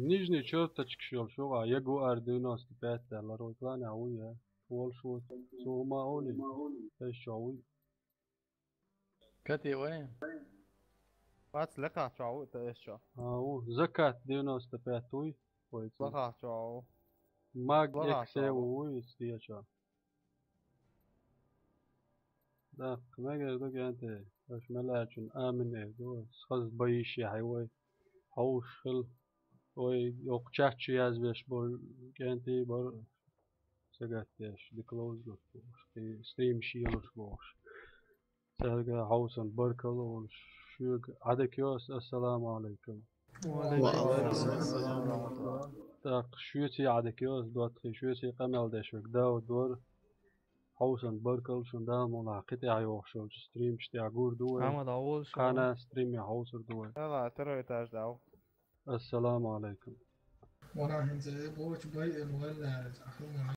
Нижний черточкаш йолуш юкъа, Ягуар девяносто пять аьлла, рой клане а вуй, а? Волуш ву. Цо ма олий. Эс чо вуй. Кати вай? Вац лекхахь чохь ву, тӀе эс чохь. А, ву. Закат девяносто пять вуй? Вай цу. Лахахь чохь ву. Маг Лахахь эксе чохь ву. Ву, вуй, стеча. Да, мегар ду кӀентий. Аша мелачун амин эр ду. Хаза байиш яхьи вай. Хьовш хила. Вай йоккха чат чу язвеш болу кӀентий бара. Сагатдеш, дика ловзалуш бохуш, кхин стрим шелуш бохуш. Цаьрга хьовсан баркалла волуш, шуьга Ӏадика йос, ассаламу алайкум. Ва алайкум ассалам. ТӀаккха шуьций Ӏадика йос, доттагӀий, шуьций къамел деш верг Дауд вара. Хьовсан баркалла шун, Дала мукъ лахь, кхин тӀехь йохуш йолчу стримаш тӀехь гур ду вай. Хьамада волуш. Кхана стриме хьовсур ду вай. Ала, второй этаж дав. Ассаламу алайкум. Вана хӀинца э бочу бай э валлара, ахума.